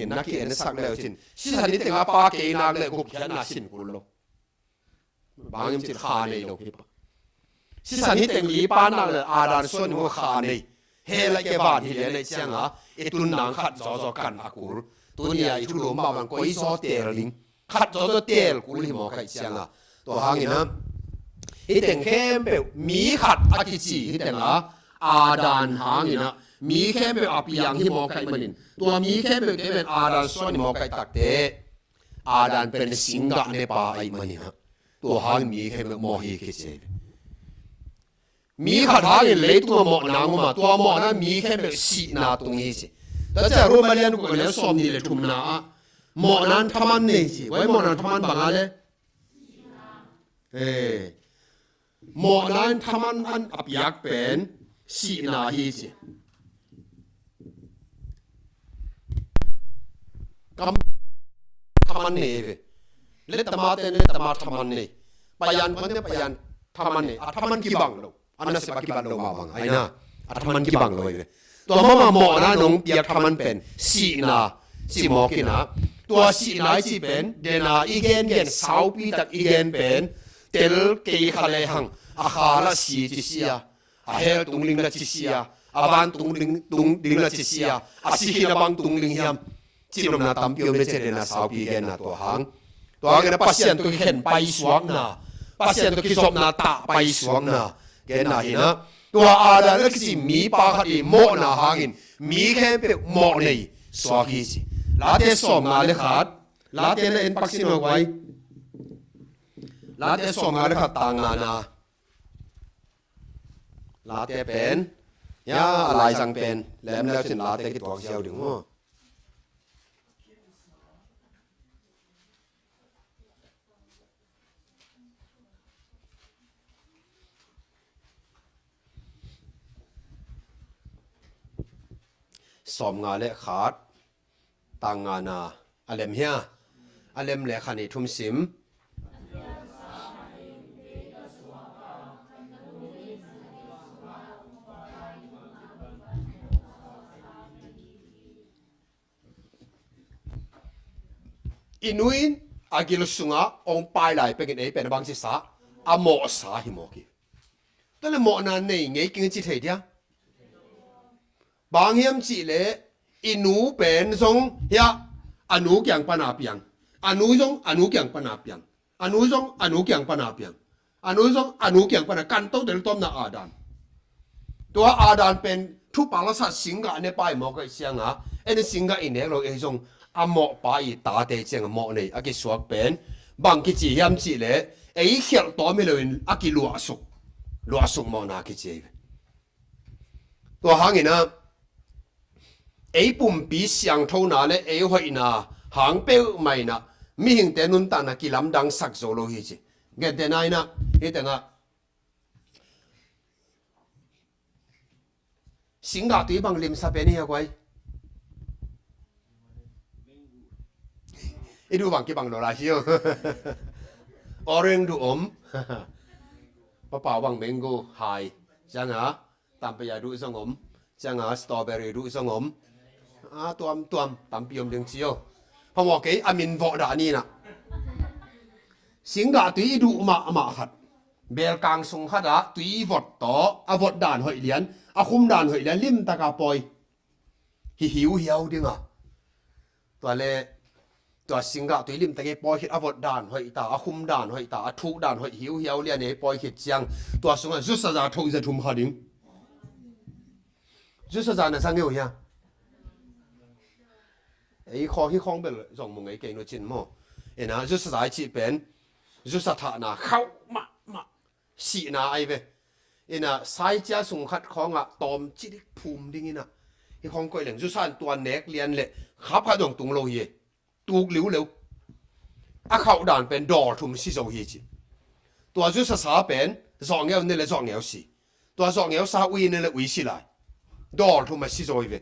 Ina ki en sak leu cin sisan hi tenga pa kei nak le gupkhiatna sin kul lo. Bangim cin kha nei lo hi pa. Sisan hi teng li pa nak le Adam suan ni kha nei. He la ke van hi lian nei cianga i tun nang khat zawzaw kan a kul. Tunia i thu lo mah bang koi zaw tel ding. Khat zawzaw tel kul hi mawk aih cianga. Tua hangina hih teng khempeuh mi khat a kici hih tenga Adam hangina mi khempeuh a piang hi mawk aih manin tua mi khempeuh te pen Adam suan hi mawk aih takte Adam pen singgah nepa aih manina tua hangin mi khempeuh mawh hi kici. Mi khat hangin leitung a mawhna nguma tua mawhna mi khempeuh sihna tung hi ci. Tua cia Roma lian guk a neu sawm nih le thumna ah mawhna in thaman nei ci. Wai mawhna in thaman banga le? Eh, mawhna in thaman an a piak pen sihna hi ci. Kam thaman nei ve. Let tama ten let tama thaman nei. Payan khuan ten payan thaman nei. A thaman kibang lo. A nasep a kibat lo mah bang aina a thaman kibang lo ahi ve. Tua mama mawhna nong piak thaman pen sihna ci mawkina tua sihna i ci pen dena i gengen saupi tak i gen pen tel kei kha le hang a kha la si ci sia a hel tungling la ci sia a van tungling tungling la ci sia a sikhin a bang tungling hiam. Cimnopna tampi om le ciatena saupi genna tua hang. Tua hangin a Pasian tawh kikhen paisuakna Pasian tawh kizopna tah paisuakna genna hina. Tua Adam a kici mi pa khat i mawhna hangin mi khempeuh mawh nei suak hi ci. Late sawmnga le khat. Late na en paksin hok vai. Late sawmnga le khat tangngana. Late pen ya a laizang pen lem leu cin late kituak ziau ding maw? Sawmnga le khat tangngana a lem hia? A lem le khan i thum sim. I nu in a gil sunga ong pai lai pekin ei pen a bang cisa a mawhsa hi mawk hi. Tua le mawhna nei ngei king ci thei dia. Bang hiam cih leh i nu pen zong hiah a nu kiang pana piang. A nu zong a nu kiang pana piang. A nu zong a nu kiang pana piang. A nu zong a nu kiang pana kan to del tomna Adam. Tua Adam pen thupha lasat singgah ne pai mawk aih sianga en singgah i nek lo ei zong a mawhpa i tate ciang a mawh nei a kisuak pen bang kici hiam cihleh ei khialh tawm hi loin a kiluahsuk, luahsuk mawhna kici hi. Tua hangin ah ei pumpi siangthona le ei hoihna hang peuhmah in ah mihingte nuntakna kilamdangsak zo lo hi ci. Gentehna in ah hih tengah singgah tui bang limsa pen hi a guai. I duh bang kibang lo lai hi o. Orange duh om. Papau bang mango hai. Ciang a tampaya duh zong om. Ciang a strawberry duh zong om. A tuamtuam tampi om ding ci o. Phamawh kei a min vawh dah ni na. Singgah tui i duh mahmah khat, belkang sung khatah tui i vot tawh a vot dan hoih lian, a khum dan hoih lian, limtaka pawi hi hiuhiau ding a. Tua le tua singgah tui limtak i pawi khit, a vot dan hoih ta, a khum dan hoih ta, a thuk dan hoih hiuhiau lian i pawi khit ciang tua sungah zusaza thoh za thum kha ding. Zusaza na zang hi uh hia? Ei khawng hi khawng bel zong mu ngei kei nu cin maw? Ina zusaza i cih pen zusa thahna khauh mahmah sihna ai ve. Ina saicia sung khat khawngah tawm cidik phum ding ina hi khawng koih leng zusa in tua nek lian le khap khat zong tung lo hi. Tuk liuleu. A khauh dan pen dawl thum si zo hi ci. Tua zusasa pen zawhngeu ne le zawhngeu si. Tua zawhngeu sa ui ne le ui si lai. Dawl thum a si zo hi ve.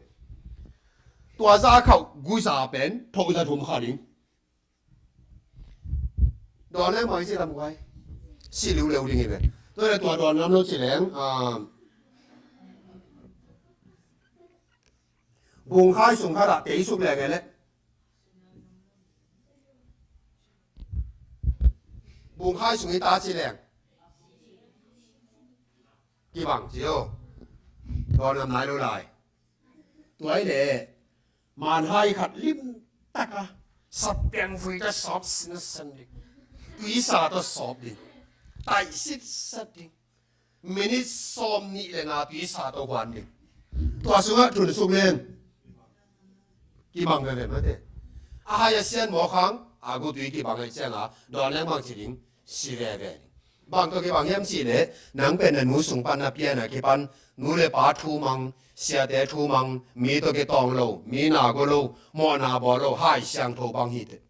Tua za khauh guza pen thoh za thum kha ding. Dawn leng mah i ci lam guai. Si liuleu ding hi ve. Tua le tua dawn lam lo ci leng, ah, bungkhai sung khatah tei suk leng e le. Bungkhai sung i ta ci leng kibang ci o. Dawn lam nai lo lai. Tua i le manhai khat limtaka sapiang vui ta sawp sin a san ding. Tuisa ta sawp ding. Taih sitsat ding. Minit sawm nih le nga tuisa ta huan ding. Tua sungah thun suk leng kibang veve mate. A hai a sian mawkhang a gu tui kibang ai cianga dawn leng bang ci ding. Si veve ding. Bang tawh kibang hiam cihleh nang pen na nu sung pan na pian a kipan nu le pa thu mang, siate thu mang, mi tawh kitawng lo, mi na go lo, mawhna bawl lo hai siangtho bang hi teh.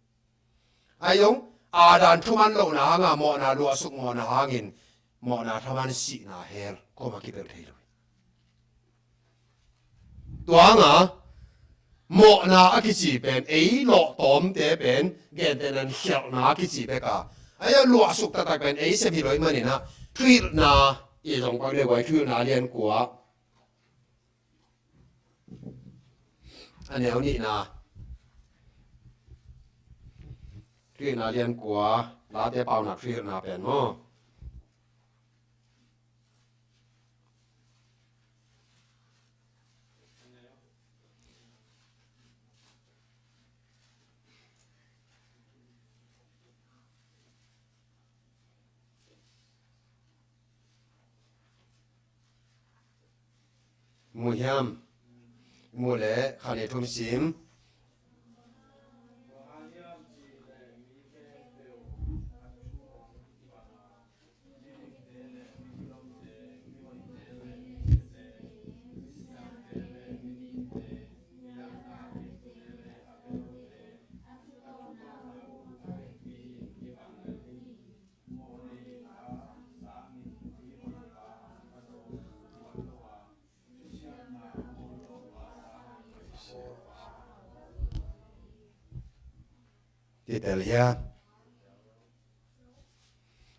Ai zong Adam thuman lohna hanga mawhna luahsuk mawhna hangin mawhna thaman sihna hell koma kipelh thei lo hi. Tua hanga mawhna a kici pen ei lawhtawmte pen gentehna in khialhna a kici bek a, a ia luahsuk taktak pen ei sep hi lo i maninah thuhilhna i zong pak deuh a, thuhilhna lian kua a neu nihna, thuhilhna lian kua Late paunak thuhilhna pen maw? Mu hiam? Mu le khan i thum sim. Kitel hia?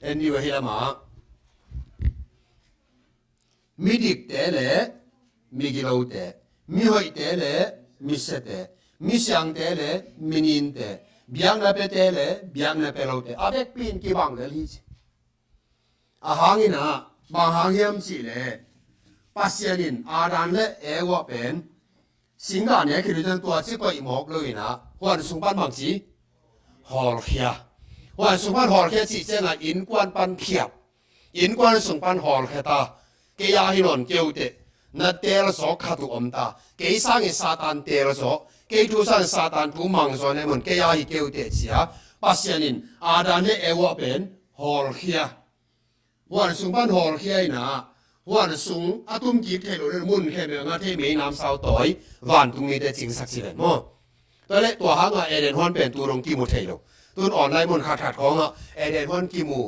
En dih uh ahi lamah midikte le migilote, mihoihte le misiate, misiangte le mininte, biakna pete le biakna pelote a vekpi in kibang lel hi ci. A hangin ah bang hang hiam cihleh Pasian in Adam le Eva pen singgah nek khit uh ciang tua ci koih mawk loin ah huan sung pan bang ci? Hawlkhia. Huan sung pan hawlkhia cih ciangah innkuan pan phiap. Innkuan sung pan hawlkhia ta. Kei a hi nawn kei uh teh, na teel zawk khat uh om ta. Kei sangin Satan teel zawk, Kei thu san Satan thu mang zaw ne mun, kei a hi kei uh teh ci a, Pasian in Adam le Eva pen hawlkhia. Huan sung pan hawlkhia in a, huan sung a tum kik theih loh le mun khempeuh a nga thei, mei namsau tawi, vantung mite cingsak ci ven maw. Tua leh tua hang a Eden huan pen tu dong kimu thei lo. Tun online mun khatkhat khawng ah Eden huan kimu,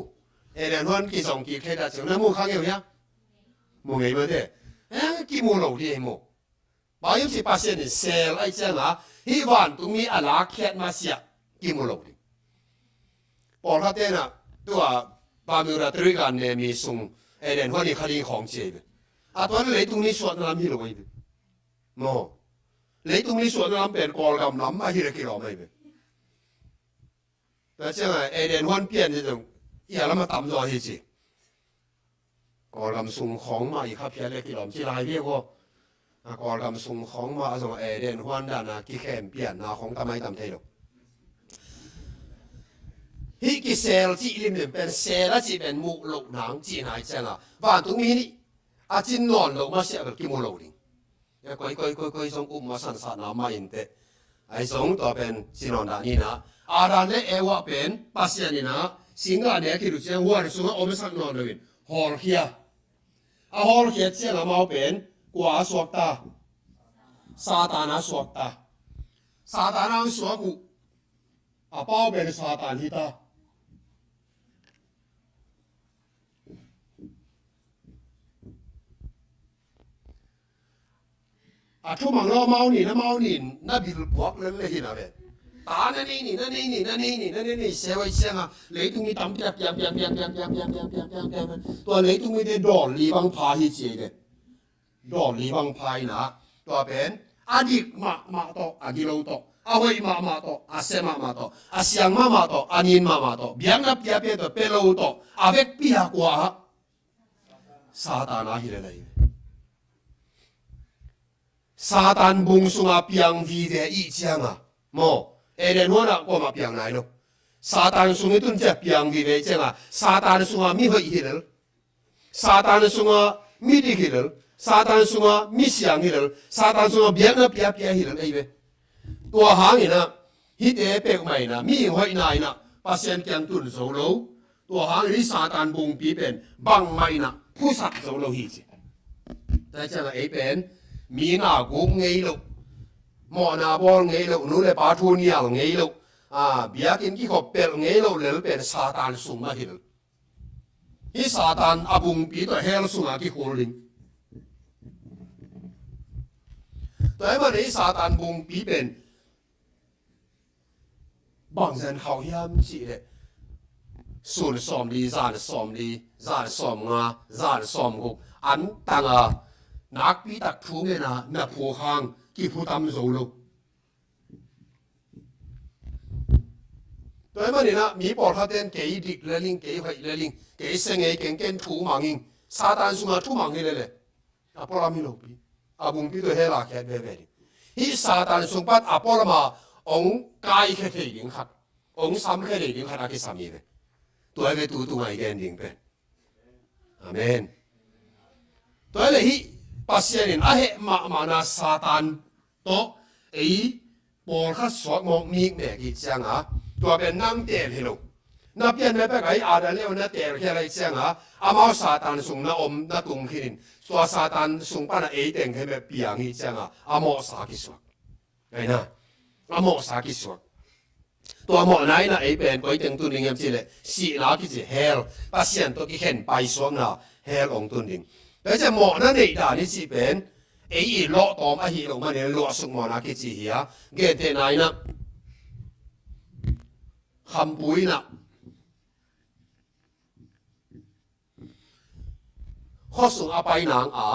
Eden huan kizong kik thei dah ci, na mu kha ngei uh hia? Mu ngei mah teh. Eh, kimu lo ding hi maw. Bang hiam cih leh Pasian in sel ahih ciangin, hih vantungmi a lakkhiat masiah kimu lo ding. Pawlkhat ten ah, tua Bermuda Triangle ne mi sung, Eden huan i kha ding khawng ci hi ve. A tua leh leitung ni suahna lam hi lo ahi ve. Maw. Leitung ni suahna lam pen Kawlgam lam ahi leh kilawm ahi ve. Tua ciangin Eden huan pian hi zong, i a lam a tam zaw hi ci. Kawlgam sung khawng mah i kha phial le kilawm ci lai viau aw. A Kawlgam sung khawng mah a zong Eden huan dan a kikhem pianna khawng tam ai tam thei lo. Hih kisel cih limlim pen, sel a cih pen muh loh nang cihna ahih ciangin, vantungmi nih a cin nawn loh masiah bel kimu lo ding. Koi, koi, koi, koi zong um masa in satna mah in teh. Ahi zong tua pen ci nawn dah ni in ah, Adam le Eva pen Pasian in ah singgah ne a khit uh ciang huan sungah omsak nawn lo in hawlkhia. A hawlkhia ciang amau pen kua a suakta? Satan a suakta. Satan a suak uh. A pau pen Satan hi ta. A thumang lo, amau nih, amau nih na bil puak lel le hi na ve. Ta na nei ni, na nei ni, na nei ni, na nei ni, se vai siang a, leitung mi tampi tak piang, piang, piang. Tua leitung mite dawl li bang pha hi ci ei ve. Dawl li bang pha in ah, tua pen a dik mahmah tawh, a gilo tawh, a hoih mahmah tawh, a sia mahmah tawh, a siang mahmah tawh, a nin mahmah tawh, biakna piapia tawh, pia lo tawh, a vekpi a kua ah? Satan a hi lel ahi ve. Satan bung sunga piang vive i hih ciang a, maw, Eden huan ah kuamah piang nai lo. Satan sung i tun ciang piang vive i hih ciang a, Satan sunga mi hoih hi lel, Satan sunga mi dik hi lel, Satan sunga mi siang hi lel, Satan sunga biakna piapia hi lel ahi ve. Tua hang in ah, hihte peuhmah in ah, mihing hoihna in ah Pasian kiang tun zo lo. Tua hang in ah hih Satan bungpi pen bangmah in ah phusak zo lo hi ci. Tua ciang a ei pen mi na guk ngei lo, mawhna bawl ngei lo, nu le pa thu nial ngei lo, a, biakinn kikhop pelh ngei lo lel pen Satan sung mah hi lel. Hih Satan a bungpi tawh hell sungah kikhul ding. Tua ahih manin hih Satan bungpi pen bangzah khauh hiam cih leh, sun sawmli, zan sawmli, zan sawmnga, zan sawmguk, an tang a, nakpi tak thu ngen a, na phu hang kiphu tam zo lo. Tua ahih manin ah mi pawlkhat ten kei dik lel ing, kei hoih lel ing, kei sia ngei keng, ken thu mang ing, Satan sungah thu mang hi lel e. A pualam hi lopi. A bungpi tawh hell a khiat veve ding. Hih Satan sung pan a pualam a hong kaikhia thei ding khat, hong samkhia thei ding khat a kisam hi ve. Tua hi ve tu tung a i gen ding pen. Amen. Tua hi leh hih Pasian in a heh mahmahna Satan tawh ei pawlkhat suak mawk mikmek i hih ciang a, tua pen nang teel hi lo. Na pian mah pek a, hih Adam le Eva na teel khia lai ciang a, amau Satan sung na om, na tung khin in, tua Satan sung pan a ei teng khempeuh piang hi ciang a, a mawhsa kisuak. Ahi na, a mawhsa kisuak. Tua mawhna in ah ei pen koi teng tun ding hiam cih leh, sihna kici hell, Pasian tawh kikhen paisuakna hell hong tun ding. Tua ciang mawhna neih dan i cih pen ei i lawhtawm ahi lo manin luahsuk mawhna kici hi a, gentehna in ah, khampu in ah khuasung a pai nang a,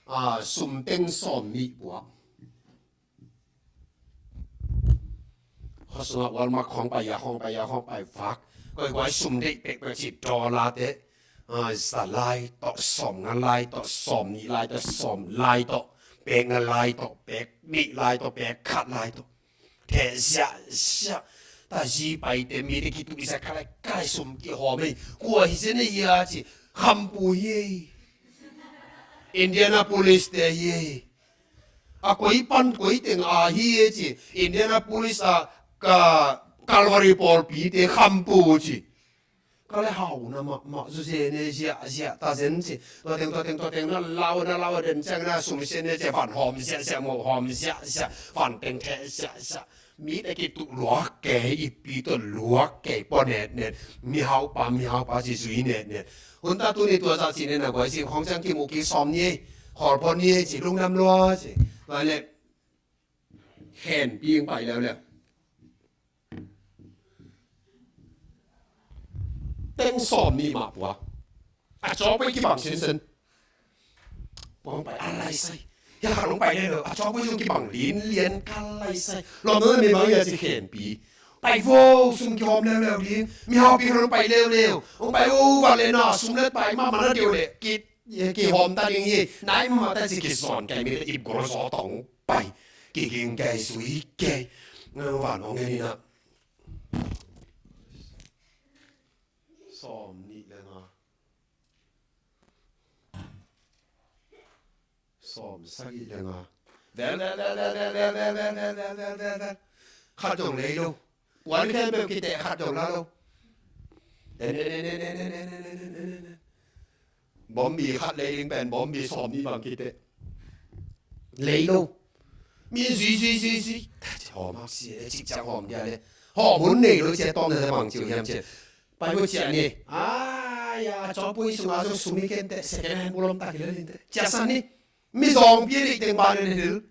a, sumteng sawmnih puak. Khuasung a Walmart khawng pai a, khawng pai a, khawng pai vak. Koi guai sum deih pekpek ci, dollar te, a, za lai tawh, sawmnga lai tawh, sawmnih lai tawh, sawm lai tawh, pek nga lai tawh, pek nih lai tawh, pek khat lai tawh. Theh ziahziah. Tua zi paite mite kituh i zia khat lai khat lai sum kihawm ei. Kua hi zen ei a ci. Khampu hi ei. Indianapolis te hi ei. A koi pan koi teng a hi e ci. Indianapolis a ka Calvary pawlpite khampu ci. Ka le hau na mahmah zu ze ne ziahziah ta zen ci. Tua teng tua teng tua teng na lau na lau den ciang na sum sian ne ci. Van hawm ziahziah, moh hawm ziahziah, van teng theh ziahziah. Mite kituh luak kei, ipi tawh luak kei, pua netnet, mihaupa mihaupa ci zui netnet. Hun ta tuni tua zah ci ne na guai ci khong ciang kimuh kik sawm ni ei, khawl phaw ni ei ci, lungdam lua ci. Tua le khenpi hong pai leuleu. Teng sawm nih mah pua. A cawpui kibang sinsen. Pua hong pai a laisai. Hia khat hong pai leuleu. A cawpui zong kibang linlian ka laisai. Lawm nong na mi bang hia ci khenpi. Pai vo, sum kihawm leuleu ding. Mihaupi khat hong pai leuleu. Hong pai vo, va le na sum le pai mahmah na deu le. Ki, kihawm ta ding hi. Nai mahmah ta ci kisawn kei mi te ip gol zaw tawh hong pai. Kiging kei, sui kei. Ngai van hong ngen hi na. Sawm nih le nga. Sawm sagih le nga. Vel, vel, vel. Khat zong lei lo. Puan khempeuh kiteh khat zong la lo. En, en, en. Bombi khat lei ding pen bombi sawm nih bang kiteh. Lei lo. Mi zui, zui, zui, zui. Hawm hak si, e, cik ciang hawm dia le. Hawm hun nei lo cia tawm na bang ciu hiam cia. Pai ko cia ni. Ai ya, cawpui sunga zong sumi kente, second hand bulom tak hi le linte. Cia san ni. Mi zong pi ni teng ba ni hil.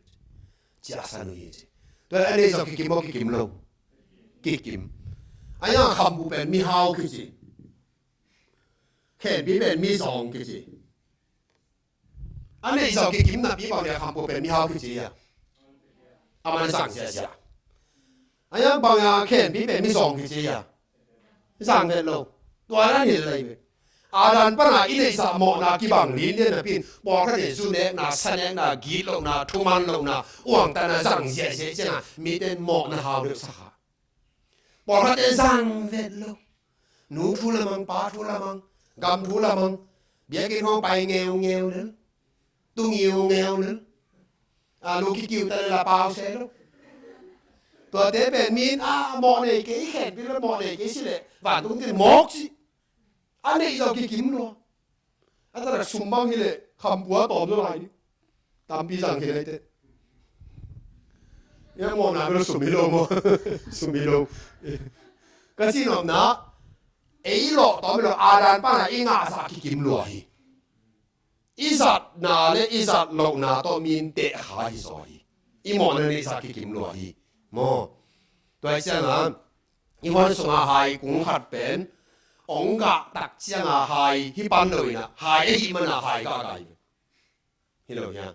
Cia san ni ci. Tua a nei zong kikim bo kikim lo. Kikim. A ya khampu pen mihau kici. Khenpi pen mizawng kici. A neihzawh kikim napi bang dia khampu pen mihau kici a. A man zang ziahziah. A yang bang a khenpi pen mizawng kici a. Zang vet lo. Tua na nil lai ve. Adam pana i neihzah mawhna kibang linlian napi in pawlkhat in zu nekna, sa nekna, gitlohna, thuman lohna, uangtana zang ziahziah cianga mite in mawhna hau deuh sakha. Pawlkhatte zang vet lo. Nu thu lamang, pa thu lamang, gam thu lamang, biakinn hong pai ngeungeu lel, tu ngeungeu lel. A lu kikiu ta lel a pau se lo. Tuate pen min a mawh nei kei, i khenpi lo mawh nei kei si leh vantung tin mawk si. A neihzawh kikim lua. A tatak sum bang hileh khampua tawm zaw lai ding. Tampi zang thei lai teh. Ia mawhna bel sum hi lo maw? Sum hi lo. Ka cihnopna, ei lawh tawm hi lo, Adam pana i ngahzah kikim lua hi. I zatna le i zat lohna tawh min teh kha hi zaw hi. I mawhna le i zat kikim lua hi. Maw? Tua hi ciangah i huan sunga hai kung khat pen ong gah tak cianga hai hi pan lo inah hai a hih mana hai gah gai hi lo hiam?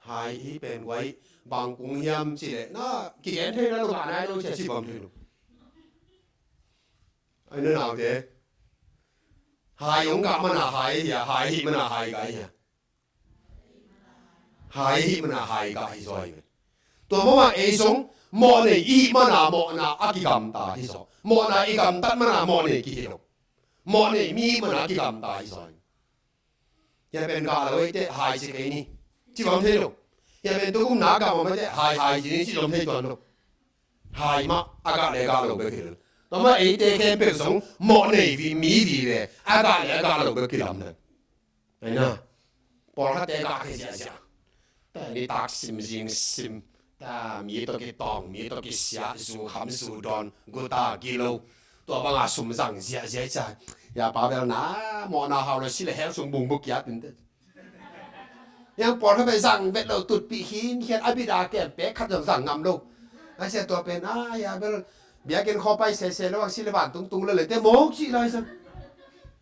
Hai hi pen guai bang kung hiam cileh na kigen thei na lo gah nai lo cia ci bam thei lo. Ai na naute hai ong gah mana hai hia hai hih mana hai gai hia? Hai hih mana hai gah hi zaw hi ve. Tua mawh mah ei zong mawh nei i hih mana mawhna a kigamta hi zaw. Mawhna i gamtat mana mawh nei kihi lo. Mawh nei mi hih mana a kigamta hi zaw hi. Hia pen gah lo ei teh hai ci kei ni ci bang thei lo. Hia pen tukum na gah mawh mai teh hai hai ci ni ci bang thei tuan lo. Hai mah a gah le gah lo bek hi lo. Tua mah eite khempeuh zong mawh nei mi vive a gah le a gah lo bek hi lam le. Aina pawlkhatte gah khe ziahziah. Ta nitak sim zing sim. Ta mi tawh kitawng mi tawh kisiah zu kham zu dawn guta gilo. Tua banga sum zang ziahziah i ca. Ia pa bel na mawhna hau lo si le hel sung bung buk kia tinte. Yang pawlkhat pen zang vet lo tutpih khin khian a bit a kem pek khat zong zang ngam lo. A sia tua pen a ia bel biakinn khaw pai sese lo a si le van tungtung lo le te mawk cih lai sang.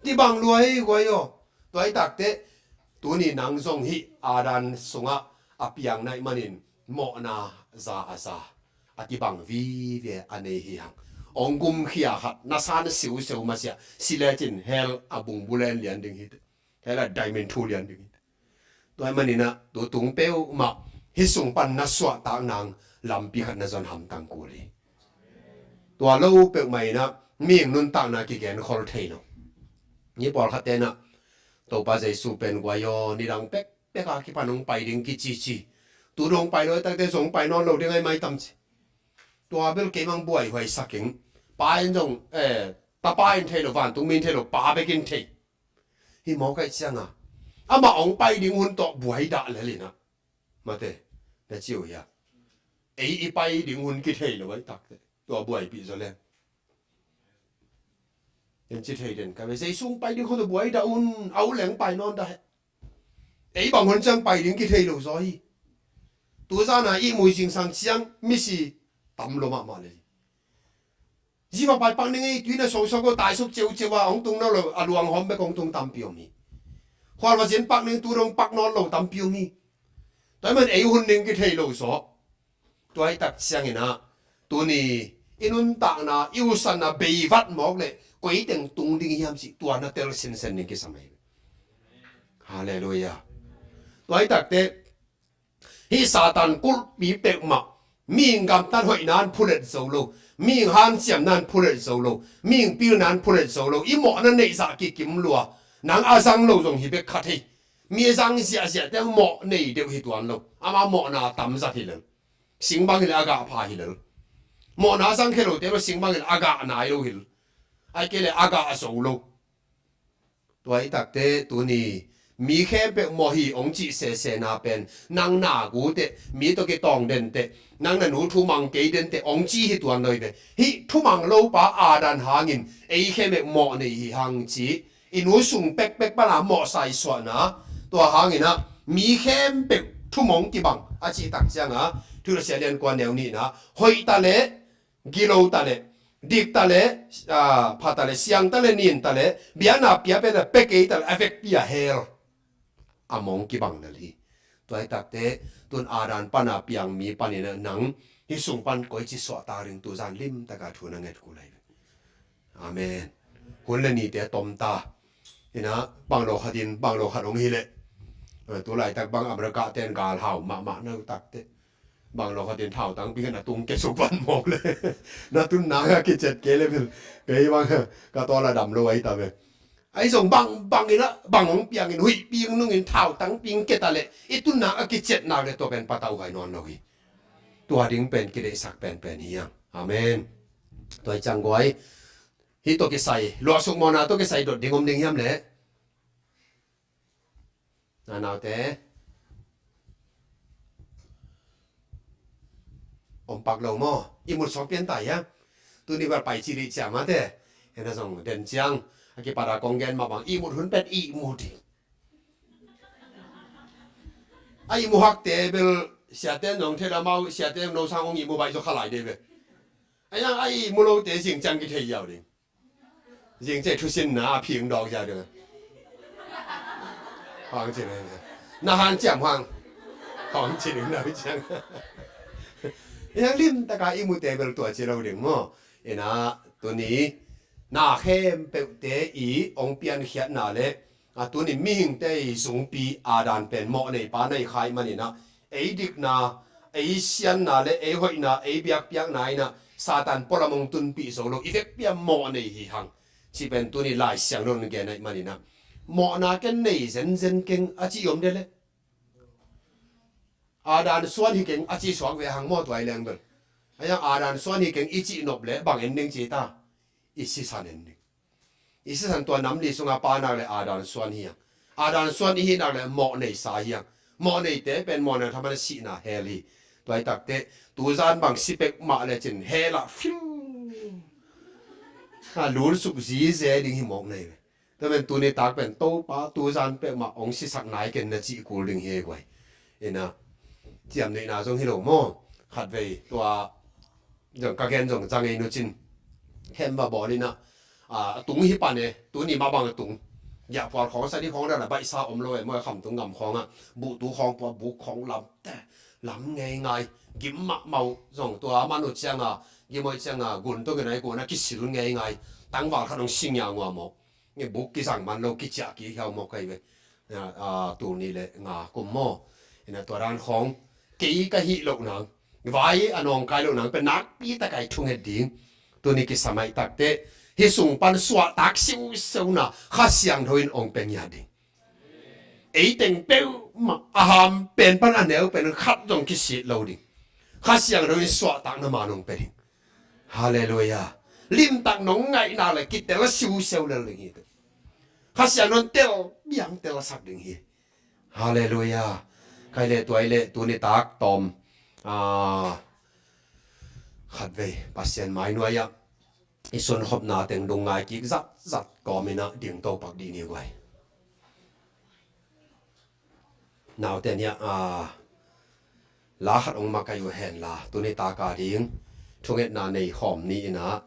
Ti bang lua hi guai aw. Tua hi takteh tuni nang zong hih Adam sungah a piang naih manin mawhna za a za a kibang vive a nei hi hang. Ong gumkhia khat na san siuseu masiah si lecin hel a bungbulen lian ding hi. Hel a diamond thu lian ding hi. Tua hi maninah tu tung peuhmah hih sung pan na suahtak nang lampi khat na zon hamtang kul hi. Tua lo peuhmah inah mihing nuntakna kigen khol thei lo. Ni pawlkhat tenah Topa Jesu pen guai aw nidang pekpeka kipan hong pai ding kicici Tu dong pai lo, takte zong pai nawn lo ding ai mai tam ci. Tua bel kei mang buaihuai sak ing. Pa in zong, eh, tapa in thei lo, vantung mi in thei lo, pa bek in thei. Hi mawk ai cianga amah hong pai ding hun tawh buai dah lel inah. Mate, na ci uh hia? Ei i pai ding hun kithei lo ai takte. Tua buaipih zaw leng. En ci thei den ka ve, Zeisu hong pai ding hun tawh buai dah un, a uh leng pai nawn dah he. Ei bang hun ciang pai ding kithei lo zaw hi. Tuzana ihmui zingsang ciang misi tam lo mahmah lel hi. Ziva pai pak ning ei, tui na sosok ko, taisuk ceuceu a hong tung nawn lo, a luanghawm bek hong tung tampi om hi. Khualva zin pak ning, tu dong pak nawn lo tampi om hi. Tua hi man ei hun ding kithei lo zaw. Tua hi tak cianginah tuni i nuntakna, i usanna beivat mawk le koi teng tung ding hiam cih tua na tel sinsen ding kisam hi. Halleluiah. Tua hi takte hih Satan kulhpi peuhmah, mihing gamtat hoihna in phulet zo lo, mihing hanciamna in phulet zo lo, mihing pilna in phulet zo lo, i mawhna neihzah kikim lua, nang a zang lo zong hi bek kha thei. Mi a zang ziahziahte mawh nei deuh hi tuan lo, ama mawhna tamzat hi lel. Sing bang hi lel, a gah pha hi lel. Mawhna a zang khia lote lo, sing bang hi lel, a gah nai lo hi lel. Ai kei le a gah zo lo. Tua hi takte tuni mi khempeuh mawh hi hong cih sesena pen nang na gu teh, mi tawh kitawng den teh, nang na nu thumang kei den teh hong ci hi tuan lo hi ve. Hih thumang lopa Adam hangin ei khempeuh mawh nei hi hang cih i nu sung pekpek pana mawhsa i suahna. Tua hanginah mi khempeuh thumong kibang a cih tak cianga Thusia lian kua neu nihna, hoih ta leh, gilo ta leh, dik ta leh, ah, pha ta leh, siang ta leh, nin ta leh, biakna pia pia ta leh, pia kei ta leh, a vekpi a hell a mong kibang lel hi. Tua hi takte tun Adam pana piang mi panin nang hih sung pan koici suahtak ding tuzan limtaka thu na nget kul lai. Amen. Hun le nite tom ta. Ina bang lo khatin bang lo khat hong hi leh. Eh, tu laitak bang America ten gal hau mahmah na takte. Bang lo khatin thau tangpi khat na tung ke suk van mawk le. Na tunna a kicet kei le bil. Kei bang ka tawl a dam lo ai ta ve. Ai zong bang bang ina bang hong piangin huihpi hong nungin thau tangpi hong ke ta leh i tunna a kicet nak le tua pen patau hai nawn lo hi. Tua ding pen kideihsak penpen hi hang. Amen. Tua hi ciang guai. Hih tawh kisai, luahsuk mawhna tawh kisai dot ding om ding hiam leh? Na naute. Om pak lo maw? I mut sawk pian ta hiam? Tuni val pai ci lih ciang mate. Hena zong den ciang. A kipat a kong gen mah bang. I mut hun pen i mut hi. A ihmu hakte bel siate nong thei lamau, siate no sang ong ihmu bai zo khalai de bel. A yang a ihmu lote zing ciang kithei yau ding. Zing ciang thusinna a phing dawk yau ding. Hong ci ding. Na han ciam hang. Hong ci ding na ciang. Yang limtaka ihmute bel tua ci lo ding maw. Ina tuni na khempeuhte i ong piankhiatna le a tuni mihingte i zungpi Adam pen mawh nei pa nei khai maninah ei dikna, ei sianna le ei hoihna, ei biakpiakna inah Satan pualam ong tunpih zo lo i vekpi a mawh nei hi hang. Ci pen tuni Lai Siangtho in gen aih maninah mawhna ken nei zenzen keng a ci i om de le. Adam suan hi keng a ci suak ve hang maw tua i leng bel. A yang Adam suan hi keng i cih nop le bang en ding ci ta. I sisan en ding. I sisan tua nam li sunga pa nak le Adam suan hi hang. Adam suan i hi nak le mawh nei sa hi hang. Mawh neite pen mawh nei thaman sihna hell hi. Tua i takte tuzan bang si pek mah le cin hell ah fiu. Ha lul suk zize ding hi mawk nei ve. Tua pen tuni tak pen Topa tuzan peuhmah ong sisak nai ken na cih kul ding hi ei guai. Ina ciam neihna zong hi lo maw? Khatvei tua zong ka gen zong zang ei nu cin. Khem va bawl ina a tung hi pan e, tuni mah bang a tung. Giahphual khawng sa di khawng dana baihsa om lo e maw, kham tung ngam khawng a buhtu khawng pua buk khawng lam te lam ngei ngai. Gim mahmah uh zong tua manu cianga gim oi cianga gun tung ina i gun a kisil ngei ngai. Tangval khat ong sing ya ngua maw. Nge buk kizang man lo kiciah kik hiau maw kai ve. A, a, tul nih le nga kum maw. Ina tua dan khawng kei ka hih loh nang vai a nawngkai loh nang pen nakpi takai thunget ding. Tuni kisam aih takte hih sung pan suahtak siusiuna Kha Siangtho in ong pia ngiat ding. Ei teng peuh mahmah, a ham pen pan a neu pen khat zong kisit lo ding. Kha Siangtho in suahtakna man hong pia ding. Halleluiah. Limtak nong ngaihna le kitel siuseu lel ding hi. Kha Siangtho in tel biang tel sak ding hi. Halleluiah. Kai le tuai le tuni tak tawm, ah, khatvei Pasian mai nuai-ah i sunkhopna teng dung ngai kik zatzat kawmin ah ding topak dih ni guai. Naute nih, ah, la khat hong makaih uh hen la, tuni tak a ding thungetna nei khawm ni in ah,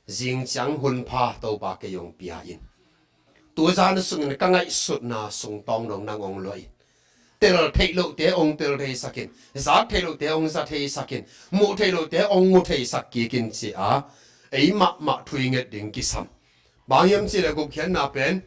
zing ciang hun pha Topa kei hong pia in. Tuzan sungin ka ngaihsutna sung tawng dong nang hong luah in. Tel theih lohte hong tel theisak in, zak theih lohte hong za theisak in, muh theih lohte hong mu theisak kik in ci a, ei mahmah thu i nget ding kisam. Bang hiam cih leh gupkhiatna pen